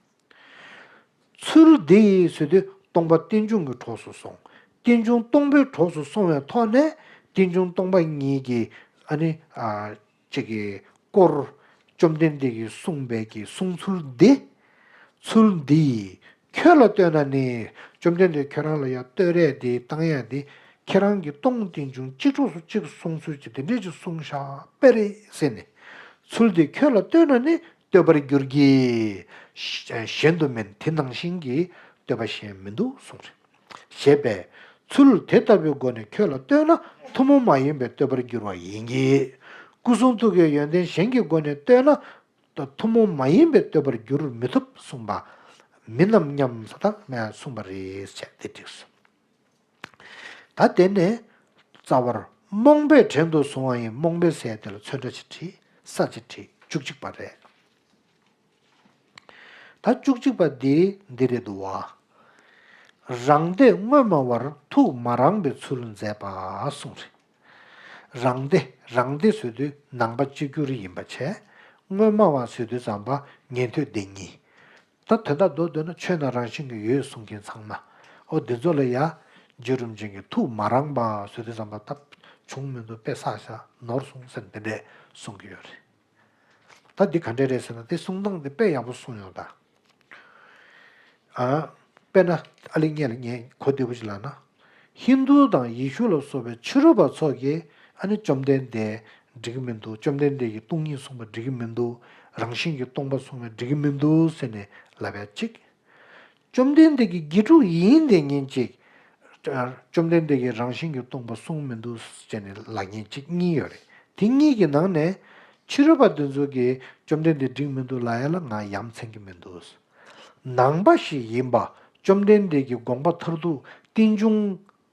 ཚུལ་འདི་ཡིས་ཟེར་དུས་སྟོང་པ་རྟེན་འབྱུང་གི་གྲོགས་སུ་སོང་། རྟེན་འབྱུང་སྟོང་པའི་གྲོགས་སུ་སོང་བའི་ཐོག་ནས་རྟེན་འབྱུང་སྟོང་པ་ཉིད་ཀྱི་ཨ་ནི་ཨ་ཅིག་གི་སྐོར། བཅོམ་ལྡན་འདས་ཀྱིས་གསུངས་པའི་གི་གསུང་ཚུལ་འདི། ཚུལ་འདི་ཡིས་ཁྱོད་ལ་ལྟོས་ན་ནི། བཅོམ་ལྡན་འདས་ཁྱོད་རང་ལ་ཡང་བསྟོད་ར་འདི་བཏང་ཡ་འདི། ཁྱེད་རང་གི་སྟོང་རྟེན་འབྱུང་གཅིག་གྲོགས་སུ་གཅིག་གསུང་ཚུལ་གྱི་དེ་འདྲས་ཀྱི་གསུང་བཞག་པ་རེད་ཟེར་ནས། ཚུལ་འདི་ཁྱོད་ལ་ལྟོས་ན་ནི་བསྟོད་པར་འགྱུར་གྱི། གཞན་དུ་མིན་དེ་ནང་བཞིན་གྱི་བསྟོད་པ་གཞན་མི་འདུག་གསུངས་རེད། ཞེས་པས། ཚུལ་དེ་ལྟ་བུའི་སྒོ་ནས་ཁྱོད་ལ་ལྟོས་ན་ཐུན་མོང་མ་ཡིན་པའི་བསྟོད་པར་འགྱུར་བ་ཡིན་གྱི། སྐུ་གསུང་ཐུགས་ཀྱི་ཡོན་ཏན་གཞན་གྱི་སྒོ་ནས་ལྟོས་ན། ཐུན་མོང་མ་ཡིན་པའི་བསྟོད་པར་འགྱུར་མི་ཐུབ་གསུངས་པ། མིན་ནམ་སྙམ་ས་དང་མེད་གསུངས་པ་རེད་ཅེས་དེ་བྲིས་སོ། ད་དེ་ནས་རྩ་བར་རྨོངས་པས་བྲན་དུ་བཟུང་བ་ཡིན། རྨོངས་པས་ཟེར་དེ་ལ་ཚོན་ཁྲ་ཅིག་བྲིས། ས་ཅིག་བྲིས། བཅུ་གཅིག་པ་རེད། ད་བཅུ་གཅིག་པ་འདི་འདི་རེད་འདུག་བ། རང་སྡེ་དངོས་སྨྲ་བར་ཐུགས་མ་རངས་པའི་ཚུལ་མཛད་པ་གསུངས་རེད། རང་སྡེ་རང་སྡེ་ཟེར་དུས་ནང་པ་གཅིག་གྱུར་ཡིན་པ་བྱས། དངོས་སྨྲ་བ་ཟེར་དུས་ཙམ་པ་ཉན་ཐོས་སྡེ་གཉིས། ད་དོན་དག་མདོར་བསྡུས་ན་ཆོས་རྣམས་རང་བཞིན་གྱིས་ཡོད་གསུང་མཁན་ཚང་མ། ཨོ་འདི་ཚོ་ལ་ཡ། རྗེ་རིན་པོ་ཆེ་གིས་ཐུགས་མ་རངས་པ་ཟེར་དུས་ཙམ་པ་ད་བྱུང་མི་འདུག་དཔེ་བསགས་བཞག་ནོར་སོང་ཟེར་འདི་འདྲས་གསུང་གི་ཡོད་རེད། ད་འདི་ག་འདྲས་རེད་ཟེར་ན་དེ་གསུང་སྟངས་དེ་དཔེ་ཡག་པོ་གསུངས་ཡོང་ད། ཨ། དཔེར་ན་ཨ་ལི་ངས་ལ་ངས་གོ་བདེ་པོ་ཞིག་ལབ་ན། ཧིན་དུ་དང་ཡེ་ཤུ་ལ་སོགས་པའི་ཕྱི་རོལ་པ་ཚོ་གིས་ཨ་ནི་བཅོམ་ལྡན་འདས་འགྲིག་གི་མི་འདུག་བཅོམ་ལྡན་འདས་ཀྱིས་སྟོང་ཉིད་གསུངས་པ་འགྲིག་གི་མི་འདུག་རང་བཞིན་གྱིས་སྟོང་པ་གསུངས་པ་འགྲིག་གི་མི་འདུག་ཟེར་ནས་ལབ་ཡ་གཅིག་བཅོམ་ལྡན་འདས་ཀྱི་དགེ་ཕྲུག་ཡིན་དེ་ཉིན་གཅིག་བཅོམ་ལྡན་འདས་ཀྱིས་རང་བཞིན་གྱིས་སྟོང་པ་གསུངས་མི་འདུག་ཟེར་ནས་ལབ་མཁན་གཅིག་གཉིས་ཡོད་རེད། དེ་གཉིས་ཀྱི་ནང་ནས་ཕྱི་རོལ་པ་དེ་ཚོ་གིས་བཅོམ་ལྡན་འདས་འགྲིག་མི་འདུག་ལབ་ཡ་ལ་ང་ཡ་མཚན་གྱི་མི་འདུག་ནང་པ་ཞིག་ཡིན་པ་བཅོམ་ལྡན་འདས་ཀྱི་དགོངས་པ་མཐར་ཐུག་རྟེན་འབྱུང་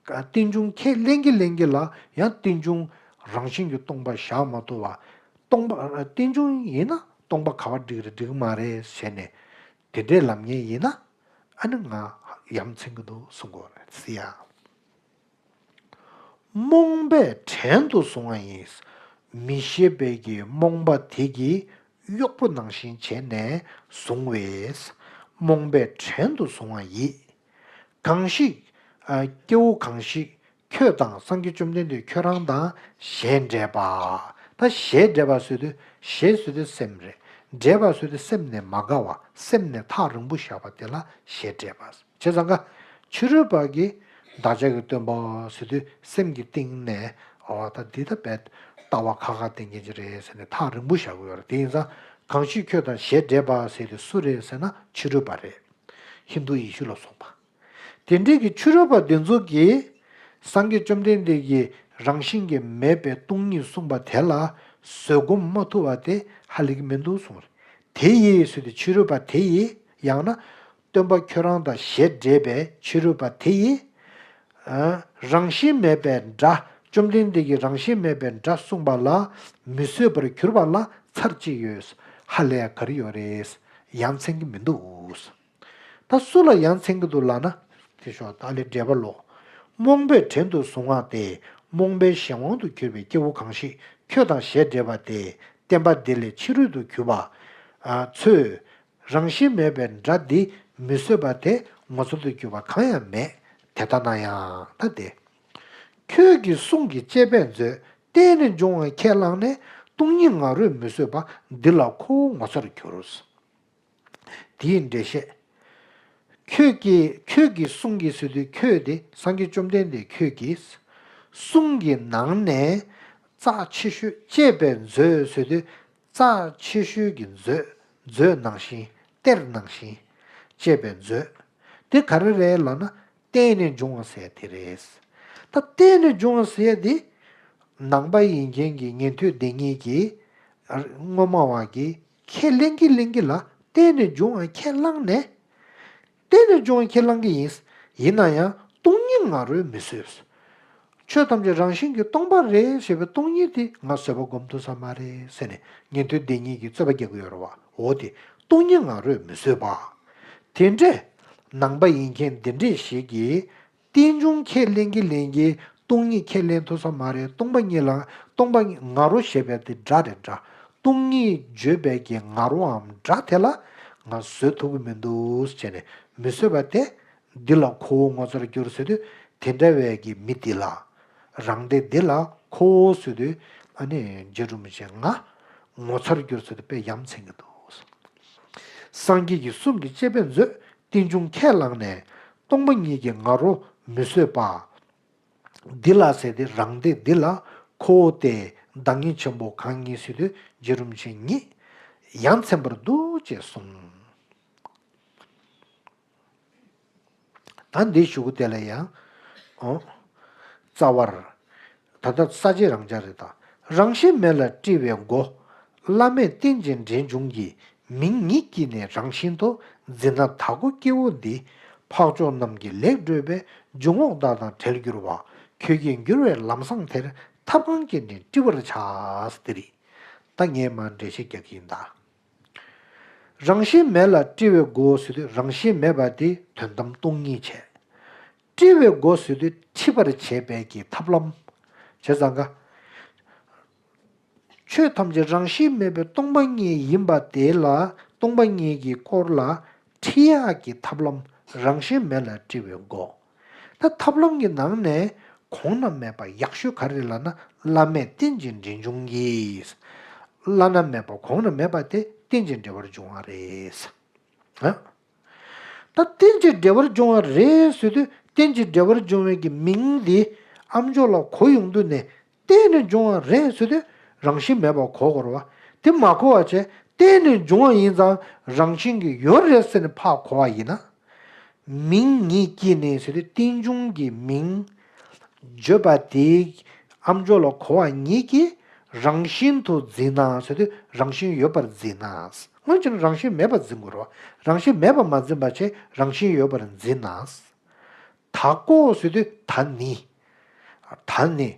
རྟེན་འབྱུང་ཁས་ལེན་གྱི་ལེན་གྱི་ལ་ཡང་རྟེན་འབྱུང་རང་བཞིན་གྱིས་སྟོང་པ་བཞག་མ་ཐུབ་པ། སྟོང་པ་རྟེན་འབྱུང་ཡིན་ན་སྟོང་པ་ག་པར་འགྲིག་རེད་འགྲིག་མ་རེད་ཟེར་ནས་དེ་འདྲས་ལབ་མཁན་ཡིན་ན་ཨ་ནི་ང་ཡ་མཚན་གྱི་འདུག་གསུང་གི་ཡོད་རེད་ཟེར་ཡ། རྨོངས་པས་བྲན་དུ་བཟུང་བ་ཡིན། མི་ཤེས་པའི་གི་རྨོངས་པ་དེ་གིས་གཡོག་པོ་ནང་བཞིན་བྱས་ནས་བཟུང་བས། རྨོངས་པས་བྲན་དུ་བཟུང་བ་ཡིས། གང་ཞིག །ཨ། སྐྱེ་བོ་གང་ཞིག །ཁྱོད་དང་སངས་རྒྱས་བཅོམ་ལྡན་འདས་ཁྱོད་རང་དང་ཞེ་འགྲས་པ། ད་ཞེ་འགྲས་པ་ཟེར་དུས་ཞེ་ཟེར་དུས་སེམས་རེད། འགྲས་པ་ཟེར་དུས་སེམས་ནས་མ་དགའ་བ་སེམས་ནས་ཐག་རིང་པོ་བཞག་པ་དེ་ལ་ཞེ་འགྲས་པ། བྱས་ཙང་ཀ་ཕྱི་རོལ་པ་གིས་བདག་ཅག་གི་སྟོན་པ་ཟེར་དུས་སེམས་ཀྱི་གཏིང་ནས་ཨོ་ད་འདི་ད་བས་ལྟ་བ་ཁ་ཁ་བསྟན་མཁན་ཅིག་རེད་ཟེར་ནས་ཐག་རིང་པོ་བཞག་གི་ཡོད་རེད། དེ་ཡིན་ཙང་གང་ཞིག་ཁྱོད་དང་ཞེ་འགྲས་པ་ཟེར་དུས་སུ་རེད་ཟེར་ན་ཕྱི་རོལ་པ་རེད། ཧིན་དུ་ཡེ་ཤུ་ལ་སོགས་པ། དེ་འདྲའི་གི་ཕྱི་རོལ་པ་འདི་ཚོ་གིས་སངས་རྒྱས་བཅོམ་ལྡན་འདས་ཀྱིས་རང་བཞིན་གྱིས་མེད་པའི་སྟོང་ཉིད་གསུངས་པ་དེ་ལ་བཟོད་སྒོམ་མ་ཐུབ་པ་དེ་ཧ་ལས་ཀྱི་མི་འདུག་གསུངས་རེད། དེ་ཡིས་ཟེར་དུས་ཕྱི་རོལ་པ་དེ་ཡིས་ཡང་ན་སྟོན་པ་ཁྱོད་རང་དང་ཞེ་འགྲས་པའི་ཕྱི་རོལ་པ་དེ་ཡིས། ཨ། རང་བཞིན་མེད་པའི་སྒྲ་བཅོམ་ལྡན་འདས་ཀྱིས་རང་བཞིན་མེད་པའི་སྒྲ་གསུངས་པ་ལ་མི་བཟོད་པར་གྱུར་པ་ལ་ཚར་གཅིག་ཡོད། ཧ་ལས་ག་རེ་ཡོད་རེད། ཡ་མཚན་གྱི་མི་འདུག་ད་སུ་ལ་ཡ་མཚན་གྱི་འདུག་ལབ་ན། དེ་ཤོག་ད་ལས་འགྲེལ་པ་ལོ། རྨོངས་པས་བྲན་དུ་བཟུང་བ་སྟེ། རྨོངས་པའི་གཞན་དབང་དུ་གྱུར་པའི་སྐྱེ་བོ་གང་ཞིག་ཁྱོད་དང་ཞེ་འགྲས་པ་སྟེ། བསྟན་པ་འདི་ལས་ཕྱི་རོལ་དུ་གྱུར་པ། ཨ། ཚོས། རང་བཞིན་མེད་པའི་སྒྲ་འདི་མི་བཟོད་པ་དེ་ངོ་མཚར་དུ་གྱུར་པ་གང་ཡང་མེད། དེ་ལྟ་ན་ཡང་ད་དེ། ཁྱོད་ཀྱི་གསུང་གི་བཅས་པས་མཛོད། བརྟེན་ནས་འབྱུང་བ་ཁས་བླངས་ནས། སྟོང་ཉིད་ང་རོས་མི་བཟོད་པ། འདི་ལ་ཁོ་བོ་ངོ་མཚར་གྱུར། དེའི་འགྲེལ་བཤད། ཁྱོད་ཀྱི་ཁྱོད་ཀྱི་གསུང་གི་ཟེར་དུས་ཁྱོད་དེ་སངས་རྒྱས་བཅོམ་ལྡན་འདས་ཁྱོད་ཀྱི་གསུང་གི་ནང་ནས་རྩ་ཆེ་ཤོས་བཅས་པས་མཛོད་ཟེར་དུས་རྩ་ཆེ་ཤོས་ཀྱི་མཛོད་མཛོད་ནང་བཞིན་གཏེར་ནང་བཞིན་བཅས་པས་མཛོད། དེ་ག་རེ་རེད་ལབ་ན། བརྟེན་ནས་འབྱུང་བ་ཟེར་ཡ་དེ་རེད། ད་བརྟེན་ནས་འབྱུང་བ་ཟེར་ཡ་དེ། ནང་པ་ཡིན་མཁན་གྱི་ཉན་ཐོས་སྡེ་གཉིས་ཀྱིས། དངོས་སྨྲ་བ་གིས་ཁས་ལེན་གྱི་ལེན་གྱི་ལ་བརྟེན་ནས་འབྱུང་བ་ཁས་བླངས་ནས། བརྟེན་ནས་འབྱུང་བ་ཁས་བླངས་ཀྱི་ཡིན། ཡིན་ན་ཡང་སྟོང་ཉིད་ང་རོས་མི་བཟོད། ཆོས་ཐམས་ཅད་རང་བཞིན་གྱིས་སྟོང་པ་རེད་ཞེས་པའི་སྟོང་ཉིད་དེ་ང་བཟོད་པ་སྒོམ་ཐུབ་ས་མ་རེད་ཟེར་ནས་ཉན་ཐོས་སྡེ་གཉིས་ཀྱིས་རྩོད་པ་རྒྱག་གི་ཡོད་རེད་བ། འོ་དེ་སྟོང་ཉིད་ང་རོས་མི་བཟོད་པ། དེ་འདྲས་ནང་པ་ཡིན་མཁན་འདི་འདྲས་ཞིག་གིས། རྟེན་འབྱུང་ཁས་ལེན་གྱི་ལེན་གྱི་སྟོང་ཉིད་ཁས་ལེན་ཐུབ་ས་མ་རེད། སྟོང་པ་ཉིད་ལ་སྟོང་པ་ཉིད་ང་རོ་ཞེས་པའི་དེ་སྒྲ་རེད་འདྲ། སྟོང་ཉིད་བརྗོད་པའི་གི་ང་རོའམ་སྒྲ་དེ་ལ་ང་བཟོད་ཐུབ་ཀྱི་མི་འདུག་ཟེར་ནས་མི་བཟོད་པ་དེ་འདི་ལ་ཁོ་བོ་ངོ་མཚར་གྱུར་ཟེར་དུས་དེ་འདྲ་བའི་གི་མི་འདི་ལ་རང་སྡེ་འདི་ལ་ཁོ་བོ་ཟེར་དུས་ཨ་ནི་རྗེ་རིན་པོ་ཆེ་ང་ངོ་མཚར་གྱུར་ཟེར་དུས་དཔེ་ཡ་མཚན་གྱི་འདུག་སངས་རྒྱས་ཀྱི་གསུང་གི་བཅས་པས་མཛོད། རྟེན་འབྱུང་ཁས་བླངས་ནས། སྟོང་པ་ཉིད་ཀྱི་ང་རོ་མི་བཟོད་པ། འདི་ལ་ཟེར་ཏེ་རང་སྡེ་འདི་ལ་ཁོ་བོ་སྟེ་བདག་ཉིད་ཆེན་པོ་གང་ཉིད་ཟེར་དུས་རྗེ་རིན་པོ་ཆེ་ཉིད་ཡ་མཚན་པར་འདུག་ཅེས་གསུངས། ད་འདི་ཞུ་གི་དེ་ལ་ཡང་། ཨོ། རྩ་བར། ད་ལྟ་ས་བཅད་རང་འཇགས་རེད་ད། རང་བཞིན་མེད་ལ་དཀྲི་བའི་སྒོ། བླ་མེད་རྟེན་ཅིང་འབྲེལ་འབྱུང་གི། མིང་ཉིད་ཀྱིས་ནི་རང་བཞིན་དུ། འཛིན་ན་དྭགས་པོ་སྐྱེ་བོ་འདི། འཕགས་མཆོག་རྣམས་ཀྱིས་ལེགས་བགྲོད་པའི། འཇུག་ངོགས་བདག་དང་བྲལ་འགྱུར་བ། ཁྱོད་ཀྱིས་འགྱུར་བའི་ལམ་བཟང་དེར། ཐབས་གང་གིས་ནི་དཀྲི་བར་བྱ། དེ་རེད། ད་ངས་མར་འགྲེལ་བཤད་རྒྱག་གི་ཡིན་ད། རང་བཞིན་མེད་ལ་དཀྲི་བའི་སྒོ་ཟེར་དུས་རང་བཞིན་མེད་པ་དེ་དོན་དམ་སྟོང་ཉིད་བྱས། བཀྲི་བའི་སྒོ་ཟེར་དུས་འཁྲིད་པར་བྱེད་པའི་གི་ཐབས་ལམ། བྱས་ཙང་ཀ་ཆོས་ཐམས་ཅད་རང་བཞིན་མེད་པའི་སྟོང་པ་ཉིད་ཡིན་པ་དེ་ལ། སྟོང་པ་ཉིད་ཀྱི་སྐོར་ལ་ཁྲིད་ཡག་གི་ཐབས་ལམ། རང་བཞིན་མེད་ལ་བཀྲི་བའི་སྒོ། ད་ཐབས་ལམ་གྱི་ནང་ནས་གོང་ན་མེད་པ་ཡག་ཤོས་ག་རེ་ལབ་ན། བླ་མས་རྟེན་ཅིང་འབྲེལ་འབྱུང་གི། བླ་ན་མེད་པ་གོང་ན་མེད་པ་དེ་རྟེན་ཅིང་འབྲེལ་བར་འབྱུང་བ་རེད། ཨ། ད་རྟེན་ཅིང་འབྲེལ་བར་འབྱུང་བ་རེད་ཟེར་དུས། རྟེན་ཅིང་འབྲེལ་བར་འབྱུང་བའི་གི་མིང་འདི་ཨ་མཆོག་ལ་གོ་ཡོང་དུས་ནས། རྟེན་ནས་འབྱུང་བ་རེད་ཟེར་དུས་རང་བཞིན་མེད་པར་གོ་དགོས་རེད་བ། དེ་མ་གོ་བ་བྱས། རྟེན་ནས་འབྱུང་བ་ཡིན་ཙང་རང་བཞིན་གྱིས་ཡོད་རེད་ཟེར་ནས་ཕར་གོ་བ་ཡིན་ན། མིང་ཉིད་ཀྱིས་ནི་ཟེར་དུས་རྟེན་འབྱུང་གི་མིང་བརྗོད་པ་དེ་ཨ་མཆོག་ལ་གོ་བ་ཉིད་ཀྱིས་རང་བཞིན་དུ་འཛིན་ན་ཟེར་དུས་རང་བཞིན་ཡོད་པར་འཛིན་ན། སྔོན་ཆད་རང་བཞིན་མེད་པར་འཛིན་དགོས་རེད་བ། རང་བཞིན་མེད་པར་མ་འཛིན་པ་བྱས། རང་བཞིན་ཡོད་པར་འཛིན་ན། ད་གོ་ཟེར་དུས་ད་ནི། ད་ནི།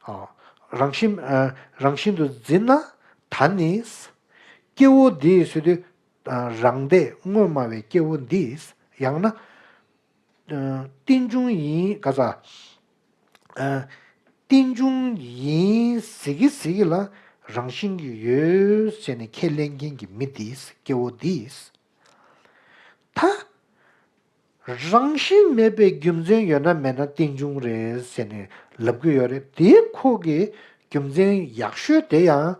ཨ། རང་བཞིན། ཨ། རང་བཞིན་དུ་འཛིན་ན་ད་ནི། སྐྱེ་བོ་འདི་ཟེར་དུས། ཨ། རང་སྡེ་དངོས་སྨྲ་བའི་སྐྱེ་བོ་འདི། ཡང་ན། ཨ། རྟེན་འབྱུང་ཡིན་ག་ས། ཨ། རྟེན་འབྱུང་ཡིན་ཟེར་གི་ཟེར་གི་ལ་རང་བཞིན་གྱིས་ཡོད་ཟེར་ནས་ཁས་ལེན་མཁན་གྱི་མི་འདི། སྐྱེ་བོ་འདི། ད། རང་བཞིན་མེད་པའི་རྒྱུ་མཚན་ཡོད་ན་མེད་ན་རྟེན་འབྱུང་རེད་ཟེར་ནས་ལབ་ཀྱི་ཡོད་རེད། དེ་ཁོ་གི་རྒྱུ་མཚན་ཡག་ཤོས་དེ་ཡང་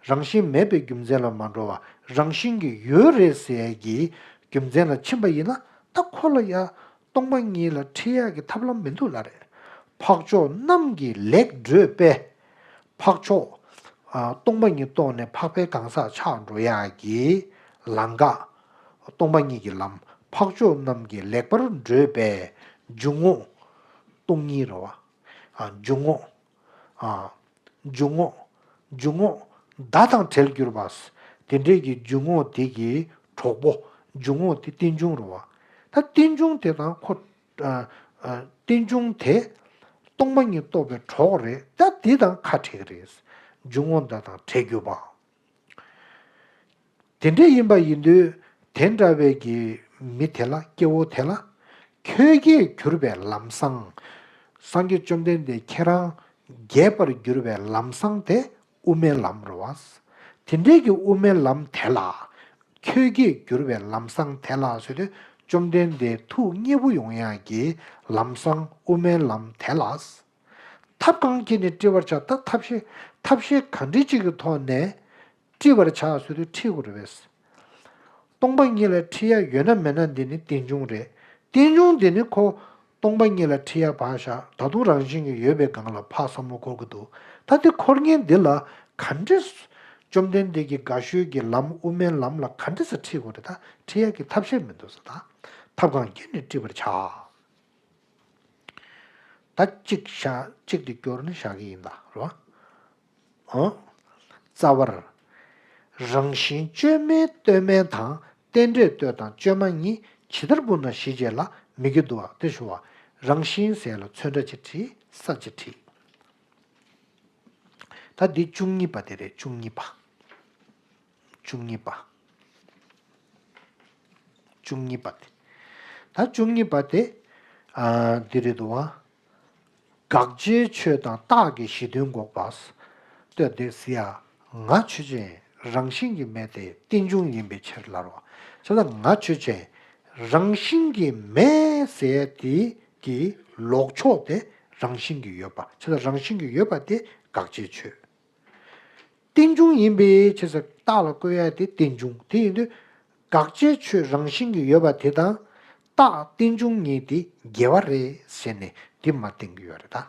རང་བཞིན་མེད་པའི་རྒྱུ་མཚན་ལ་མ་འགྲོ་བ། རང་བཞིན་གྱིས་ཡོད་རེད་ཟེར་གྱི་རྒྱུ་མཚན་ལ་ཕྱིན་པ་ཡིན་ན། ད་ཁོ་ལ་ཡ་སྟོང་པ་ཉིད་ལ་ཁྲིད་ཡག་གི་ཐབས་ལམ་མི་འདུག་ལབ་རེད། འཕགས་མཆོག་རྣམས་ཀྱི་ལེགས་བགྲོད་པས། འཕགས་མཆོག་ཨ། སྟོང་པ་ཉིད་རྟོགས་ནས་འཕགས་པའི་གང་ཟག་ཆགས་འགྲོ་ཡག་གི་ལམ་ཀ། སྟོང་པ་ཉིད་ཀྱི་ལམ། འཕགས་མཆོག་རྣམས་ཀྱིས་ལེགས་པར་བགྲོད་པའི་འཇུག་ངོགས་སྟོང་ཉིད་རེད་བ། ཨ། འཇུག་ངོགས། ཨ། འཇུག་ངོགས། འཇུག་ངོགས་བརྡ་དང་བྲལ་གྱུར་པ། དེ་འདྲའི་གི་འཇུག་ངོགས་དེ་གི་གྲོགས་པོ། འཇུག་ངོགས་དེ་རྟེན་འབྱུང་རེད་བ། ད་རྟེན་འབྱུང་དེ་དང་ཁོ། ཨ། ཨ། རྟེན་འབྱུང་དེ་སྟོང་པ་ཉིད་རྟོགས་པའི་གྲོགས་རེད། ད་དེ་དང་ཁ་བྲལ་གྱི་རེད། འཇུག་ངོགས་བརྡ་དང་བྲལ་གྱུར་པ། དེ་འདྲ་ཡིན་པ་ཡིན་དུས། དེ་འདྲ་བའི་གི་མི་དེ་ལ། སྐྱེ་བོ་དེ་ལ། ཁྱོད་ཀྱིས་གྱུར་པའི་ལམ་བཟང་། སངས་རྒྱས་བཅོམ་ལྡན་འདས་ཁྱེད་རང་རྒྱས་པར་གྱུར་པའི་ལམ་བཟང་དེ་དབུ་མའི་ལམ་རེད་བ། དེ་འདྲའི་གི་དབུ་མའི་ལམ་དེ་ལ། ཁྱོད་ཀྱིས་གྱུར་པའི་ལམ་བཟང་དེ་ལ་ཟེར་དུས། བཅོམ་ལྡན་འདས་ཐུགས་མཉེས་པོ་ཡོང་ཡག་གི་ལམ་བཟང་དབུ་མའི་ལམ་དེ་ལ། ཐབས་གང་གིས་ནི་བཀྲི་བར་བྱ། ད་ཐབས་ཤེས། ཐབས་ཤེས་ག་འདྲ་ཅིག་གི་ཐོག་ནས་བཀྲི་བར་བྱ་ཟེར་དུས་ཁྲིད་དགོས་རེད་པས། སྟོང་པ་ཉིད་ལ་ཁྲིད་ཡ་ཡོད་ན་མེད་ན་འདི་ནི་རྟེན་འབྱུང་རེད། རྟེན་འབྱུང་འདི་ནི་ཁོ་སྟོང་པ་ཉིད་ལ་ཁྲིད་ཡ་ཕར་བཞག་ད་དུང་རང་བཞིན་གྱིས་ཡོད་པའི་སྒང་ལ་ཕར་བསམ་བློ་འཁོར་གྱི་འདུག་ད་དེ་འཁོར་མཁན་འདི་ལ་ག་འདྲས། བཅོམ་ལྡན་འདས་ཀྱི་དགའ་ཤོས་ཀྱི་ལམ་དབུ་མའི་ལམ་ལ་ག་འདྲས་སེ་ཁྲིད་དགོས་རེད། ད་ཁྲིད་ཡ་གི་ཐབས་ཤེས་མི་འདུག་ཟེར། ད་ཐབས་གང་གིས་ནི་བཀྲི་བར་བྱ། ད་གཅིག་བཞག་གཅིག་དེ་སྐྱོར་ནས་བཞག་གི་ཡིན་ད་རོ། ཨོ། རྩ་བར། རང་བཞིན་བཅོས་མིན་ལྟོས་མིན་དང་། རྟེན་འབྲེལ་ལྟོས་དང་བཅོས་མ་གཉིས། ཇི་ལྟར་འབུལ་ན་ཞི་བྱེད་ལ། མི་དགེ་བསྡུ་བ་སྟེ་ཞུ་བ། རང་བཞིན་ཟེར་ལ་ཚོན་ཁྲ་ཅིག་བྲིས། ས་ཅིག་བྲིས། ད་འདི་བཅུ་གཉིས་པ་དེ་རེད། བཅུ་གཉིས་པ། བཅུ་གཉིས་པ། བཅུ་གཉིས་པ་དེ། ད་བཅུ་གཉིས་པ་དེ། ཨ། འདི་རེད་འདུག་བ། དགག་བྱའི་ཆོས་དང་རྟགས་ཀྱི་གཞི་མཐུན་འགོག་པ། ལྟོས་ཏེ་ཟེར་ཡ། ང་ཆོས་ཅན། རང་བཞིན་གྱིས་མེད་དེ་རྟེན་འབྱུང་ཡིན་པའི་ཕྱིར་ལབ་རོ། བྱས་ཙང་ང་ཆོས་ཅན། རང་བཞིན་གྱིས་མེད་ཟེར་ཡ་དེ་གི་ལོག་ཕྱོགས་དེ་རང་བཞིན་གྱིས་ཡོད་པ། བྱས་ཙང་རང་བཞིན་གྱིས་ཡོད་པ་དེ་དགག་བྱའི་ཆོས། རྟེན་འབྱུང་ཡིན་པའི་ཕྱིར་ཟེར། རྟགས་ལ་བཀོད་ཡ་དེ་རྟེན་འབྱུང་དེ་ཡིན་དུས། དགག་བྱའི་ཆོས་རང་བཞིན་གྱིས་ཡོད་པ་དེ་དང་། རྟགས་རྟེན་འབྱུང་གཉིས་དེ་འགལ་བ་རེད་ཟེར་ནས་དེ་མ་བསྟན་གྱི་ཡོད་རེད་ད།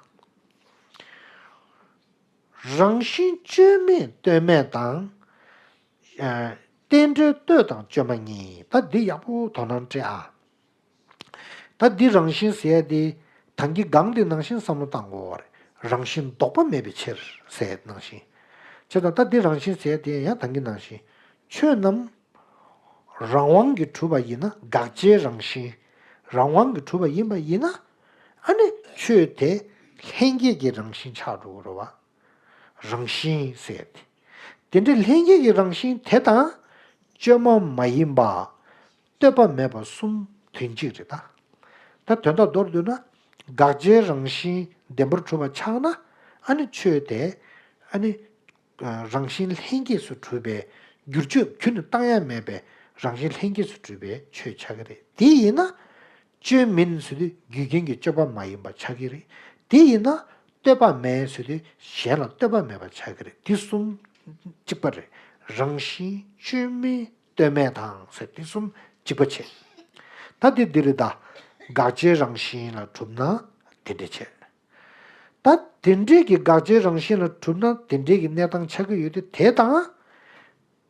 རང་བཞིན་བཅོས་མིན་ལྟོས་མིན་དང་། ཨ། རྟེན་འབྲེལ་ལྟོས་དང་བཅོས་མ་གཉིས། ད་འདི་ཡག་པོ་དོ་སྣང་སྤྲད་ཨ། ད་འདི་རང་བཞིན་ཟེར་ཡ་དེ། ད་གིན་སྒང་དེ་ནང་བཞིན་བསམ་བློ་བཏང་དགོས་པ་རེད། རང་བཞིན་ལྡོག་པ་མེད་པའི་ཕྱིར་ཟེར་ནང་བཞིན། བྱས་ཙང་ད་འདི་རང་བཞིན་ཟེར་ཡ་དེ་ཡང་ད་གིན་ནང་བཞིན། ཆོས་རྣམས་རང་དབང་གིས་གྲུབ་པ་ཡིན་ན། དགག་བྱའི་རང་བཞིན་རང་དབང་གིས་གྲུབ་པ་ཡིན་པ་ཡིན་ན། ཨ་ནི་ཆོས་དེ་ལྷན་སྐྱེས་ཀྱི་རང་བཞིན་ཆགས་འགྲོ་གི་རེད་བ། རང་བཞིན་ཟེར་ཏེ། དེ་འདྲའི་ལྷན་སྐྱེས་ཀྱི་རང་བཞིན་དེ་དང་། བཅོས་མ་མ་ཡིན་པ། ལྟོས་པ་མེད་པ་གསུམ་དོན་གཅིག་རེད་ད། ད་དོན་དག་མདོར་བསྡུས་ན། དགག་བྱའི་རང་བཞིན་བདེན་པར་གྲུབ་པ་ཆགས་ན། ཨ་ནི་ཆོས་དེ་ཨ་ནི་རང་བཞིན་ལྷན་སྐྱེས་སུ་གྲུབ་པའི། བསྒྱུར་བཅོས་ཁྱོན་ནས་བཏང་ཡ་མེད་པའི་རང་བཞིན་ལྷན་སྐྱེས་སུ་གྲུབ་པའི་ཆོས་ཆགས་ཀྱི་རེད། དེ་ཡིན་ན། བཅོས་མིན་ཟེར་དུས་རྒྱུ་རྐྱེན་གྱི་བཅོས་པ་མ་ཡིན་པ་ཆགས་ཀྱི་རེད། དེ་ཡིན་ན། ལྟོས་པ་མེད་ཟེར་དུས་གཞན་ལ་ལྟོས་པ་མེད་པ་ཆགས་ཀྱི་རེད། དེ་གསུམ་གཅིག་པ་རེད། རང་བཞིན་བཅོས་མིན་ལྟོས་མེད་དང་ཟེར། དེ་གསུམ་གཅིག་པ་བྱས། ད་དེ་འདི་རེད་ད། དགག་བྱའི་རང་བཞིན་ལ་གྲུབ་ན་དེ་འདྲ་བྱས། ད་དེ་འདྲའི་གི་དགག་བྱའི་རང་བཞིན་ལ་གྲུབ་ན་དེ་འདྲའི་གི་གནས་སྟངས་ཆགས་ཀྱི་ཡོད་དུས། དེ་དང་།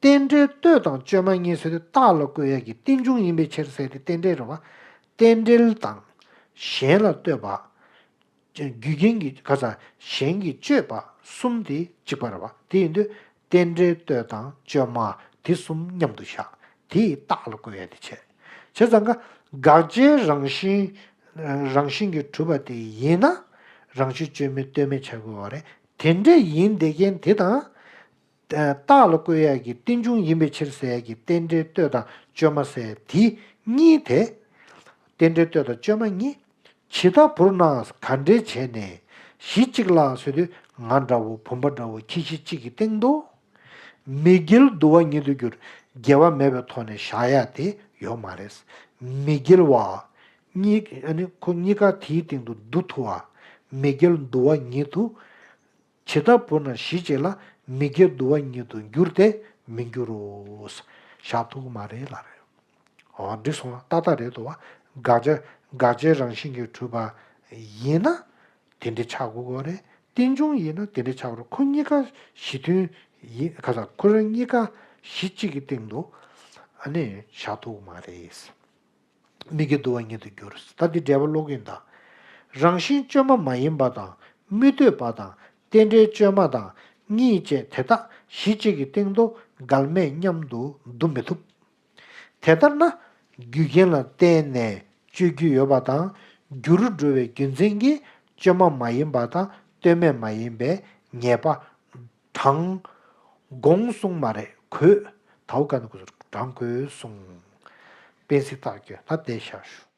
རྟེན་འབྲེལ་ལྟོས་དང་བཅོས་མ་གཉིས་ཟེར་དུས་རྟགས་ལ་བཀོད་ཡས་ཀྱི་རྟེན་འབྱུང་ཡིན་པའི་ཕྱིར་ཟེར་དེ་རྟེན་འབྲེལ་རེད་བ། རྟེན་འབྲེལ་དང་། གཞན་ལ་ལྟོས་པ། རྒྱུ་རྐྱེན་གྱི་ག་ས་གཞན་གྱིས་བཅོས་པ་གསུམ་དེ་གཅིག་པ་རེད་བ། དེ་ཡིན་དུས་རྟེན་འབྲེལ་ལྟོས་དང་བཅོས་མ་དེ་གསུམ་མཉམ་དུ་བཞག་དེ་ཡི་རྟགས་ལ་བཀོད་ཡས་དེ་བྱས། བྱས་ཙང་ཀ་དགག་བྱའི་རང་བཞིན། རང་བཞིན་གྱིས་གྲུབ་པ་དེ་ཡིན་ན། རང་བཞིན་བཅོས་མིན་ལྟོས་མེད་ཆགས་དགོས་པ་རེད། དེ་འདྲ་ཡིན་བསྡད་མཁན་དེ་དང་། རྟགས་ལ་བཀོད་ཡས་ཀྱི་རྟེན་འབྱུང་ཡིན་པའི་ཕྱིར་ཟེར་ཡས་ཀྱི་རྟེན་འབྲེལ་ལྟོས་དང་བཅོས་མ་ཟེར་དེ་གཉིས་དེ། རྟེན་འབྲེལ་ལྟོས་དང་བཅོས་མ་གཉིས། ཇི་ལྟ་བུར་ན་ག་འདྲས་བྱས་ནས། གཞི་གཅིག་ལ་ཟེར་དུས་ང་འདྲ་བོ་བུམ་པ་འདྲ་བོ་ཁྱད་གཞི་གཅིག་གི་སྟེང་དུ། མི་འགལ་དུ་བ་ཉིད་དུ་འགྱུར། འགལ་བ་མེད་པའི་ཐོག་ནས་བཞག་ཡ་དེ་ཡོད་མ་རེད། མི་འགལ་བ། གཉིས་ཨ་ནི་ཁོ་གཉིས་ཀ་དེའི་སྟེང་དུ་འདུ་ཐུབ་བ། མི་འགལ་དུ་བ་ཉིད་དུ། ཇི་ལྟ་བུར་ན་གཞི་གཅིག་ལ་མི་འགལ་དུ་བ་ཉིད་དུ་འགྱུར་ཏེ་མི་འགྱུར་རོ། བཞག་ཐུབ་ཀྱི་མ་རེད་ལབ་རེད། འོ་འགྲིག་སོང་ང་། ཏག་ཏག་རེད་འདུག་བ། དགག་བྱ་དགག་བྱའི་རང་བཞིན་གྱིས་གྲུབ་པ་ཡིན་ན་དེ་འདྲ་ཆགས་དགོས་ཀྱི་རེད། རྟེན་འབྱུང་ཡིན་ན་དེ་འདྲ་ཆགས་དགོས་རེད། ཁོ་གཉིས་ཀ་གཞི་མཐུན་ཡིན་ག་ས། ཁོ་རང་གཉིས་ཀ་གཞི་གཅིག་གི་སྟེང་དུ་ཨ་ནི་བཞག་ཐུབ་ཀྱི་མ་རེད། མི་འགལ་དུ་བ་ཉིད་དུ་འགྱུར། ད་འདི་འགྲེལ་པ་ཀློག་གིན་ད། རང་བཞིན་བཅོས་མ་མ་ཡིན་པ་དང་མི་ལྟོས་པ་དང་རྟེན་འབྲེལ་བཅོས་མ་དང་གཉིས་བཅས་དེ་དག་གཞི་གཅིག་གི་སྟེང་དུ་འགལ་མེད་མཉམ་དུ་འདུ་མི་ཐུབ། དེ་ལྟར་ན་རྒྱུ་རྐྱེན་ལ་བརྟེན་ནས་བཅོས་རྒྱུ་ཡོད་པ་དང་འགྱུར་འགྲོ་བའི་རྒྱུ་མཚན་གྱིས་བཅོས་མ་མ་ཡིན་པ་དང་ལྟོས་མེད་མ་ཡིན་པའི་ངེས་པ་དྲང་དགོངས་གསུངས་མ་རེད། གོས་དའུ་ཀ་ནི་ཀུ་སུ་དྲང་གོས་གསུངས། སྤེན་སྲིད་རྟགས་ཀྱི་ལྷ་བསྡད་བཞག་ཞུ།